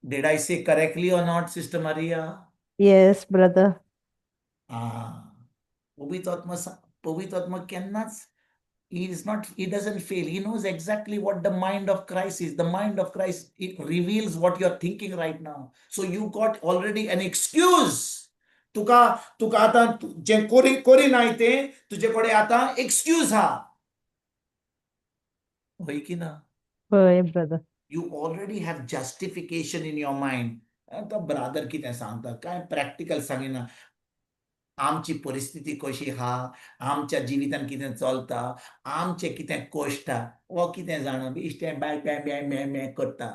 Did I say correctly or not, Sister Maria? Yes, brother. Ah, पवित्र आत्मा केन्नाच, he is not, he doesn't fail. He knows exactly what the mind of Christ is. The mind of Christ, it reveals what you're thinking right now. So you got already an excuse. तुका तुका आतां जें कोरी करिनाय तें तुजे कडेन आतां excuse हा, हय की ना? हय, brother. You already have justification in your mind. तो ब्रादर कितें सांगता, कांय प्रॅक्टिकल सांगिना. आमची परिस्थिती कशी आहा, आमच्या जिवितान कितें चलता, आमचें कितें कश्ट आहा, हो कितें जाणा बेश्टें बाय बॅ बॅ बॅ बॅ करता.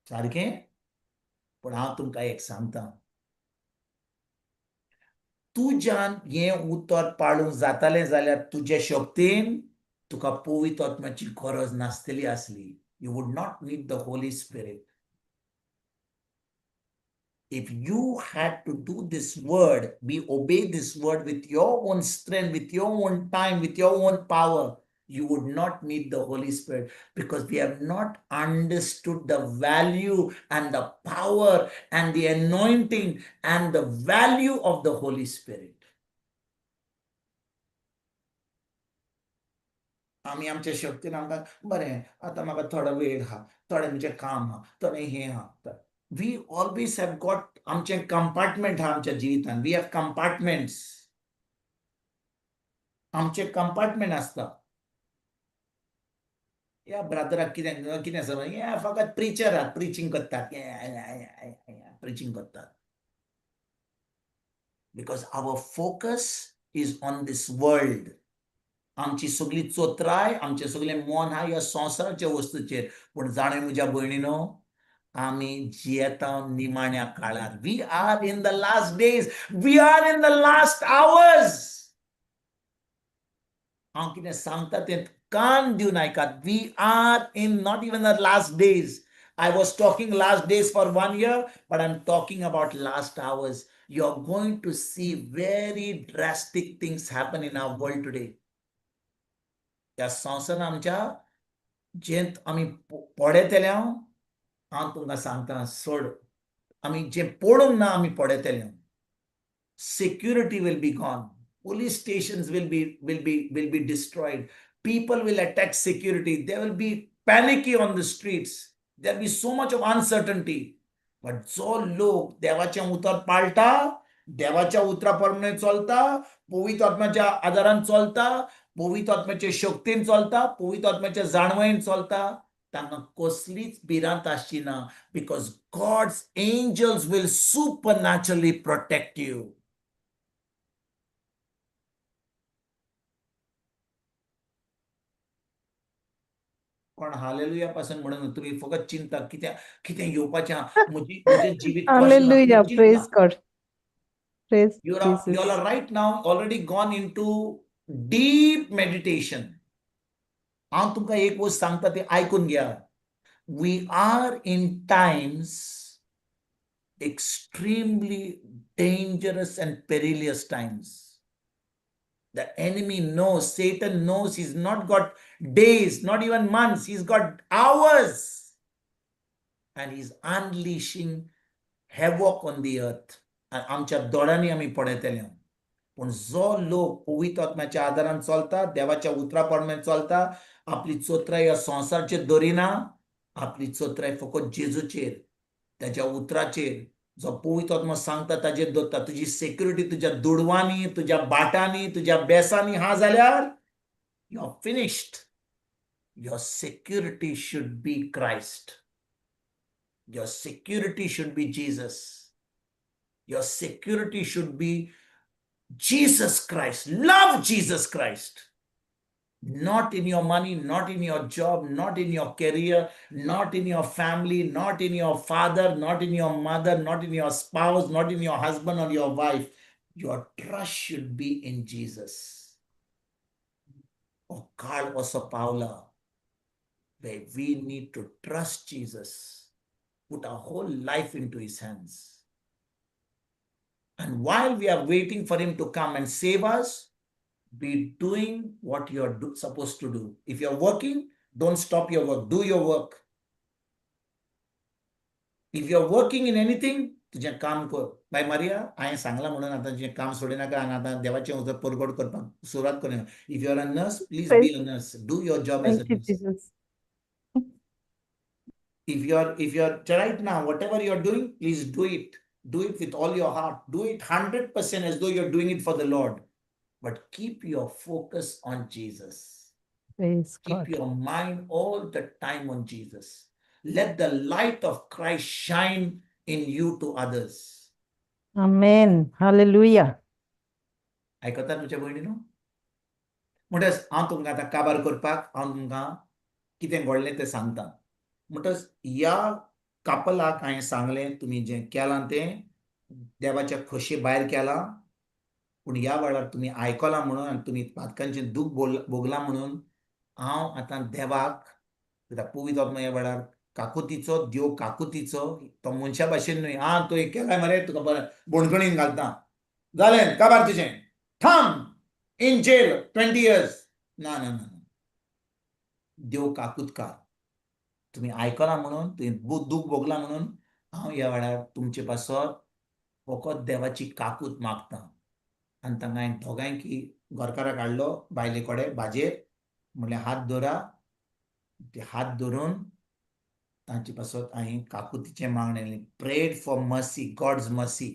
सारकें? पूण हांव तुमकां एक सांगता, तुज्यान हें उतर पाळूंक जातालें जाल्यार तुजे शक्तीन तुका पवित्र आत्म्याची गरज नासतली आसली. You would not need the Holy Spirit. If you had to do this word, be obey this word with your own strength, with your own time, with your own power, you would not need the Holy Spirit, because we have not understood the value and the power and the anointing and the value of the Holy Spirit. आमी आमच्या शक्तीन आमकां बरें आतां म्हाका थोडो वेळ आहा, थोडें म्हजें काम आहा, थोडें हें आहा. We always have got आमचें कंपार्टमेंट आहा आमच्या जिवितान. We have compartments. आमचें कंपार्टमेंट आसता. ह्या ब्रादराक कितें कितें समज, हे फकत प्रिचर आहात, प्रिचींग करतात, प्रिचींग करतात. Because our focus is on this world. आमची सगळी चोत्राय, आमचें सगळें मन आहा ह्या संवसाराच्या वस्तूचेर. पूण जाणें म्हज्या भयणीनो, आमी जियेता निमाण्या काळार. We are in the last days, we are in the last hours. हांव कितें सांगता तें कान दिवन आयकात. We are in not even the last days. I was talking last days for 1 year, but I am talking about last hours. You are going to see very drastic things happen in our world today. ह्या संवसारान आमच्या जें आमी पळयतले, हांव तुमकां सांगता, सोड, आमी जें पळोवंक ना आमी पळयतले. Security will be gone. Police stations will be destroyed. People will attack security. There will be panicky on the streets. There will be so much of uncertainty. But जो लोक देवाचें उतर पाळटा, देवाच्या उतरा प्रमाणे चलता, पवित्र आत्म्याच्या आदारान चलता, पवित्र आत्म्याच्या शक्तीन चलता, पवित्र आत्म्याच्या जाणवयेन चलता, तांकां कसलीच भिरांत आसची ना. Because God's angels will supernaturally protect you. कोण हालेलुया पासून म्हणून तुमी फकत चिंता कितें कितें येवपाचें, म्हजी म्हजें जिवीत कशें. Hallelujah. Praise God. Praise You are, you all Jesus. Are right now already gone into deep meditation. हांव तुमकां एक वस्त सांगता ती आयकून घ्या. We are in times, extremely dangerous and perilous times. The enemy knows, Satan knows he's not got days, not even months, he's got hours. And he's unleashing havoc on the earth. आमच्या दोळ्यांनी आमी पळयतले. पूण जो लोक पवित्र आत्म्याच्या आदारान चलता, देवाच्या उतरा प्रमाणे चलता, आपली चोत्राय ह्या संवसारचेर दरिना, आपली चोत्राय फकत जेजूचेर, त्याच्या उतराचेर, जो पवित्र आत्मा सांगता ताजेर दवरता. तुजी सेक्युरिटी तुज्या दुडवांनी, तुज्या बाटांनी, तुज्या बेसांनी हा जाल्यार you are finished. Your security should be Christ. Your security should be Jesus. Your security should be Jesus Christ. Love Jesus Christ. Not in your money, not in your job, not in your career, not in your family, not in your father, not in your mother, not in your spouse, not in your husband or your wife. Your trust should be in Jesus. हो काळ असो पावला where we need to trust Jesus, put our whole life into his hands. And while we are waiting for him to come and save us, be doing what you're supposed to do. If you're working, don't stop your work. Do your work. If you're working in anything, तुजें काम कर. बाय Maria, हांवें सांगलां म्हणून आतां तुजें काम सोडिनाका आनी आतां देवाचें उतर परगट करपाक सुरवात करना. If you are a nurse, please be a nurse. Do your job as a Thank you, nurse. Jesus. If you're right now, whatever you're doing, please do it. Do it with all your heart. Do it 100% as though you're doing it for the Lord. But keep your focus on Jesus. Praise Keep God. Your mind all the time on Jesus. Let the light of Christ shine in you to others. Amen. Hallelujah. आयकतात तुमच्या भयणीनो? म्हणटच हांव तुमकां आतां काबार करपाक हांव तुमकां कितें घडलें तें सांगता. म्हणटच ह्या कपलाक हांवें सांगलें, तुमी जें केलां तें देवाच्या खोशये भायर केलां, पूण ह्या वेळार तुमी आयकलां म्हणून आनी तुमी पातकांचें दूख भोगलां म्हणून हांव आतां देवाक, कित्याक पवित्र आत्मो ह्या वेळार काकुतीचो देव, काकुतीचो. तो मनशा भाशेन न्हय. आं, तुवें केलाय मरे, तुका बरें बणकणीन घालता, जालें काबार तुजें, थांब, इन जेल 20 इयर्स. ना ना ना, देव काकूतकार. तुमी आयकलां म्हणून, तुवें दूख भोगलां म्हणून हांव ह्या वेळार तुमचे पासत फकत देवाची काकूत मागता. आनी तांकां हांवें दोगांयकी घरकाराक हाडलो बायले कडेन बाजेर, म्हणलें हात धरा. ते हात धरून तांचे पासत हांवें काकुतीचें मागणें, prayed for mercy, God's mercy.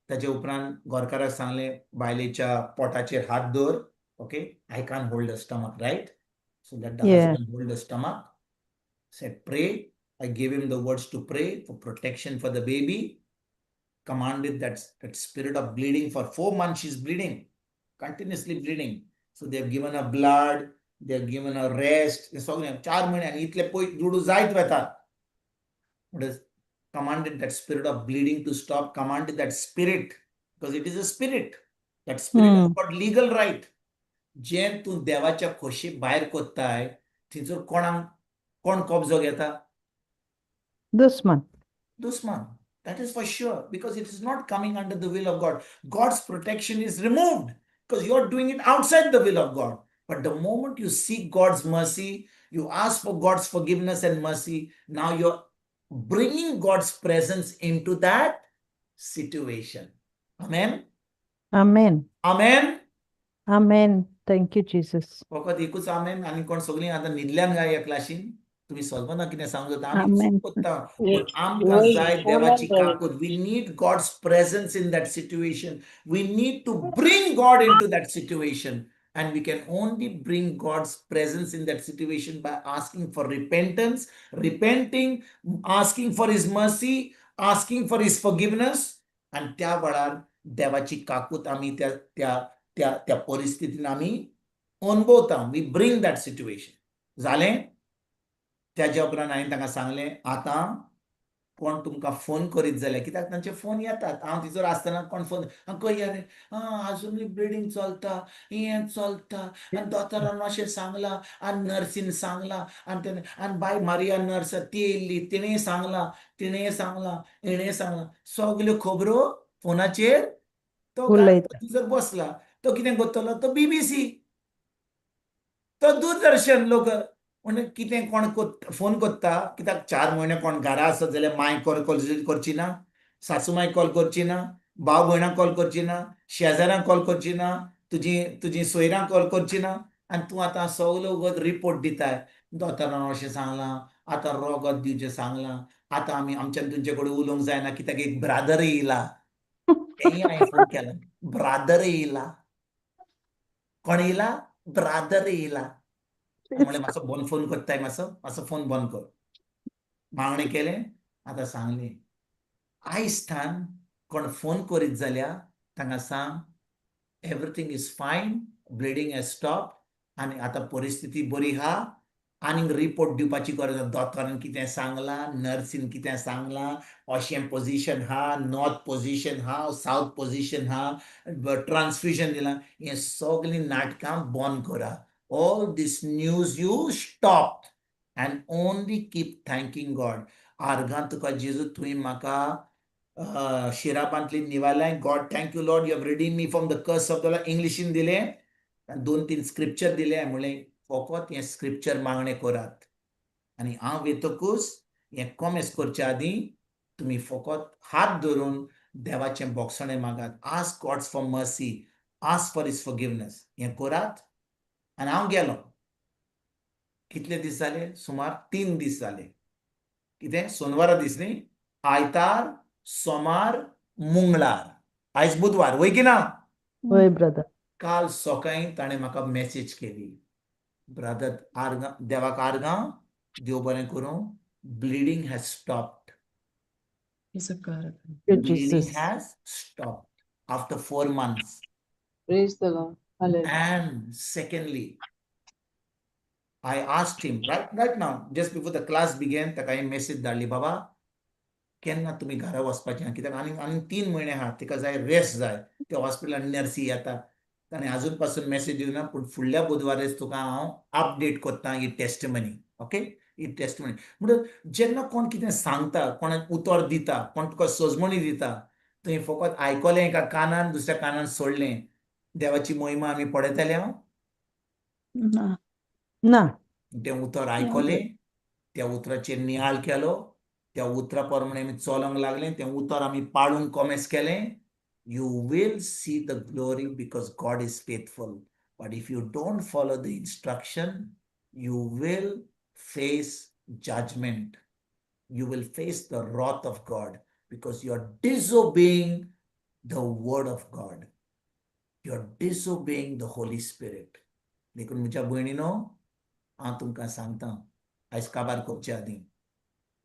ताचे उपरांत घरकाराक सांगलें, बायलेच्या पोटाचेर हात दवर. Okay, I can hold the stomach, right? So that the husband hold the stomach, said pray. I gave him the words to pray for protection for the baby, commanded that spirit of bleeding. For 4 months she's bleeding, continuously bleeding. So they have given her blood, they have given her rest. हे सगळें 4 म्हयने आनी इतले पय दुडू जायत वेतात. Commanded that spirit of bleeding to stop, commanded that spirit, because it is a spirit, that spirit has got legal right. जें तूं देवाच्या खोशी भायर कोत्ताय, थंयसर कोणाक कोण कब्जो घेता? दुस्मान. दुस्मान. That is for sure, because it is not coming under the will of God. God's protection is removed because you're doing it outside the will of God. But the moment you seek God's mercy, you ask for God's forgiveness and mercy, now you're bringing God's presence into that situation. Amen. Amen. Amen. Amen. Thank you, Jesus. फकत एकूच आमेन आनी कोण सगळीं आतां न्हिदल्यान काय ह्या क्लासीन? तुमी समजना कितें सांगू जाता. आमी आमेन. चूक कोत्ता, पूण आमकां जाय देवाची काकूत. We need God's presence in that situation. We need to bring God into that situation, and we can only bring God's presence in that situation by asking for repentance, repenting, asking for His mercy, asking for His forgiveness. आणि त्या वेळार देवाची काकूत आमी त्या त्या त्या त्या परिस्थितीन आमी अनुभवता. We bring that situation. जालें. त्याच्या उपरांत हांवें तांकां सांगलें, आतां कोण तुमकां फोन करीत जाल्यार, कित्याक तांचे फोन येतात, हांव थंयसर आसतना कोण फोन खंय रे, आं, आजुनूय ब्लिडींग चलता, हें चलता आनी दोतोरान अशें सांगलां आनी नर्सीन सांगलां आनी तेणें आनी बाय मारिया नर्स ती येयल्ली, तिणें सांगलां, तिणें सांगलां, हेणें सांगलां, सगल्यो खबरो फोनाचेर तो उलयता. थंयसर बसला. तो कितें करतलो? तो बीबीसी, तो दूरदर्शन लोक. म्हणजे कितें कोण फोन करता, कित्याक 4 म्हयने कोण घरा आसत जाल्यार माय कॉल करची ना, सासू माय कॉल करची ना, भाव भयणां कॉल करची ना, शेजाऱ्यांक कॉल करची ना, तुजी तुजी सोयऱ्यांक कॉल करची ना. आनी तूं आतां सगलो वगत रिपोर्ट दिताय, दोतोरान अशें सांगलां, आतां रगत दिवचें सांगलां, आतां आमी आमच्यान तुमचे कडेन उलोवंक जायना, कित्याक एक ब्रादर येयला. तेंय हांवें फोन केला, ब्रादर येयला. कोण येयला? ब्रादर येयला. म्हणलें, मातसो बंद फोन करताय, मातसो मातसो फोन बंद कर. मागणें केलें. आतां सांगलें, आयज थान कोण फोन करीत जाल्यार तांकां सांग, everything is fine, bleeding has stop आनी आतां परिस्थिती बरी आहा. आनीक रिपोर्ट दिवपाची गरज ना. दोतोरान कितें सांगलां, नर्सीन कितें सांगलां, अशें पोजिशन आहा, नॉर्थ पोजिशन आहा, सावथ पोजिशन आहा, ट्रान्सफ्युजन दिलां, हें सगळीं नाटकां बंद करा. All this news you stop and only keep thanking God. आर्गां तुका जेजू, तुवें म्हाका शिरापांतली निवारलाय. God, thank you Lord, you have redeem me from the curse of the. इंग्लिशीन दिलें, दोन तीन स्क्रिप्चर दिले. म्हणलें, फकत हें स्क्रिप्चर मागणें करात आनी हांव येतकूच हें कोमेस करचे आदीं तुमी फकत हात धरून देवाचें बोगसणें मागात. Ask God's for mercy, ask for His forgiveness. हें करात. आनी हांव गेलो. कितले दीस जाले? सुमार 3 दीस जाले. कितें सोनवारा दीस न्ही? आयतार, सोमार, मंगळार, आयज बुधवार, वय की ना? वय ब्रदर. काल सकाळीं ताणें म्हाका मॅसेज केली, ब्रदर, आर्गां देवाक आर्गां, देव बरें करूं. Bleeding has stopped. Thank you, Bleeding Jesus. Has stopped after 4 months. Praise the Lord. Hallelujah. And secondly, I asked him right now, just before the class began, ताका हांवें मेसेज धाडली, बाबा केन्ना तुमी घरा वचपाचें? कित्याक आनी आनी 3 म्हयने आहा, तिका जाय रेस्ट जाय. त्या हॉस्पिटलान नर्सी येता. ताणें अजून पासून मेसेज दिवना, पूण फुडल्या बुधवारच तुका हांव अपडेट करता ही टेस्टमनी. ओके, ही टेस्टमनी म्हणटच जेन्ना कोण कितें सांगता, कोणाक उतर दिता, कोण तुका सजमणी दिता, तुवें फकत आयकलें एका कानान, दुसऱ्या कानान सोडलें, देवाची मोहिमा आमी पळयतले हांव? ना ना. तें उतर आयकलें, त्या उतराचेर नियाळ केलो, त्या उतरा प्रमाणे आमी चलोंक लागले, तें उतर आमी पाळूंक कोमेस केलें, you will see the glory because God is faithful. But if you don't follow the instruction, you will face judgment. You will face the wrath of God because you are disobeying the word of God. You are disobeying the Holy Spirit. देखून म्हज्या भयणीनो, हांव तुमकां सांगता, आयज काबार करचे आदीं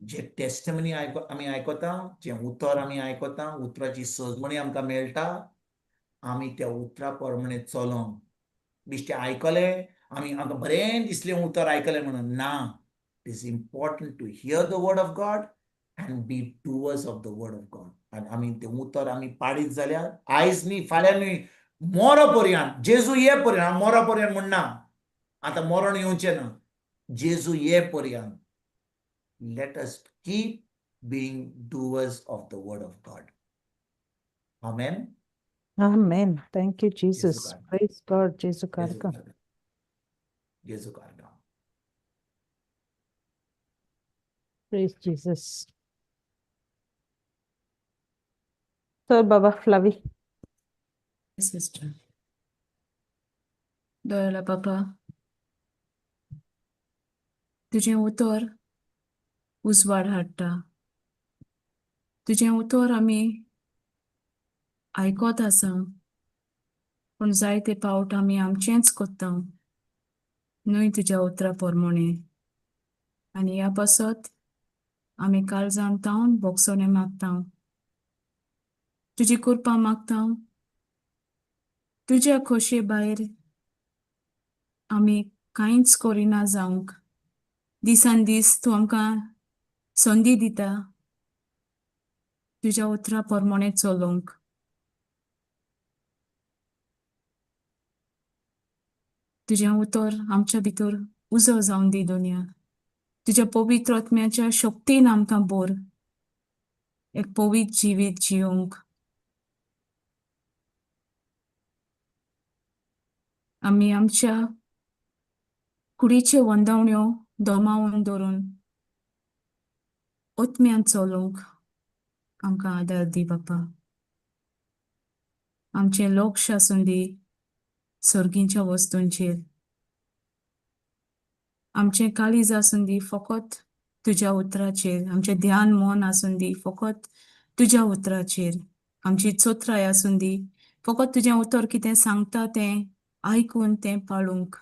जे testimony आयको आमी आयकता, जें उतर आमी आयकता, उतराची सजमणी आमकां मेळटा, आमी त्या उतरा प्रमाणे चलोंक. बेश्टें आयकलें आमी, आमकां बरें दिसलें उतर आयकलें म्हणून ना. It is important to hear the word of God and be doers of the word of God. आनी आमी तें उतर आमी पाळीत जाल्यार आयज न्ही, फाल्यां न्ही, मोरो पर्यंत, जेजू ये पर्यंत. हांव मोरो पर्यंत म्हणना, आतां मरण येवचें ना, जेजू ये पर्यंत let us keep being doers of the word of God. Amen. Amen. Thank you, Jesus. God. Praise God. Jesu Jesu Karga. Jesu Karga. Praise Jesus. So, Baba Flavi. Sister. दयाळा बापा, तुजें उतर उजवाड हाडटा. तुजें उतर आमी आयकत आसा, पूण जायते पावट आमी आमचेंच कोत्ता, न्हय तुज्या उतरा प्रमाणे. आनी ह्या पासत आमी काळजान तावन भोगसणें मागता, तुजी कृपा मागता. तुज्या खोशये भायर आमी कांयच करिना जावंक. दिसान दीस तूं आमकां संदी दिता तुज्या उतरा प्रमाणे चलोवंक. तुजें उतर आमच्या भितर उजो जावन दी दुनिया. तुज्या पवित्र आत्म्याच्या शक्तीन आमकां बोर एक पवित्र जिवीत जियोंक. आमी आमच्या कुडीच्यो वंदावण्यो दोमावन दवरून आत्म्यान चलोवंक आमकां आदार दी बापा. आमचें लक्ष आसूं दी सर्गीच्या वस्तूंचेर. आमचें काळीज आसूं दी फकत तुज्या उतराचेर. आमचें ध्यान मन आसूं दी फकत तुज्या उतराचेर. आमची चोत्राय आसूं दी फकत तुजें उतर कितें सांगता तें आयकून तें पाळूंक.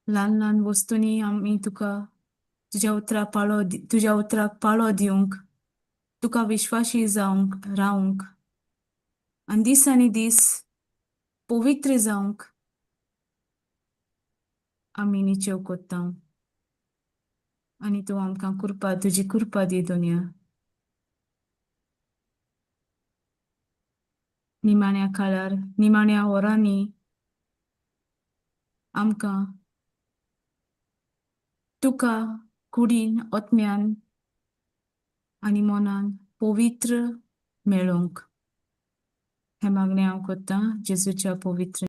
ल्हान ल्हान वस्तूंनी आमी तुका तुज्या उतराक पाळो, तुज्या उतराक पाळो दिवंक, तुका विश्वाशी जावंक रावंक आनी दीस आनी दीस पवित्र जावंक आमी निचेव कोत्ता. आनी तूं आमकां कृपा, तुजी कृपा दी दुनिया. निमाण्या काळार, निमाण्या वरांनी आमकां तुका कुडीन, आत्म्यान आनी मनान पवित्र मेळोवंक, हें मागणें हांव करतां जेजूच्या पवित्र